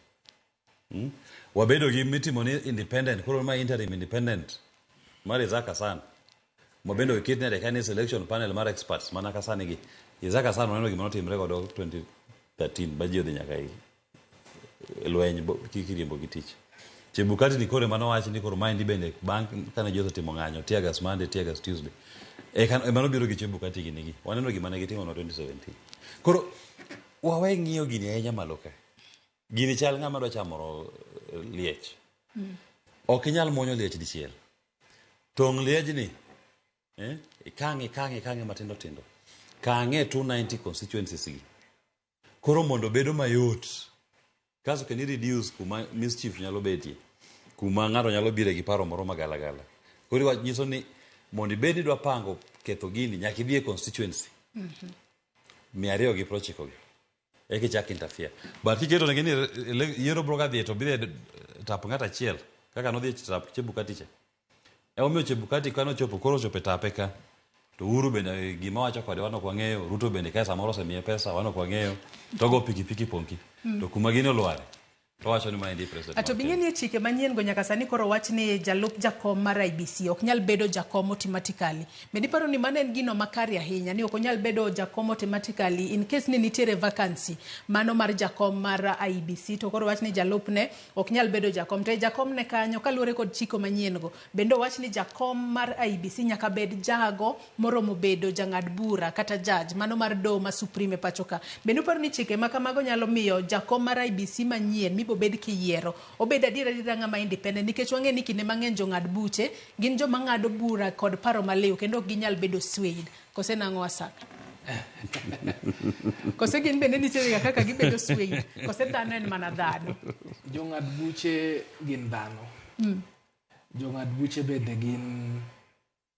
Wabedo gi mitimo ni independent, koro ma interim independent mar Isaac Hassan. Mabende oket ne ka ni selection panel mar experts mana ka sani gi. Isaac Hassan waneno gima notimre godo 2013 ba ji odhi nyaka e lweny kiriembo gi tich. Chebukati ni kore mano wach ni koro maendi bende bang' kane ji osetimo ng'anyo, tear gas Monday, tear gas Tuesday. Ema nobiro gi Chebukati gini gi. Waneno gima ne gitimo no 2017. Koro wawe ng'iyo gini ahinya malo ka. Gini chal ng'ama dwa chamo liech. Ok inyal muonyo liech dichiel. Tong' liejni, ikang'e matindo tindo. Kang'e 290 constituencies gi. Koro mondo bedo mayot. Kaso kendo reduce kuma mischief nyalo betie. Kuma ng'ato nyalo bire gi paro moro magalagala. Koro iwach nyiso ni mondo ibed ni idwa pango ketho gini, nyaka idhi e constituency. 290 gi. Eka ichak interfere. But kiketo negi ni yiero biro ga dhi to biro e tap ng'ato achiel. Kaka nodhi e tap Chebukati cha. Emomiyo Chebukati kanochopo koro ochopo e tape ka. To Uhuru bende gima wacho kode wan ok wang'eyo. Ruto bende kae samoro osemiye pesa wan ok wang'eyo. To go pikipiki ponki. To kuma gini olware. To wacho ni maendi president. Ato bing'e ni e chike manyien go nyaka sani koro wach ni jalup jakom mar IEBC ok nyal bedo jakom automatically. Bende iparo ni mano en gino makare ahinya ni ok onyal bedo jakom automatically in case ni nitiere vacancy mano mar jakom mar IEBC to koro wach ni jalupne ok nyal bedo jakom. To e jakom ne kanyo kaluwore kod chiko manyien go bende owach ni jakom mar IEBC nyaka bed jago moromo bedo jang'ad bura kata judge mano mar doho ma Supreme e pacho ka. Bende uparo ni chike ma kamago nyalo miyo jakom mar IEBC manyien mibo bed kiyiero obed adier adiera ng'ama independent nikech wang'e ni kinde mang'eny jong'ad buche gin joma ng'ado bura kod paro maliw kendo ok ginyal bedo swayed. Kose nang'o Asaka? Kose gin bende nitiere ga kaka gibedo swayed? Kose dhano en mana dhano? Jong'ad buche gin dhano. Jong'ad buche bende gin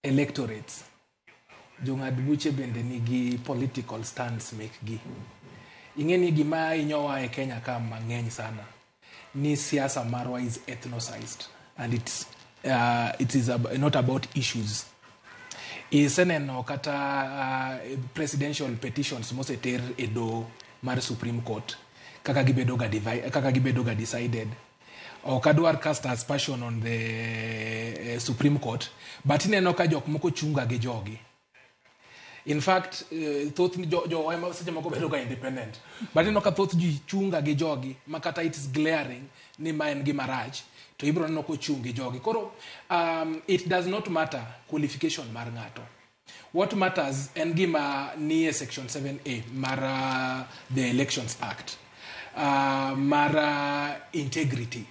electorates. Jong'ad buche bende nigi political stance mekgi. Ing'e ni gima hinyowa e Kenya ka mang'eny sana ni siasa marwa is ethnicized and it is not about issues. Iseneno kata presidential petitions moseter e doho mar Supreme Court kaka gibedo ga kaka gibedo ga decided. Ok adwar cast aspersion on the Supreme Court, but ineno ka jok moko chunga gi jogi. In fact, thoth jo ema seche moko bedo ga independent, but ineno ka thoth ji chunga gi jogi ma kata it is glaring ni ma en gima rach to ibiro neno kochung gi jogi. Koro it does not matter qualification mar ng'ato. What matters en gima nie section 7A mar the Elections Act mar integrity.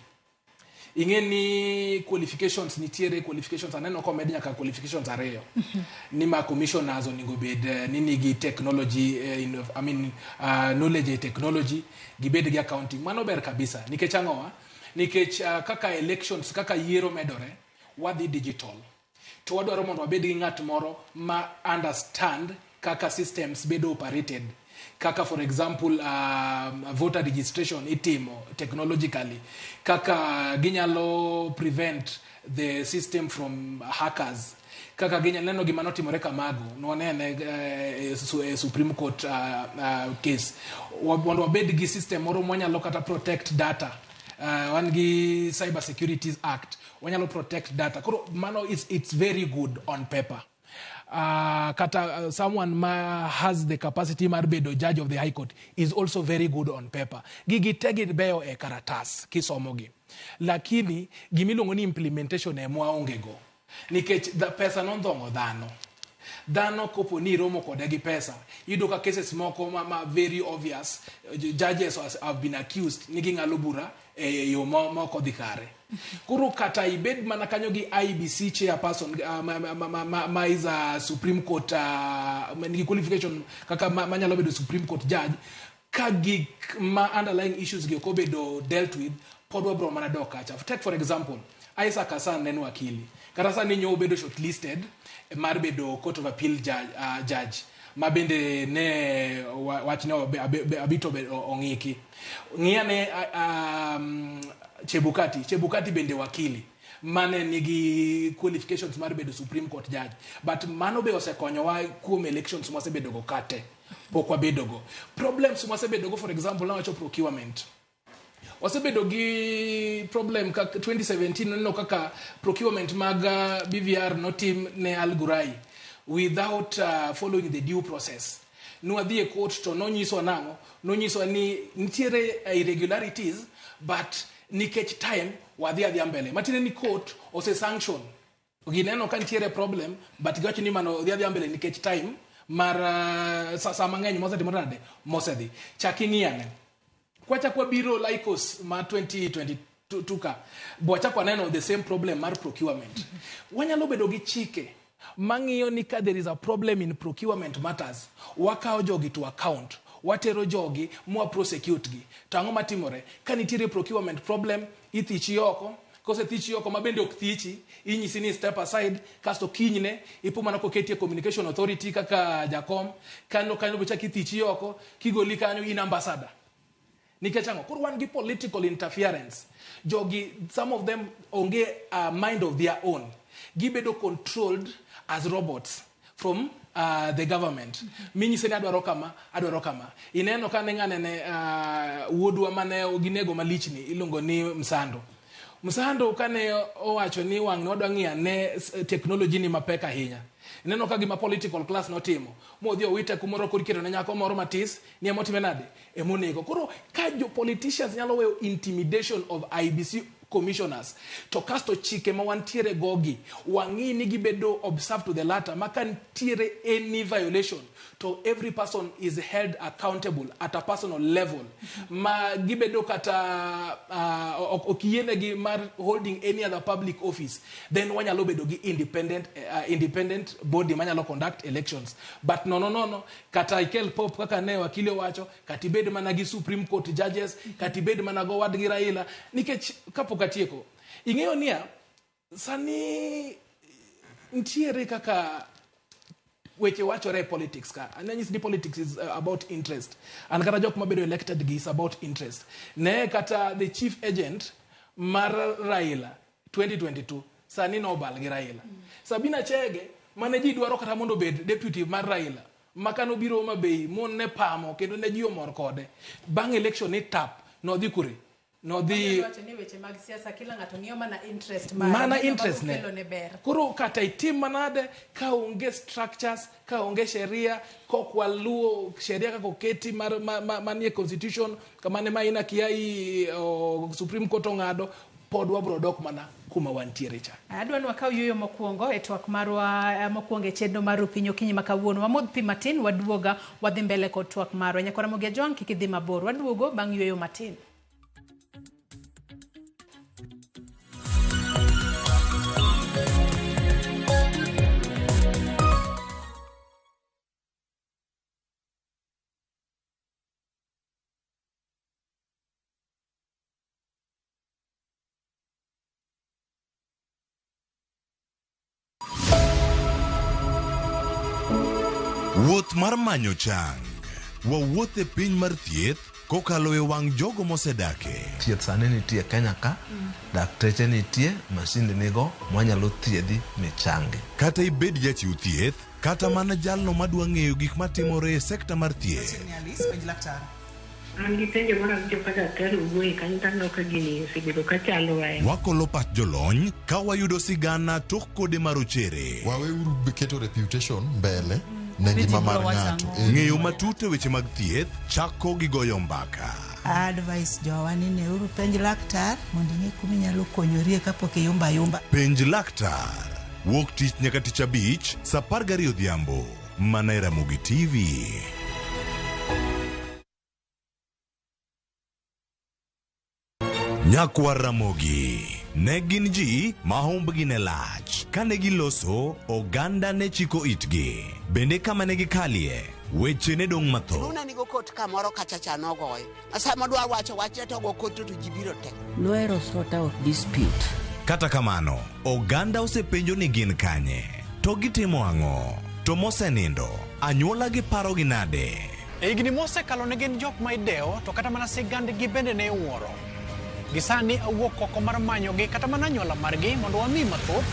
Ing'e ni qualifications nitiere qualifications aneno komed nyaka qualifications ariyo ni ma commissioners onego bed ni nigi technology I mean, knowledge e technology, gibed gi accounting. Mano ber kabisa. Nikech ang'owa? Nikech kaka elections, kaka yiero medore, wadhi digital to wadwaro mondo wabed gi ng'at moro ma understand kaka systems bedo operated, kaka for example voter registration itimo technologically, kaka ginyalo prevent the system from hackers, kaka ginyalo neno gima notimore kamago nwanene e Supreme Court case. Mondo wabed gi system moro mwanyalo kata protect data. Wan gi Cyber Securities Act, wanyalo protect data. Koro mano it's very good on paper. Kata someone ma has the capacity mar bedo judge of the High Court is also very good on paper. Gigi te gibeyo e karatas kisomogi, lakini gimiluongo ni implementation ema waonge go nikech pesa nondhong'o dhano. Dhano kopo ni iromo kode gi pesa, iyudo ka cases moko ma very obvious, judges have been accused ni ging'alo bura e yo ma ok odhi kare. Koro kata ibed mana kanyo gi IEBC chairperson ma is a Supreme Court nigi qualification kaka manyalo bedo Supreme Court judge, ka gik ma underlying issues gi ok obedo dealt with, pod wabro mana dok kacha. Take for example Isaac Hassan ne en wakili, kata sani nyo obedo shortlisted mar bedo Court of Appeal judge ma bende ne wachne abito ong'iki. Ng'iyane Chebukati. Chebukati bende wakili mane nigi qualifications mar bedo Supreme Court judge, but mano be osekonyowa kuom elections mwasebedogo kate pok wabedogo problems mwasebedogo? For example, nawacho procurement, wasebedo gi problem kaka 2017 neno kaka procurement mag BVR notim ne Al Gurai without following the due process. Nwadhi e court to nonyiswa nang'o? Nonyiswa ni nitiere irregularities, but nikech time wadhi adhiya mbele. Matiende ni court ose sanction, gineno ka nitiere problem, but giwacho ni mano dhi adhiya mbele nikech time mar sa mang'eny mosetimore nade mosedhi. Chak ing'iyane kwachak wabiro Lycos ma 2022 ka bo wachak waneno the same problem mar procurement. Wanyalo bedo gi chike mang'iyo ni ka there is a problem in procurement matters, wakawo jogi to account, watero jogi mwa prosecute gi. To ang'o matimore ka nitiere procurement problem? Ithichi oko. Kosethichi oko, ma bende ok thichi, inyisi ni step aside, kasto kinyne ipo mana koketi e Communication Authority kaka jakom kanyo. Kanyo bochak ithichi oko, kigoli kanyo in ambassador. Nikech ang'o? Koro wan gi political interference. Jogi, some of them onge a mind of their own, gibedo controlled as robots from the government. Minyise ni adwaro kama, adwaro kama. Ineno ka ne ng'ane ne Wuodwa mane ginego malichni iluongo ni Msando. Msando kane owacho ni wang' ne wadwa ng'iyo ane technology ni mapek ahinya. Ineno ka gima political class notimo. Modhi owite kumoro koro iketo ne nyako moro matis ni emotime nade? Emonego. Koro ka jo politicians nyalo weyo intimidation of IEBC commissioners to kasto chike ma wantiere gogi wang'i ni gibedo observed to the latter ma ka nitiere any violation to every person is held accountable at a personal level ma gibedo kata ok yienegi mar holding any other public office, then wanyalo bedo gi independent body manyalo conduct elections. But nono nono kata ikel pop kaka ne wakili owacho, kata ibed mana gi Supreme Court judges, kata ibed mana go wadgi Raila, nikech kapok atieko ing'eyo niya sani ntiere kaka weche wachore e politics ka. Anyisi ni politics is about interest, and kata jok mabedo elected gi is about interest. Ne kata the chief agent mar Raila 2022 sani nobal gi Raila. Sabina Chege mane ji dwaro kata mondo obed deputy mar Raila, maka nobiro Homa Bay mon ne pamo kendo ne ji omor kode. Bang' election ni tap nodhi kure? Nodhi Wacho ni weche mag siasa kila ng'ato ng'iyo mana interest mare. Mana Gino interest ne. makelo ne ber. Koro kata itim manade ka onge structures, ka onge sheria, kok waluwo sheria kaka oketi mar manie constitution, kamane Maina Kiai Supreme Court ong'ado, pod wabro dok mana kuma wantiere cha. Adwa ni wakaw yueyo mokwongo e twak marwa mokwongo e chenro mar Rupiny okinyi ma kawuono. Wamodh pi matin, waduoga wadhi mbele kod twak marwa. Nyakwara Ramogi Ajwang' kik idhi mabor. Waduogo bang' yueyo matin. Wuoth mar manyo chang. Wawuoth e piny mar thieth kokalo e wang' jogo mosedake. Thieth sani nitie Kenya ka, dakteche nitie, masinde nigo, mwanyalo thiedhi michangi. Kata ibed jachiw thieth, kata mana jalno madwa ng'eyo gik matimore e sekta mar thieth. An gi penjo moro awinjo ka daktari owuoye kanyo to aneno ka gini osebedo ka chandowa ahinya. Wakolo pach jolony ka wayudo sigana tok kode marochere. Waweuru keto reputation mbele ne ngima mar ng'ato. Ng'eyo matut e weche mag thieth chako gi goyo mbaka. Advice jowa ni neuru penj laktar mondo ing'e kuma inyalo konyorie kapok iyumba ayumba. Penj laktar. Wuok tich nyaka tich abich saa 12 odhiambo. Mana e Ramogi TV. Nyakwar Ramogi ne gin ji ma humbgi ne lach. Kane giloso, oganda ne chiko itgi. Bende kama ne gikalie, weche ne dong' mathoth. Luna nigo kot kamoro kacha cha nogoyo. Sama odwa wacho wachne to ogo kot to ji biro te. Nohero sort out dispute. Kata kamano, oganda osepenjo ni gin kanye, to gitimo ang'o, to mosenindo, anyuola gi parogi nade? E higni mosekalo ne gin jok ma idewo to kata mana sigandgi bende ne iwuoro. Gisani awuok oko mar manyogi kata mana anyuola margi mondo wami mathoth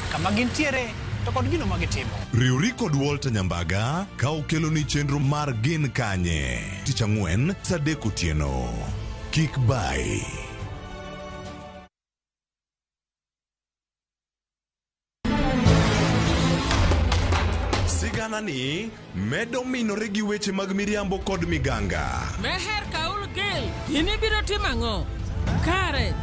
kama gintiere to kod gino ma gitimo. Riwri kod Walter Nyambaga ka okeloni chenro mar Gin Kanye tich ang'wen saa 3 otieno. Kik bai. Sigana ni medo minore gi weche mag miriambo kod miganga. Meher Kaul Gil, in ibiro timo ang'o? Kare.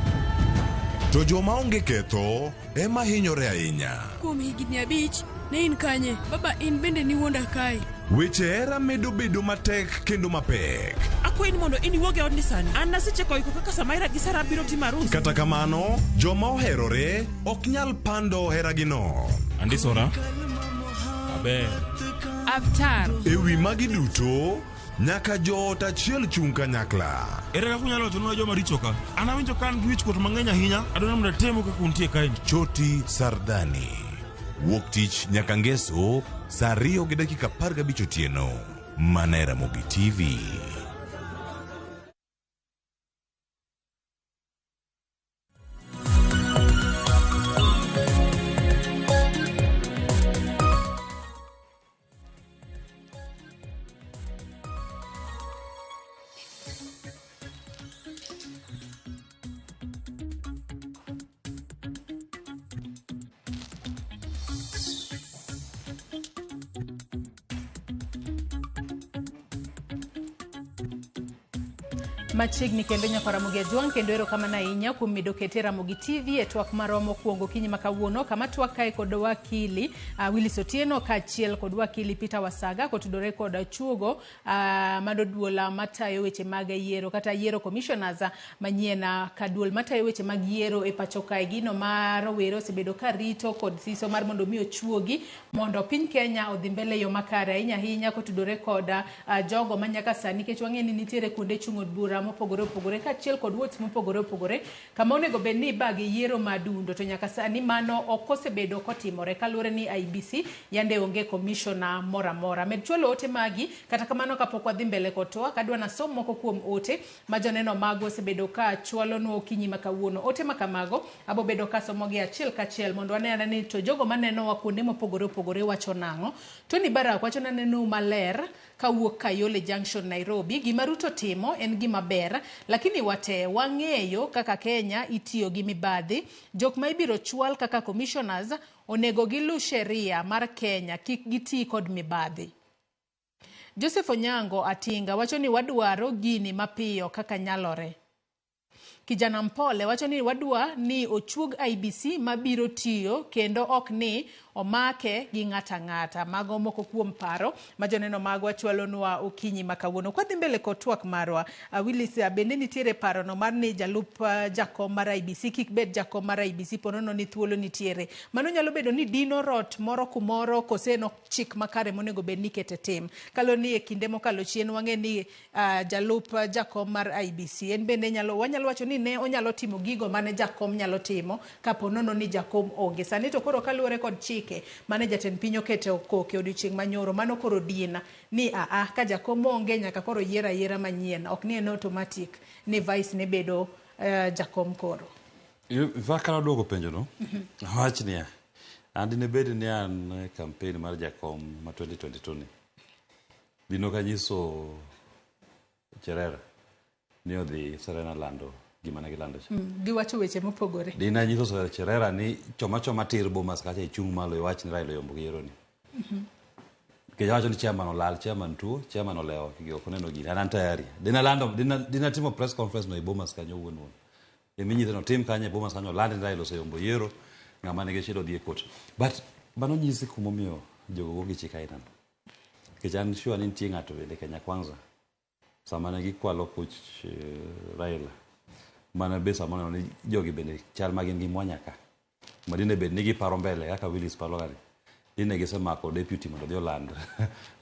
To joma onge ketho ema hinyore ahinya. Kuom higni 5, ne in kanye? Baba, in bende niwuonda kae. Weche hera medo bedo matek kendo mapek. Akwayi ni mondo in iwuog e odni sani. An nasechako iko kaka Samaira gi Sara biro timo arus. Kata kamano, joma oherore ok nyal pando heragino. Andisora. Aber. Avtar. E wi magi duto, nyaka joot achiel chung' kanyakla. Ere kaka unyalo wachonwa joma richo ka? An awinjo ka an gi wichkuot mang'eny ahinya. Adwaro mondo atemu kaka untie kaeni. Choti Sardani. Wuok tich nyaka ngeso saa 2:15 otieno. Mana e Ramogi TV. Machiegni kendo nyaka Ramogi Ajwang' kendo erokamano ahinya kuom medo kete Ramogi TV e twak marwa mokwongo okinyi ma kawuono kama twak kae kod wakili Willis Otieno kaachiel kod wakili Peter Wasaga kotudore kod chuogo mano duol matayo weche mag yiero kata yiero commissioners manyien ka duol matayo weche mag yiero e pacho kae. Gino ma rowere osebedo ka rito kod siso mar mondo mi ochuogi mondo piny Kenya odhi mbele e yo makare ahinya ahinya kotudore kod jogo ma nyaka sani, nikech wang'eyo ni nitiere kuonde chung' od bura mopogore opogore kaachiel kod wards mopogore opogore kama onego bed ni ibage yiero madundo, to nyaka sani mano ok osebedo kotimore kaluwore ni IEBC yande onge commissioner moro amora. Med chwalo ote magi, kata kamano kapok wadhi mbele kod twak, adwa nasom moko kuom ote ma joneno mago osebedo ka chwalonwa okinyi ma kawuono. Ote ma kamago abo bedo kasomogi achiel kachiel mondo wane ane ni to jogo manenowa kuonde mopogore opogore wacho nang'o. Tony Barak wacho nanenou maler kawuok Kayole Junction, Nairobi. Gima Ruto timo en gima ber, lakini wate wang'eyo kaka Kenya itiyo gi mibadhi. Jok ma ibiro chwal kaka commissioners onego gilu sheria mar Kenya, kik giti kod mibadhi. Joseph Onyango Atinga wacho ni wadwaro gini mapiyo kaka nyalore. Kijana Mpole wacho ni wadwa ni ochuog IEBC mabiro tiyo kendo ok ni omake gi ng'ata ng'ata. Mago moko kuom paro ma joneno magwa chwalonwa okinyi ma kawuono. Kwadhi mbele kod twak marwa, Willis, bende nitiere parono mar ni jalup jakom mar IEBC kik bed jakom mar IEBC ponono ni thuolo nitiere. Mano nyalo bedo ni dino rot moro kumoro kose en chik makare monego bed ni ikete tim. Kaluwore ni e kinde mokalo chien wang'e ni jalup jakom mar IEBC en bende nyalo, wanyalo wacho ni ne onyalo timo gigo mane jakom nyalo timo kapo nono ni jakom onge. Sani to koro kaluwore kod chike mane jatend piny oketo koke odiochieng' manyoro, mano koro dina ni aa ka jakom onge nyaka koro yier ayiera manyien, ok ni en automatic ni vice ne bedo jakom koro. In fact, ka naduoko penjono, awach niya, an dine bed ni an e campaign mar jakom ma 2022 ni, dine ok anyiso Cherera ni odhi Serena lando gima ne gilando cha. Giwacho weche mopogore. Dine anyiso Cherera ni choma choma tir Bomas kacha ichung' malo iwach ni Raila oyombo gi yiero ni. Nikech awacho ni chairman olal, chairman tuo, chairman olewo, ok oneno gini. An an tayari. Dine alando, dine atimo press conference no e Bomas kanyo wuon wuon. Eminyise no tim kanyo e Bomas kanyo oland ni Raila oseyombo yiero, ng'ama nigi shida odhi e court. But mano nyisi kumomiyo jogo go gi chik aina no. Nikech an sure ni nitie ng'ato bende Kenya Kwanza sama ne gikwalo kuch Raila, mana be sama oneno ni jogi bende chal ma gin gi mwanya ka, ma dine bed ni giparo mbele kaka Willis paro ga ni, dine gisemako deputy mondo odhi oland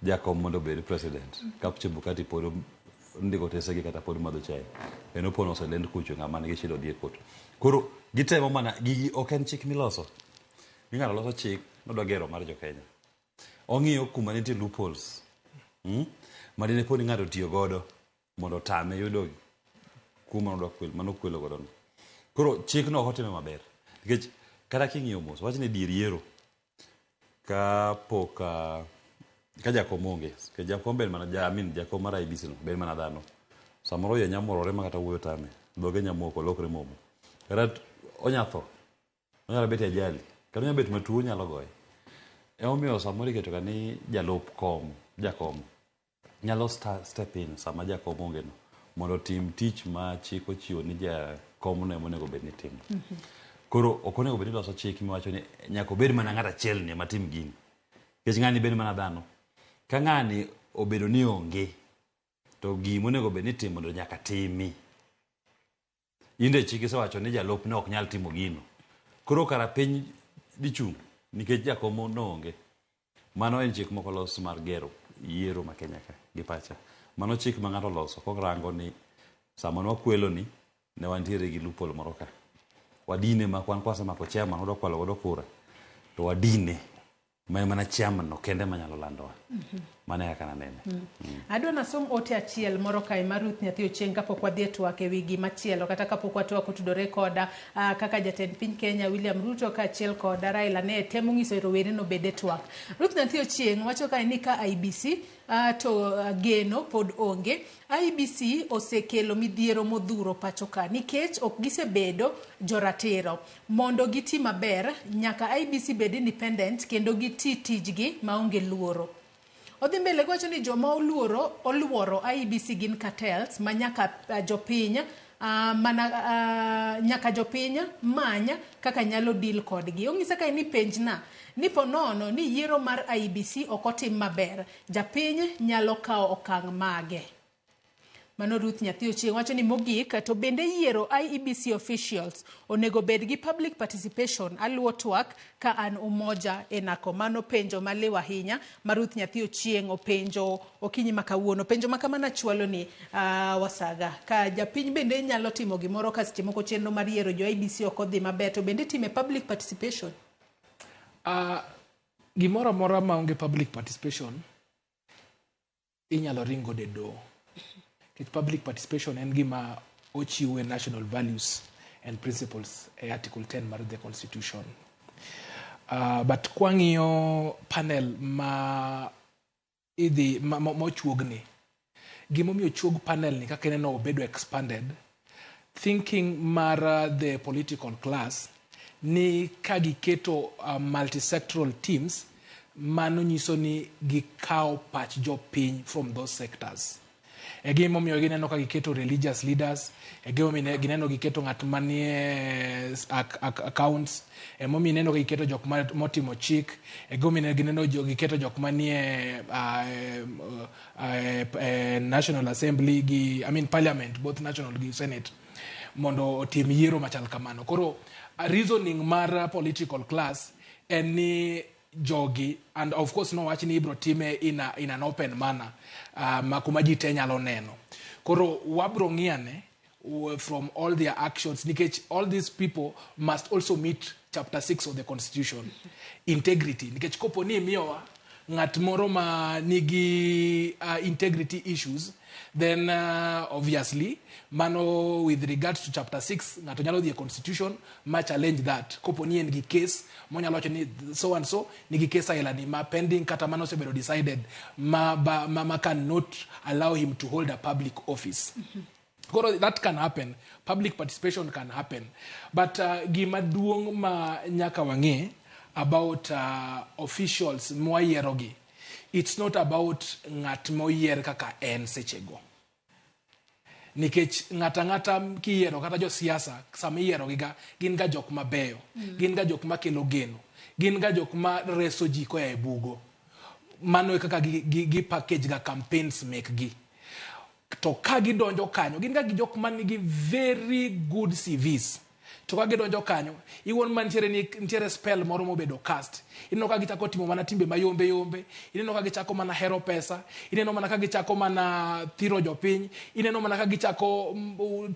jakom mondo obed president. Ka Chebukati pod ndiko tesegi kata pod madho chai. En opono oselend kucho ng'ama nigi shida odhi e court. Koro gitemo mana gigi ok en chik miloso. Ni ng'ato loso chik nodwa gero mar jo Kenya. Ong'iyo kuma nitie loopholes. Ma dine po ni ng'ato otiyo godo mondo otame yudo kuma nodwa kwelo, mano kwelo godo no. Koro chikno ok otime maber. Nikech kata king'iyo mos, wach ni dier yiero ka pok ka jakom onge, nikech jakom ber mana, ja, I mean, jakom mar IEBC no ber mana dhano. Samoro iye nyamorore ma kata wuoyo tame, dhoge nyamoko, olokre momo. Kata onya tho, onyalo bet e ajali, kata onyalo bet matuo onyalo goye. Emomiyo samoro iketo ga ni jalup kom, jakom nyalo step in sama jakom onge no mondo otim tich ma chik ochiwo ni jakom no ema onego bed ni timo. Koro ok onego bed ni iloso chik miwacho ni nyaka obed mana ng'at achiel ni ema tim gini. Nikech ng'ani bed mana dhano. Ka ng'ani obedo ni onge, to gima onego bed ni itimo to nyaka timi. Inde chik isewacho ni jalupne ok nyal timo gino. Koro kara piny dhi chung' nikech jakom no onge. Mano en chik moko los mar gero yiero ma Kenya ka gi pacha. Mano chik ma ng'ato oloso korango ni sama nwakwelo ni ne wantiere gi loophole moro ka. Wadine ma kwan kwasemako chairman wadwa kwalo godo kura to wadine ma en mana chairman no kende manyalo landowa. Mano e kaka nanene. Adwa nasom ote achiel moro kae mar Ruth Nyathi Ochieng' kapok wadhi e twak e wi gimachielo kata kapok watwak otudore koda kaka jatend piny Kenya William Ruto kaachiel kod Raila ne temo nyiso rowere nobed e twak. Ruth Nyathi Ochieng' wacho kae ni ka IEBC to geno pod onge. IEBC osekelo midhiero modhuro pacho ka nikech ok gisebedo joratiro. Mondo giti maber, nyaka IEBC bed independent kendo giti tijgi maonge luoro. Odhi mbele gowacho ni joma oluoro IEBC gin cartels ma nyaka jopiny nyaka jopiny many kaka nyalo deal kodgi. Ong'isa kae ni penjna ni po nono ni yiero mar IEBC ok otim maber, japiny nyalo kawo okang' mage? Mano Ruth Nyathi Ochieng' wacho ni mogik to bende yiero IEBC officials onego bed gi public participation. Aluwo twak ka an Umoja e Nako. Mano penjo maliw ahinya ma Ruth Nyathi Ochieng' openjo okinyi ma kawuono. Penjo ma kamano chwalo ni Wasaga ka japiny bende nyalo timo gimoro ka seche moko chenro mar yiero jo IEBC ok odhi maber, to bende time public participation? Gimoro amora maonge public participation inyalo ring godo e doho. Nikech public participation en gima ochiwo e national values and principles e article 10 mar the constitution. But kwang'iyo panel ma idhi mochuogni, gimomiyo ochuog panel ni kaka ineno obedo expanded, thinking mar the political class ni ka giketo multisectoral teams, mano nyiso ni gikawo pach jopiny from those sectors. E gimomiyo gineno ka giketo religious leaders, e gimomiyo gineno giketo ng'at manie accounts, emomiyo ineno ka giketo jok motimo chik, e gimomiyo gineno giketo jok manie National Assembly gi, I mean Parliament, both national gi Senate, mondo otim yiero machal kamano. Koro reasoning mar political class en ni jogi, and of course nowach ni ibro time in an open manner, ma kuma ji te nyalo neno. Koro wabro ng'iyane from all their actions, nikech all these people must also meet chapter 6 of the constitution, integrity. Nikech kopo ni imiyowa ng'at moro ma nigi integrity issues, then obviously mano with regards to chapter 6, ng'ato nyalo dhi e constitution ma challenge that. Kopo ni en gi case monyalo wacho ni so and so nigi case aila ni ma pending, kata mano osebedo decided ma cannot allow him to hold a public office. Koro that can happen. Public participation can happen. But gima duong' ma nyaka wang'e about officials mwayierogi, it's not about ng'at moyier kaka en sechego. Nikech ng'ata ng'ata kiyiero, kata josiasa sama iyierogi ga, gin ga jok mabeyo, gin ga jok makelo geno, gin ga jok ma reso ji koa e bugo. Mano e kaka gi package ga campaigns mekgi. To ka gidonjo kanyo, gin ga gi jok manigi very good CVs. To ka gidonjo kanyo, iwuon ma nitiere ni nitiere spell moro mobedo cast. Ineno ka gichako timo mana timbe mayombe yombe, ineno ka gichako mana hero pesa, ineno mana ka gichako mana thiro jopiny, ineno mana ka gichako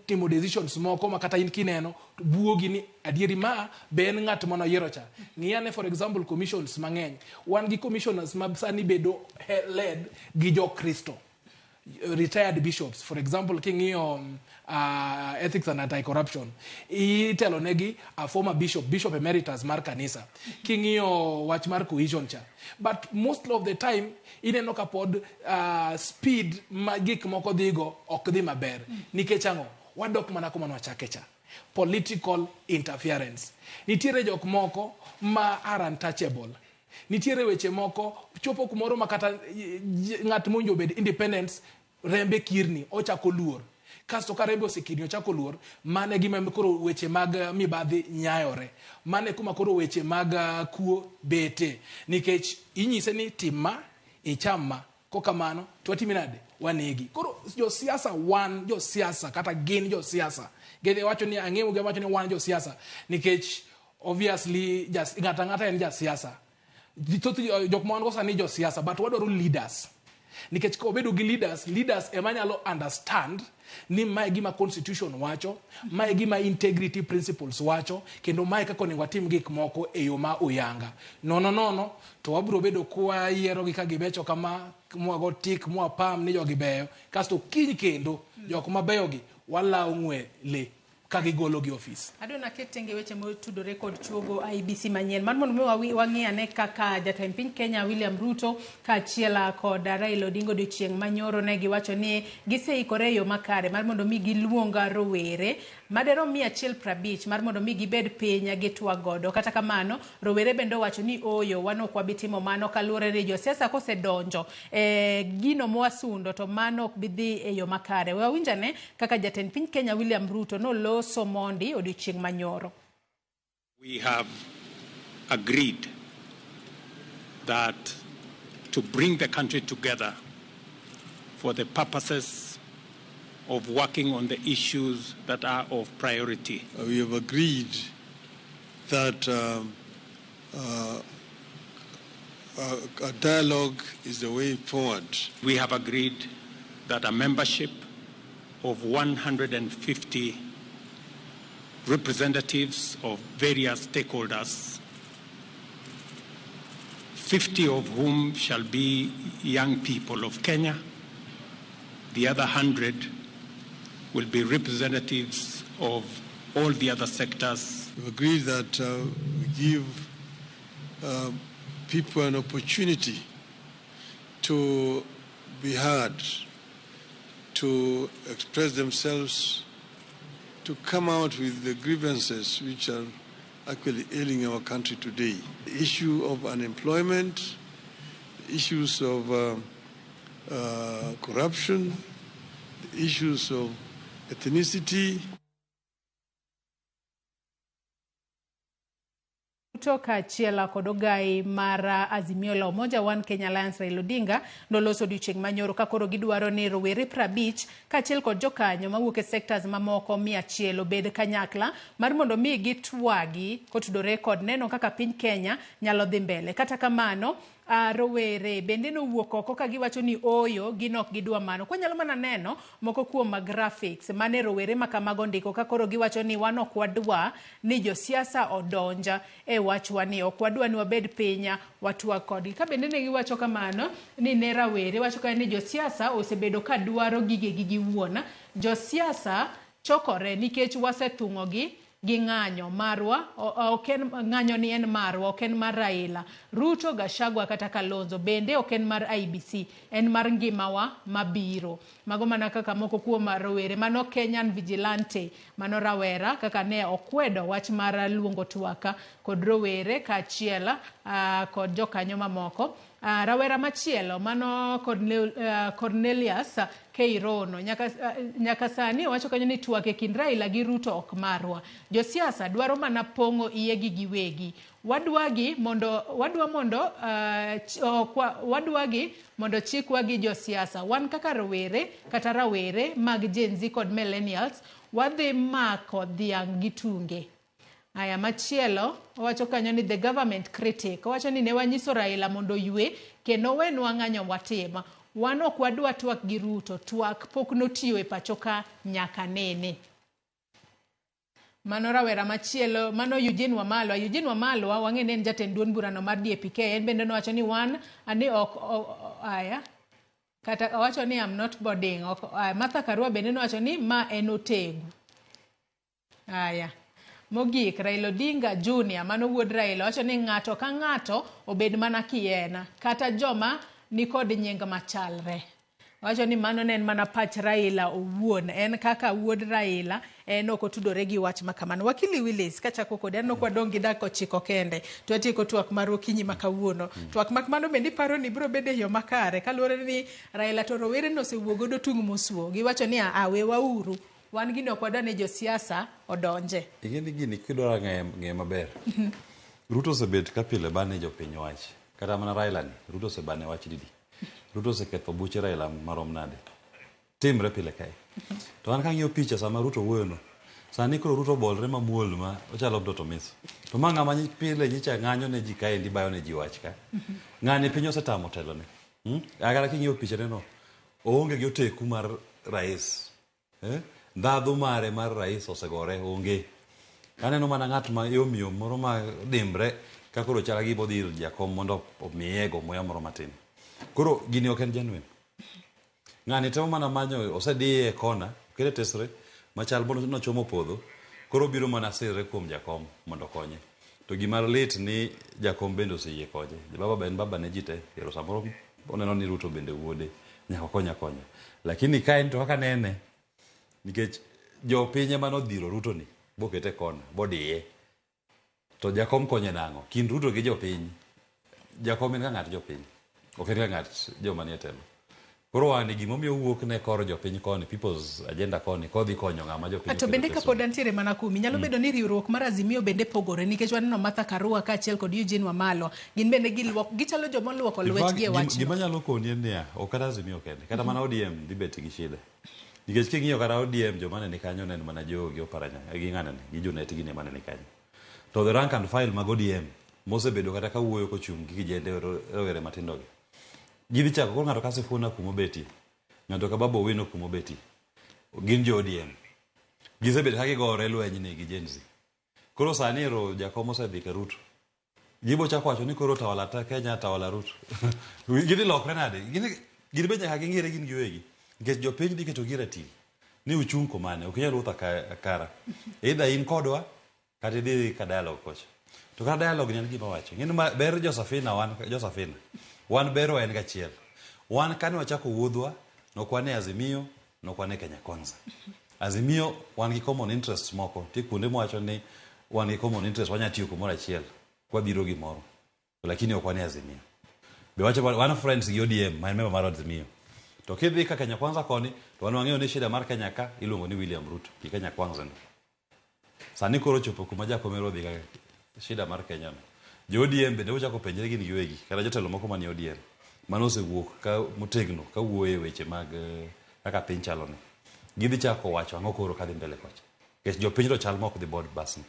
timo decisions moko ma kata in kineno buogi ni adieri ma be en ng'at manoyiero cha. Ng'iyane for example commissions mang'eny. Wan gi commissioners ma sani bedo led gi jo-Kristo. Retired bishops, for example, king'iyo ethics and anti-corruption, itelo negi a former bishop, bishop emeritus mar kanisa. King'iyo wach mar cohesion cha, but most of the time ineno ka pod speed ma gik moko dhigo ok dhi maber. Nikech ang'o? Wadok mana kuma nwachake cha. Political interference. Nitiere jok moko ma are untouchable. Nitiere weche moko chopo kumoro ma kata ng'at mowinjo obed independence rembe kirni, ochako luor. Kasto ka rembe osekirni ochako luor, mano e gima koro weche mag mibadhi nyayore. Mano e kuma koro weche mag kuo bete. Nikech inyise ni tim ma, icham ma. Kokamano, to watimi nade? Wanegi. Koro josiasa wan josiasa, kata gin josiasa. Gidhi wacho ni ang'eyo gi wacho ni wan josiasa. Nikech obviously ng'ato ang'ata en jasiasa. Thoth jok ma wan go sani josiasa, but wadwaro leaders. Nikech ka wabedo gi leaders, leaders ema nyalo understand ni mae gima constitution wacho, mae gima integrity principles wacho, kendo mae kaka onego watim gik moko e yo ma uyanga. Nono nono, to wabiro bedo kwa yiero gi ka gibecho kama, mwago tik, mwapam ni jogi beyo, kasto kiny kendo, jok mabeyo gi, walawo ng'we le. ka gigolo gi ofis. Adwa naket tenge weche motudore kod chuogo IEBC manyien mar mondo mi wang'i ane kaka jatend piny Kenya William Ruto kaachiel kod Raila Odinga odiochieng' manyoro ne giwacho ni giseikore e yo makare mar mondo mi giluong rowere maderom 150 mar mondo mi gibed piny gitwag godo. Kata kamano, rowere bende owacho ni ooyo, wan ok wabi timo mano kaluwore ni josiasa kosedonjo e gino mwasundo to mano ok bi dhi e yo makare. We wawinj ane kaka jatend piny Kenya William Ruto noloso mondi odiochieng' manyoro. We have agreed that to bring the country together for the purposes of working on the issues that are of priority. We have agreed that a dialogue is the way forward. We have agreed that a membership of 150 representatives of various stakeholders, 50 of whom shall be young people of Kenya, the other 100 will be representatives of all the other sectors. We've agreed that we give people an opportunity to be heard, to express themselves, to come out with the grievances which are actually ailing our country today. The issue of unemployment, the issues of corruption, the issues of ethnicity. Ruto kaachiel kod ogai mar Azimio la Umoja One Kenya Alliance Raila Odinga noloso odiochieng' manyoro ka koro gidwaro ni rowere 50 kaachiel kod jokanyo mawuok e sectors mamoko 100 obed kanyakla mar mondo mi gitwagi kotudore kod neno kaka piny Kenya nyalo dhi mbele. Kata kamano, rowere bende nowuok oko ka giwacho ni ooyo, gin ok gidwa mano. Kwanyalo mana neno moko kuom graphics mane rowere ma kamago ndiko ka koro giwacho ni wan ok wadwa ni josiasa odonja e wachwa ni ok wadwa ni wabed piny watwag kodgi. Ka bende ne giwacho kamano ni ne rawere wacho ka ni josiasa osebedo ka dwaro gigegi giwuon. Josiasa chokore nikech wasethung'ogi gi ng'anyo marwa, ok en ng'anyo ni en marwa, ok en mar Raila, Ruto, Gachagua kata Kalonzo, bende ok en mar IEBC, en mar ngimawa mabiro. Mago mana kaka moko kuom rowere mano Kenyan Vigilante, mano rawera kaka ne okwedo wach mar luongo twaka kod rowere kaachiel kod jokanyo mamoko. Rawera machielo mano Cornelius Keirono nyaka sani owacho kanyo ni twak e kind Raila gi Ruto ok marwa. Josiasa dwaro mana pong'o iyegi giwegi. Wadwagi mondo chikwa gi josiasa. Wan kaka rowere kata rawere mag Gen Z kod millennials wadhi mako dhiang' gi tunge. Aya machielo owacho kanyo ni the government critic owacho ni ne wanyiso Raila mondo oywe kendo wenwa ng'anyo watim. Wan ok wadwa twak gi Ruto, twak pok notiyo e pacho ka nyaka nene. Mano rawera machielo, mano Eugene Wamalwa. Eugene Wamalwa wang'e ni en jatend duond burano mar DAP-K, en bende nowacho ni wan ani ok aya kata owacho ni I'm not boarding. Martha Karua bende nowacho ni ma en otegu. Aya. Mogik, Raila Odinga Junior, mano wuod Raila, wacho ni ng'ato ka ng'ato obed mana kiena, kata joma nikod nying machalre. Wacho ni mano ne en mana pach Raila owuon, en kaka wuod Raila, en ok otudore gi wach ma kamano. Wakili Willis, kachako kode, aneno ka wadong' gi dakika 9 kende, to watieko twak mar okinyi ma kawuono. Twak ma kamano bende iparo ni biro bedo e yo makare, kaluwore ni Raila to rowere nosewuok godo tung' mosuo. Giwacho ni a wewauru, wan gini ok wadwa ni josiasa odonje. Ing'e ni gini kidwaro ng'e maber. Ruto osebet ka pile bane jopiny wach. Kata mana Raila ni, Ruto osebane wach didi. Ruto oseketho buche Raila marom nade. Timre pile kae. To an kang'iyo picha sama Ruto wuoyo no, sani koro Ruto obolre mamuol ma ochalo mtoto mis. To ma ng'ama pile nyicha ng'anyo ne ji kaendi bayo ne ji wach ka. Ng'ani piny osetamo telone. Kata king'iyo picha ne no, oonge gi oteku mar rais. Ndhadhu mare mar rais osegore onge. Aneno mana ng'at ma yom yom moro ma dimbre ka koro chal gi bodhi ir jakom mondo omiye go muya moro matin. Koro gini ok en genuine. Ng'ani temo mana manyo, osediye e kona, okete tesre, machal nochomo podho. Koro obiro mana sirre kuom jakom mondo okonye. To gima lit ni jakom bende oseyie konye. Baba be en baba ne ji te. Ero samoro oneno ni Ruto bende wuode nyaka okonye akonya. Lakini ka en to kaka nene nikech jopiny ema nodhiro Ruto ni bokete e kona bodiye. To jakom konye nang'o? Kind Ruto gi jopiny, jakom en ka ng'at jopiny, ok en ka ng'at joma nie telo. Koro wang'ni gimomiyo owuok ne kor jopiny koni, people's agenda koni, kodhi konyo ng'ama jopiny To bende oketo kapod antiere mana kumi, nyalo bedo ni riwruok mar Azimio bende pogore nikech waneno Martha Karua kaachiel kod Eugene Wamalwa. Gin bende giluok, gichalo joma oluoko In fact, lwetgi e wachno. Gima nyalo koni en niya, ok kata Azimio kende, kata mana ODM dhi bet gi shida. Nikech king'iyo kata ODM joma ne ni kanyo ne en mana Joho gi Oparanya, gi ng'anene, gi Junet gini ema ne ni kanyo. To the rank and file mag ODM mosebedo kata ka wuoyo kochung' gi kijende rowere matindo gi. Gidhi chako koro ng'ato ka Sifuna kuma obetie, ng'ato ka Babu Owino kuma obetie, gin jo ODM. Gisebedo ka gigore lweny ni gi Gen Z. Koro sani ero jakom osedhi ka Ruto. Gibo chako wacho ni koro tawala ta Kenya tawala Ruto. Gidhi lokre nade? Gin be nyaka ging'ere gin giwegi. Nikech jopiny dhi keto gi ratil ni uchung' komane, ok inyal wuotho akara. Either in kodwa kata idhi ka dialogue kocha. To kata dialogue ni en gima wacho. Ing'e ni ber Josafina wan Josafina. Wan berwa en gachiel. Wan kane wachako wuodhwa, nokwan e Azimio, nokwan e Kenya Kwanza. Azimio wan gi common interests moko. Nitie kuonde mwacho ni wan gi common interest, wanya tiyo kumoro achiel kwabiro gimoro. Lakini ok wan e Azimio. Be wacho wan friends gi ODM, ma en member mar Azimio. To kidhi ka Kenya Kwanza koni, to wan wang'eyo ni shida mar Kenya ka iluongo ni William Ruto gi Kenya Kwanza ni. Sani koro ochopo kuma jakom ero odhi ka shida mar Kenya no. Jo ODM bende ochako penjre gin giwegi, kata jotelo moko manie ODM mano osewuok ka motegno ka wuoyo e weche mag kaka piny chalo ni. Gidhi chako wacho ang'o koro kadhi mbele kocha. Nikech jopiny to chal ma ok dhi board bus ni.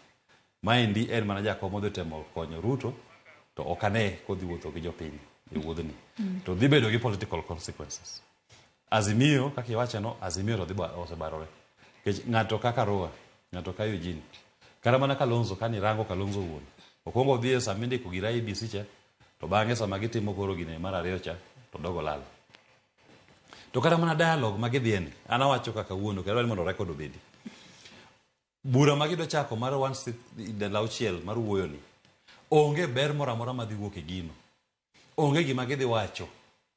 Maendi en mana jakom modhi temo konyo Ruto to ok ane kodhi wuotho gi jopiny e wuodhni. To dhi bedo gi political consequences. Azimio kaka iwache no, Azimio to dhi osebarore. Nikech ng'ato kaka Rua, ng'ato ka Eugene, kata mana Kalonzo kani rango Kalonzo wuon, okwongo odhi e sama indiko gir IEBC cha, to bang'e sama gitimo koro gine mar ariyo cha, to dogo lal. To kata mana dialogue ma gidhiye ni, an awacho kaka kawuono, kendo adwaro ni mondo record obedi. Bura ma gidwa chako mar ndalo auchiel mar wuoyo ni, onge ber moro amora madhi wuok e gino. Onge gima gidhi wacho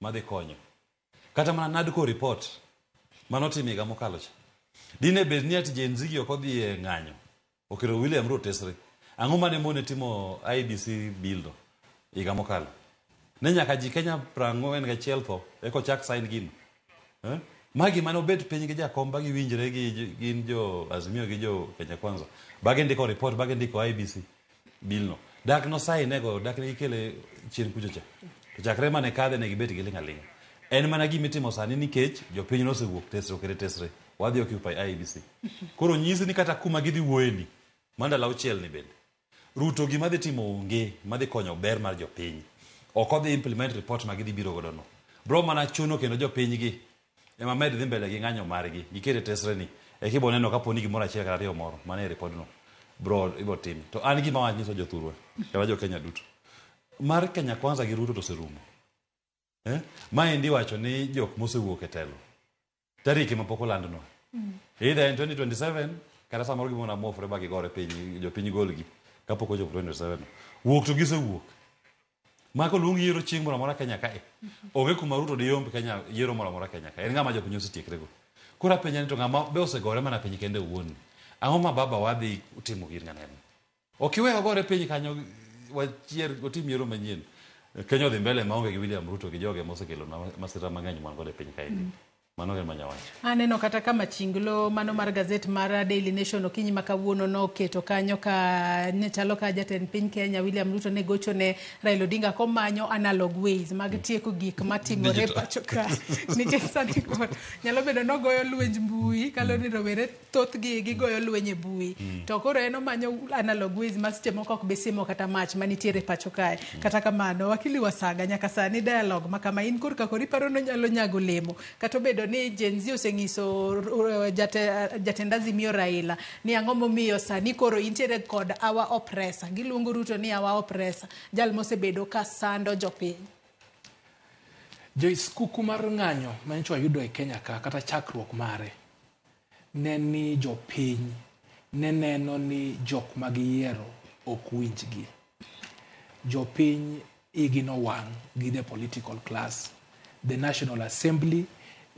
madhi konyo. Kata mana NADCO report manotim higa mokalo cha. Dine bed ni ati Gen Z gi ok odhi e ng'anyo, oketo William Ruto tesre. Ang'o mane mone timo IEBC bill no higa mokalo? Ne nyaka ji Kenya 41 tho eka ochak sign gino. Ma gima nobet piny gi jakom ba giwinjre gi gin jo Azimio gi jo Kenya Kwanza. Ba gindiko report ba gindiko IEBC bill no. Dak no sign nego, dak ne gikele chien kucho cha. To chakre mane kadhe ne gibet giling' aling'a. En mana gima itimo sani nikech jopiny nosewuok tesre okete tesre. Wadhi occupy IEBC. Koro nyisi ni kata kuma gidhi wuoye ni, ma ndalo auchiel ni bende. Ruto gima dhi timo onge madhi konyo ber mar jopiny. Ok odhi implement report ma gidhi biro godo no. Bro mana chuno kendo jopiny gi ema med dhi mbele gi ng'anyo margi gikete tesre ni eka ibo neno kapo ni gimoro achiel kata ariyo moro mane e report no bro ibo tim. To an gima wach nyiso jothurwa kata jo Kenya duto mar Kenya Kwanza gi Ruto to oserumo. Maendi iwacho ni jok mosewuok e telo tarik ema pok olandnwa. Either en 2027 kata samoro gimoro muofre ba gigore piny jopiny golgi kapok ochopo 2027. Wuok to gisewuok. Mako luong yiero chieng' moro amora Kenya kae. Onge kuma Ruto diyomb Kenya yiero moro amora Kenya kae. En ng'ama jopiny osetiekre go. Koro apenja ni to ng'ama be osegore mana piny kende owuon. Ang'o ma baba wadhi timo gir ng'aneno? Ok iwe ogore piny kanyo wachier otim yiero manyien. Kenya odhi mbele maonge gi William Ruto gi joge mosekelo masira mang'eny man godo e piny kaendi. Mano gima nyawacho. Aneno kata ka machinglo mano mar gazet mar Daily Nation okinyi ma kawuono noketo kanyo ka ne chalo ka jatend piny Kenya William Ruto ne gocho ne Raila Odinga komanyo analog ways mag tieko gik matimore pacho ka. Nikech sani koro nyalo bedo nogoyo lwenj mbui kaluwore ni rowere thothgi gigoyo lweny e mbui. To koro en omanyo analog ways ma seche moko ok bi simo kata mach manitiere pacho kae. Kata kamano, wakili Wasaga nyaka sani dialogue ma kama in korka koro iparo ni onyalo nyago olemo. Kata obedo ni Gen Z osenyiso jatend Azimio Raila ni ang'o momiyo sani koro intiere kod our oppressor. Giluongo Ruto ni our oppressor. Jal mosebedo ka sando jopiny. Joyce, kuku mar ng'anyo manyocha wayudo e Kenya ka kata chakruok mare ne ni jopiny ne neno ni jok ma giyiero ok winjgi. Jopiny igi nowang' gi the political class, the National Assembly,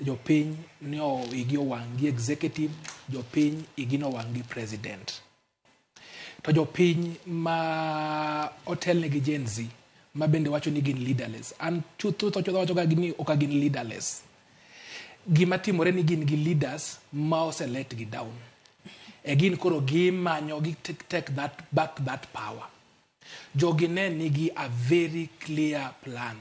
jopiny ne igi owang' gi executive, jopiny igi nowang' gi president. To jopiny ma otelne gi Gen Z ma bende wacho ni gin leaderless. An chutho chutho wacho ga ni ok gin leaderless. Gima timore ni gin gi leaders ma ose let gi down. E gin koro gimanyo gi take that back that power. Jogi ne nigi a very clear plan.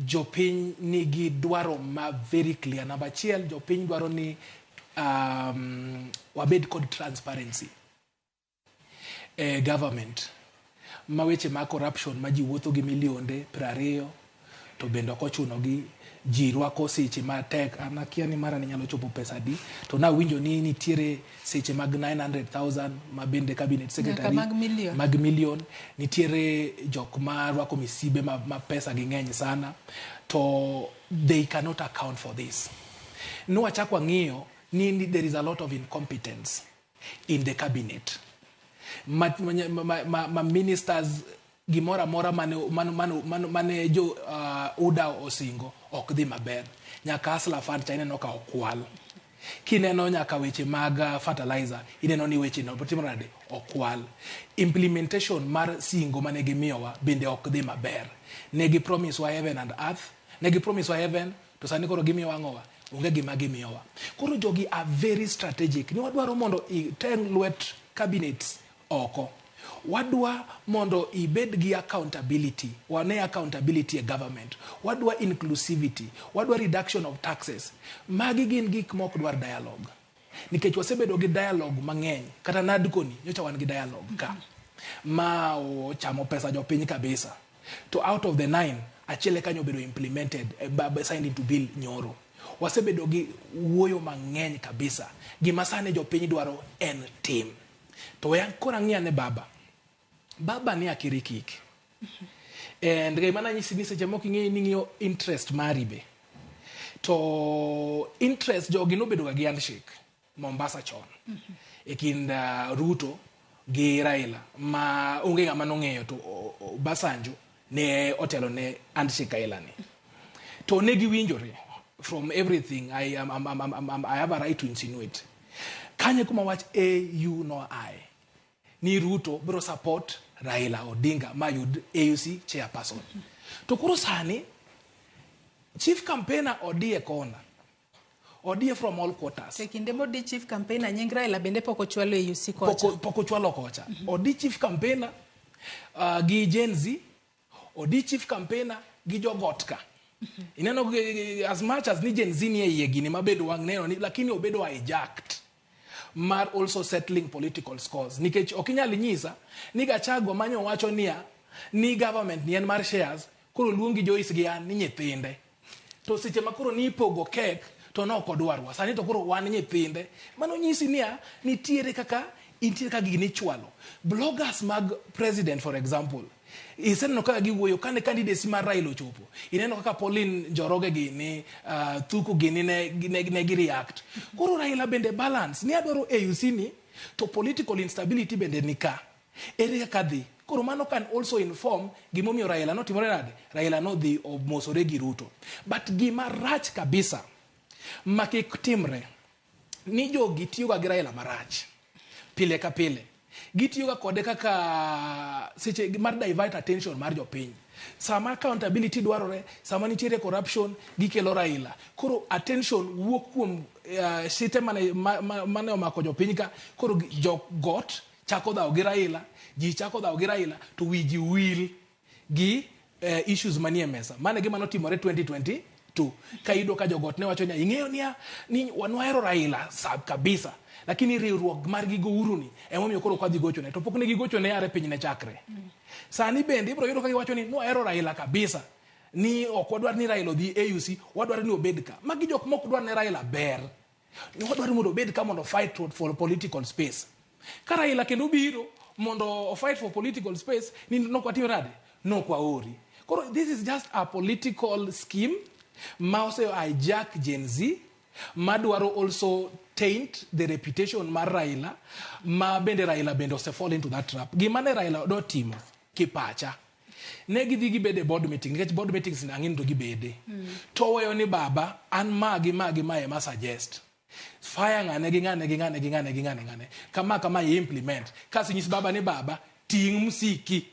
Jopiny nigi dwaro ma very clear. Namba achiel, jopiny dwaro ni wabed kod transparency e government. Ma weche mag corruption ma ji wuotho gi milionde 20 to bende ok ochuno gi ji rwako seche matek. An akia ni mara ni nyalo chopo pesa adi, to nawinjo ni nitiere seche mag 900,000 ma bende cabinet secretary mag million. Mag million. Nitiere jok ma rwako misibe ma pesa gi ng'eny sana, to they cannot account for this. Nwachako wang'iyo ni there is a lot of incompetence in the cabinet. Ma ministers gimoro amora mane jo UDA osingo ok dhi maber. Nyaka Hustler Fund cha ineno ka okwal. Kineno nyaka weche mag fertilizer, ineno ni weche no timore nade, okwal. Implementation mar singo mane gimiyowa bende ok dhi maber. Ne gi promise wa heaven and earth, ne gi promise wa heaven, to sani koro gimiyowa ang'owa? Onge gima gimiyowa. Koro jogi are very strategic. Ni wadwaro mondo iteng' lwet cabinets oko. Wadwa mondo ibed gi accountability, wane accountability e government. Wadwa inclusivity, wadwa reduction of taxes. Magi gin gik mok dwar dialogue. Nikech wasebedo gi dialogue mang'eny, kata NADCO ni, nyocha wan gi dialogue ka. Ma ochamo pesa jopiny kabisa. To out of the 9, achiel kanyo obedo implemented, signed into bill nyoro. Wasebedo gi wuoyo mang'eny kabisa. Gima sani jopiny dwaro en tim. To we koro ang'i ane baba. Baba ni akirikik. And gima nanyisi ni seche moko ing'eyo ni ing'iyo interest mari be. To interest jogi nobedo ga gi handshake Mombasa chon. E kind Ruto gi Raila ma onge ng'ama nong'eyo to Obasanjo ne otelo ne handshake aila ni. To ne giwinjore from everything I have a right to insinuate. Kanye kuma wach AU no I ni Ruto biro support Raila Odinga ma yud AUC chairperson. To koro sani chief campaigner odie kona. Odie from all quarters. E kinde modi chief campaigner nying Raila bende pok ochwalo AUC kocha. Pok ochwalo kocha. Odi chief campaigner gi Gen Z, odi chief campaigner gi jogotka. Ineno as much as ni Gen Z ni e iye gini mabedo wang' neno ni, lakini obedo hijacked mar also settling political scores. Nikech ok inyal nyisa ni Gachagua manyo wacho niya ni government ni en mar shares, koro luongi Joyce gi an ni nyithinde. To seche ma koro ni ipogo kek to ne ok odwarwa. Sani to koro wan nyithinde. Mano nyisi niya nitiere kaka intiere kaka gini ichwalo. Bloggers mag president for example, iseneno kaka giwuoyo kane candidacy mar Raila ochopo. Ineno kaka Pauline Njoroge gini, Thuku gini ne gi react. Koro Raila bende balance ni adwaro AUC ni to political instability bende ni ka. Ere kaka dhi? Koro mano can also inform gimomiyo Raila notimore nade? Raila nodhi omosore gi Ruto. But gima rach kabisa ma kik timre ni jogi tiyoga gi Raila marach pile ka pile. Gitiyoga kode kaka seche mar divert attention mar jopiny. Sama accountability dwarore, sama nitiere corruption, gikelo Raila. Koro attention wuok kuom site mane omako jopiny ka, koro jogot chako dhawo gi Raila, ji chako dhawo gi Raila, to wi ji wil gi issues manie mesa. Mano e gima notimore 2022. Ka iyudo ka jogot ne wacho ni ing'eyo niya ni wan wahero Raila sab kabisa, lakini riwruok margi go Uhuru ni emomiyo koro ok wadhi gochone. To pok ne gigochone are piny ne chakre. Sani bende ibiro yudo ka giwacho ni nwahero Raila kabisa, ni ok wadwar ni Raila odhi AUC, wadwaro ni obed ka. Magi jok mok dwar ne Raila ber. Ni wadwaro mondo obed ka mondo fight for political space. Ka Raila kendo biro mondo fight for political space, ni nok watim nade? Nok waori. Koro this is just a political scheme ma ose hijack Gen Z, madwaro also taint the reputation mar Raila, ma bende Raila bende ose fall into that trap. Gima ne Raila do timo kipacha, ne gidhi gibede board meeting, nikech board meetings ang'in to gibede. To weyo ni baba, an ma gi ma gi ma ema suggest. Fire ng'ane gi ng'ane gi ng'ane gi ng'ane gi ng'ane ng'ane. Kama kama i implement. Kasi nyis baba ni baba, ting' msiki.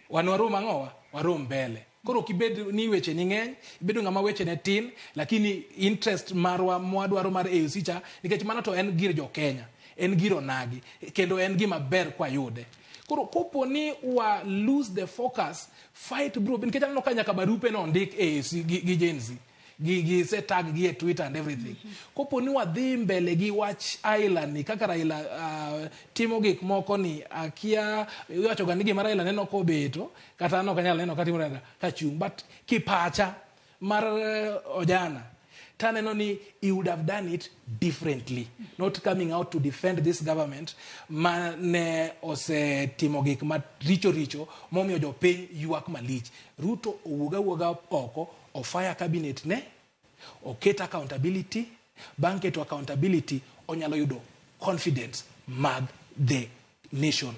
Wan warom ang'owa? Warom mbele. Koro kibed ni weche ni ng'eny, ibedo ng'ama weche ne tin, lakini interest marwa mwadwaro mar AUC cha, nikech mano to en gir jo Kenya, en gir onagi, kendo en gima ber kwayude. Koro kopo ni wa lose the focus, fight bro, nikech aneno ka nyaka barupe no ondik AUC gi Gen Z. Gi se tag gi e Twitter and everything. Kopo ni wadhi mbele gi wach Aila ni, kaka Raila timo gik moko ni, akia, iwacho ga ni gima Raila neno kobeto, kata an ok anyal neno katimo Raila kachung', but kipacha mar ojana, taneno ni he would have done it differently, not coming out to defend this government ma ne osetimo gik ma richo richo momiyo jopiny ywak malich. Ruto owuog awuoga oko, ofire cabinet ne, oket accountability, bang' keto accountability onyalo yudo confidence mag the nation.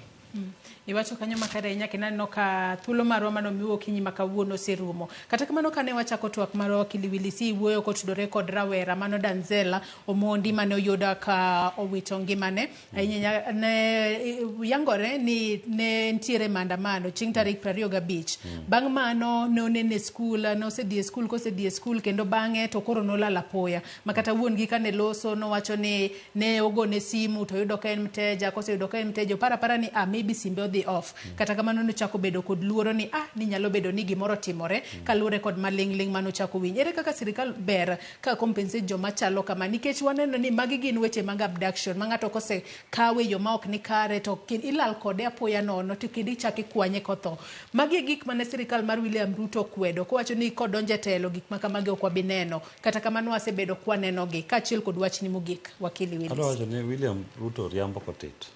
Iwacho kanyo makare ahinya kendo aneno ka thuolo marwa mane omiwa okinyi ma kawuono oserumo. Kata kamano kane wachako twak marwa Wakili Willis iwuoyo kotudore kod rawera mano Danzela Omondi mane oyudo ka owito ngimane. Ahinya ne yangore ni ne nitiere maandamano chieng' tarik 25. Bang' mano ne onene e skul, ne osedhi e skul kosedhi e skul kendo bang'e to koro nolal apoya. Ma kata wuon gi kane loso nowacho ni ne ogone simu to oyudo ka en mteja, koseyudo ka en mteja oparo apara ni maybe simbe odhi off. Kata kamano nochako bedo kod luoro ni ni nyalo bedo ni gimoro timore kaluwore kod maling'ling' manochako winjo. Ere kaka sirikal ber ka compensate joma chalo kama, nikech waneno ni magi gin weche mag abduction ma ng'ato kosekawe e yo ma ok ni kare to ilal kode apoya nono to kendo ichako ikwanye kotho. Magi e gik mane sirikal mar William Ruto okwedo kowacho ni kodonjo e telo gik ma kamagi ok wabi neno. Kata kamano wasebedo kwanenogi kaachiel kod wachni mogik Wakili Willis. Adwa wacho ni William Ruto riambo kotit.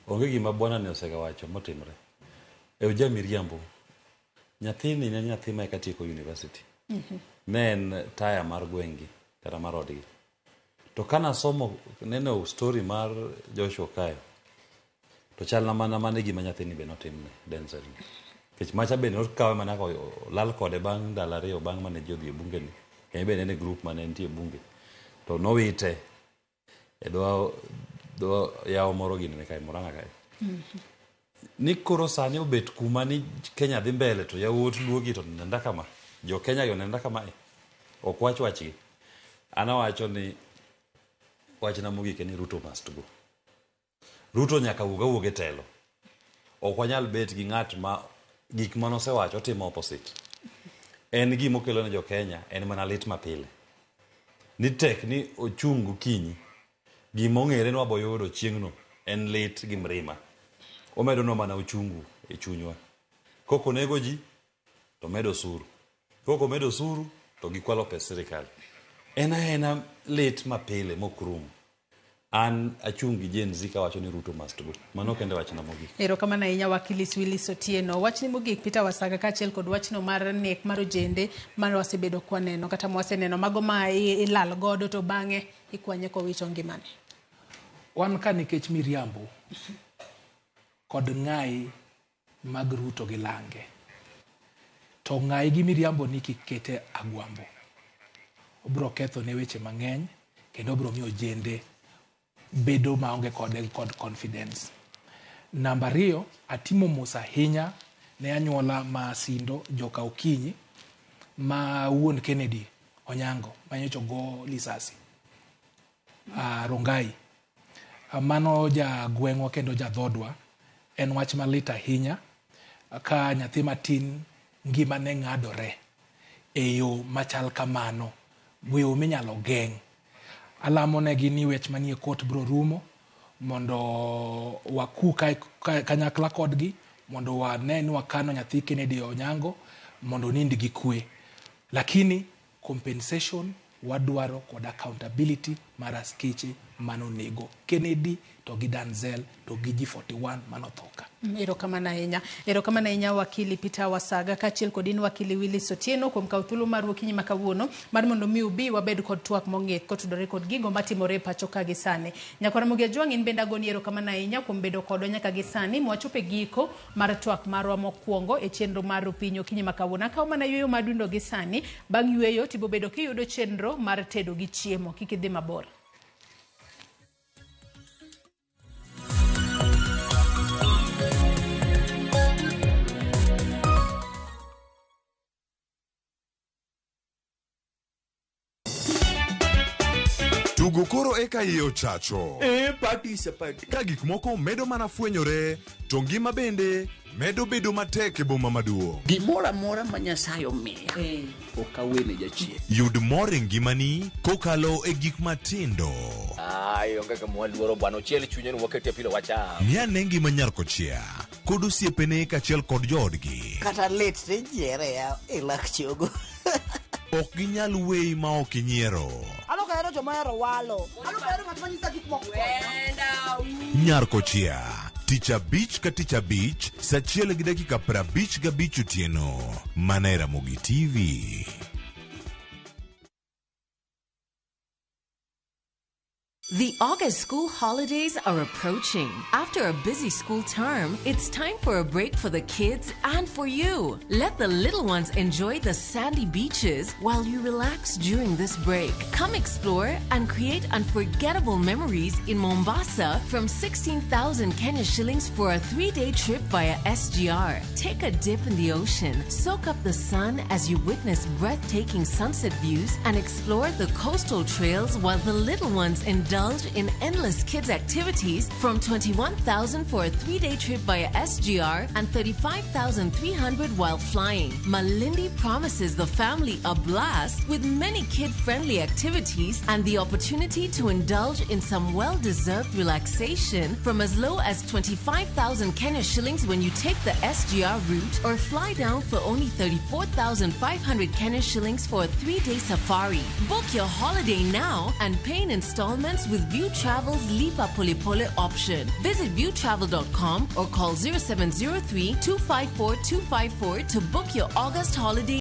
Onge gima bwana ni osegawacho motimre. E oja miriambo. Nyathini ne nyathi ma eka tieko university. Ne en taya mar gweng'gi kata mar odgi. To kana somo neno story mar Joshua Kayo, to chalna mana mane gima nyathini be notimne Denzel. Nikech macha be nokawe mana ko lal kode bang' ndalo ariyo bang' mane ji odhi e bunge ni. En be ne en e group mane nitie e bunge. To nowite e dho yawo moro gini kae Murang'a kae. Ni koro sani obet kuma ni Kenya dhi mbele to yawuot Luo gi to nenda kama. Jo Kenya gi onenda kama e. Ok wach wachgi. An awacho ni wachna mogik en ni Ruto must go. Ruto nyaka wuog awuog e telo. Ok wanyal bet gi ng'at ma gik manosewacho otimo opposite. En gima okelo ne jo Kenya en mana lit mapile. Ni tek ni ochung' gokinyi. Gima ong'ere ni waboyudo chieng'no en lit gi mrima. Omedonwa mana uchungu e chunywa. Kok onego ji to medo osuru. Kok omedo osuru to gikwalo pes sirikal. En aena lit mapile mok rum. An achung' gi Gen Z kawacho ni Ruto must go. Mano kende wachna mogik. Erokamano ahinya Wakili Willis Otieno. Wachni mogik Peter Wasaga kaachiel kod wachno mar nek mar ojende mane wasebedo kwaneno kata mwaseneno mago ma ilal godo to bang'e ikwanye kowito ngimane. Wan ka nikech miriambo kod ng'ayi mag Ruto gi lange. To ng'ayi gi miriambo ni kik kete agwambo. Obro ketho ne weche mang'eny kendo obro miyo ojende bedo maonge kode kod confidence. Namba ariyo, atimo mos ahinya ne anyuola ma Sindo joka Okinyi ma wuon Kennedy Onyango manyocha ogo lisasi Rongai. Mano ja gweng'wa kendo ja dhodwa. En wach malit ahinya ka nyathi matin ngimane ng'adore e yo machal kamano, yo minyalo geng'. Alamo negi ni wech manie kot bro rumo mondo waku kanyakla kodgi mondo wane ni wakano nyathi Kennedy Onyango mondo onind gi kwe. Lakini compensation wadwaro kod accountability mar askeche manonego Kennedy to gi Denzel to gi G41 manotho ka. Erokamano ahinya. Erokamano ahinya wakili Peter Wasaga kaachiel kod in wakili Willis Otieno kuom kawo thuolo maru okinyi ma kawuono mar mondo mi ubi wabed kod twak mong'ith kotudore kod gigo matimore e pacho ka gi sani. Nyakwar Ramogi Ajwang' in bende agoni erokamano ahinya kuom bedo kodwa nyaka gi sani mwachopo e giko mar twak marwa mokwongo e chenro mar Rupiny okinyi ma kawuono. Akawo mana yueyo madundo gi sani, bang' yueyo tibobedo kiyudo chenro mar tedo gi chiemo. Kik idhi mabor. Tugo koro eka iye ochacho. Eh, party is a party. Ka gik moko medo mana fwenyore, to ngima bende medo bedo matek e boma maduong'. Gimoro amora ma Nyasaye omiya, ok awene jachien. Yud mor e ngimani kokalo e gik matindo. Ai, onge kama waluoro bwana, ochiel chunye ni wakete pilo wacham. Ng'i ane ngima nyar kochia kod osiepene kaachiel kod joodgi. Kata lit tijiere ya e lak chogo. Ok ginyal weyi ma ok inyiero. An ok ahero joma ohero walo. An ok ahero ng'at ma nyisa gik moko. Nyar kochia tich abich ka tich abich saa achiel gi dakika 55 otieno mana e Ramogi TV. The August school holidays are approaching. After a busy school term, it's time for a break for the kids and for you. Let the little ones enjoy the sandy beaches while you relax during this break. Come explore and create unforgettable memories in Mombasa from 16,000 Kenya shillings for a 3-day trip via SGR. Take a dip in the ocean, soak up the sun as you witness breathtaking sunset views, and explore the coastal trails while the little ones indulge in endless kids' activities from 21,000 for a 3-day trip via SGR and 35,300 while flying. Malindi promises the family a blast with many kid-friendly activities and the opportunity to indulge in some well-deserved relaxation from as low as 25,000 Kenya shillings when you take the SGR route or fly down for only 34,500 Kenya shillings for a 3-day safari. Book your holiday now and pay in installments with View Travel's Lipa Pole Pole option. Visit viewtravel.com or call 0703 254 254 to book your August holiday.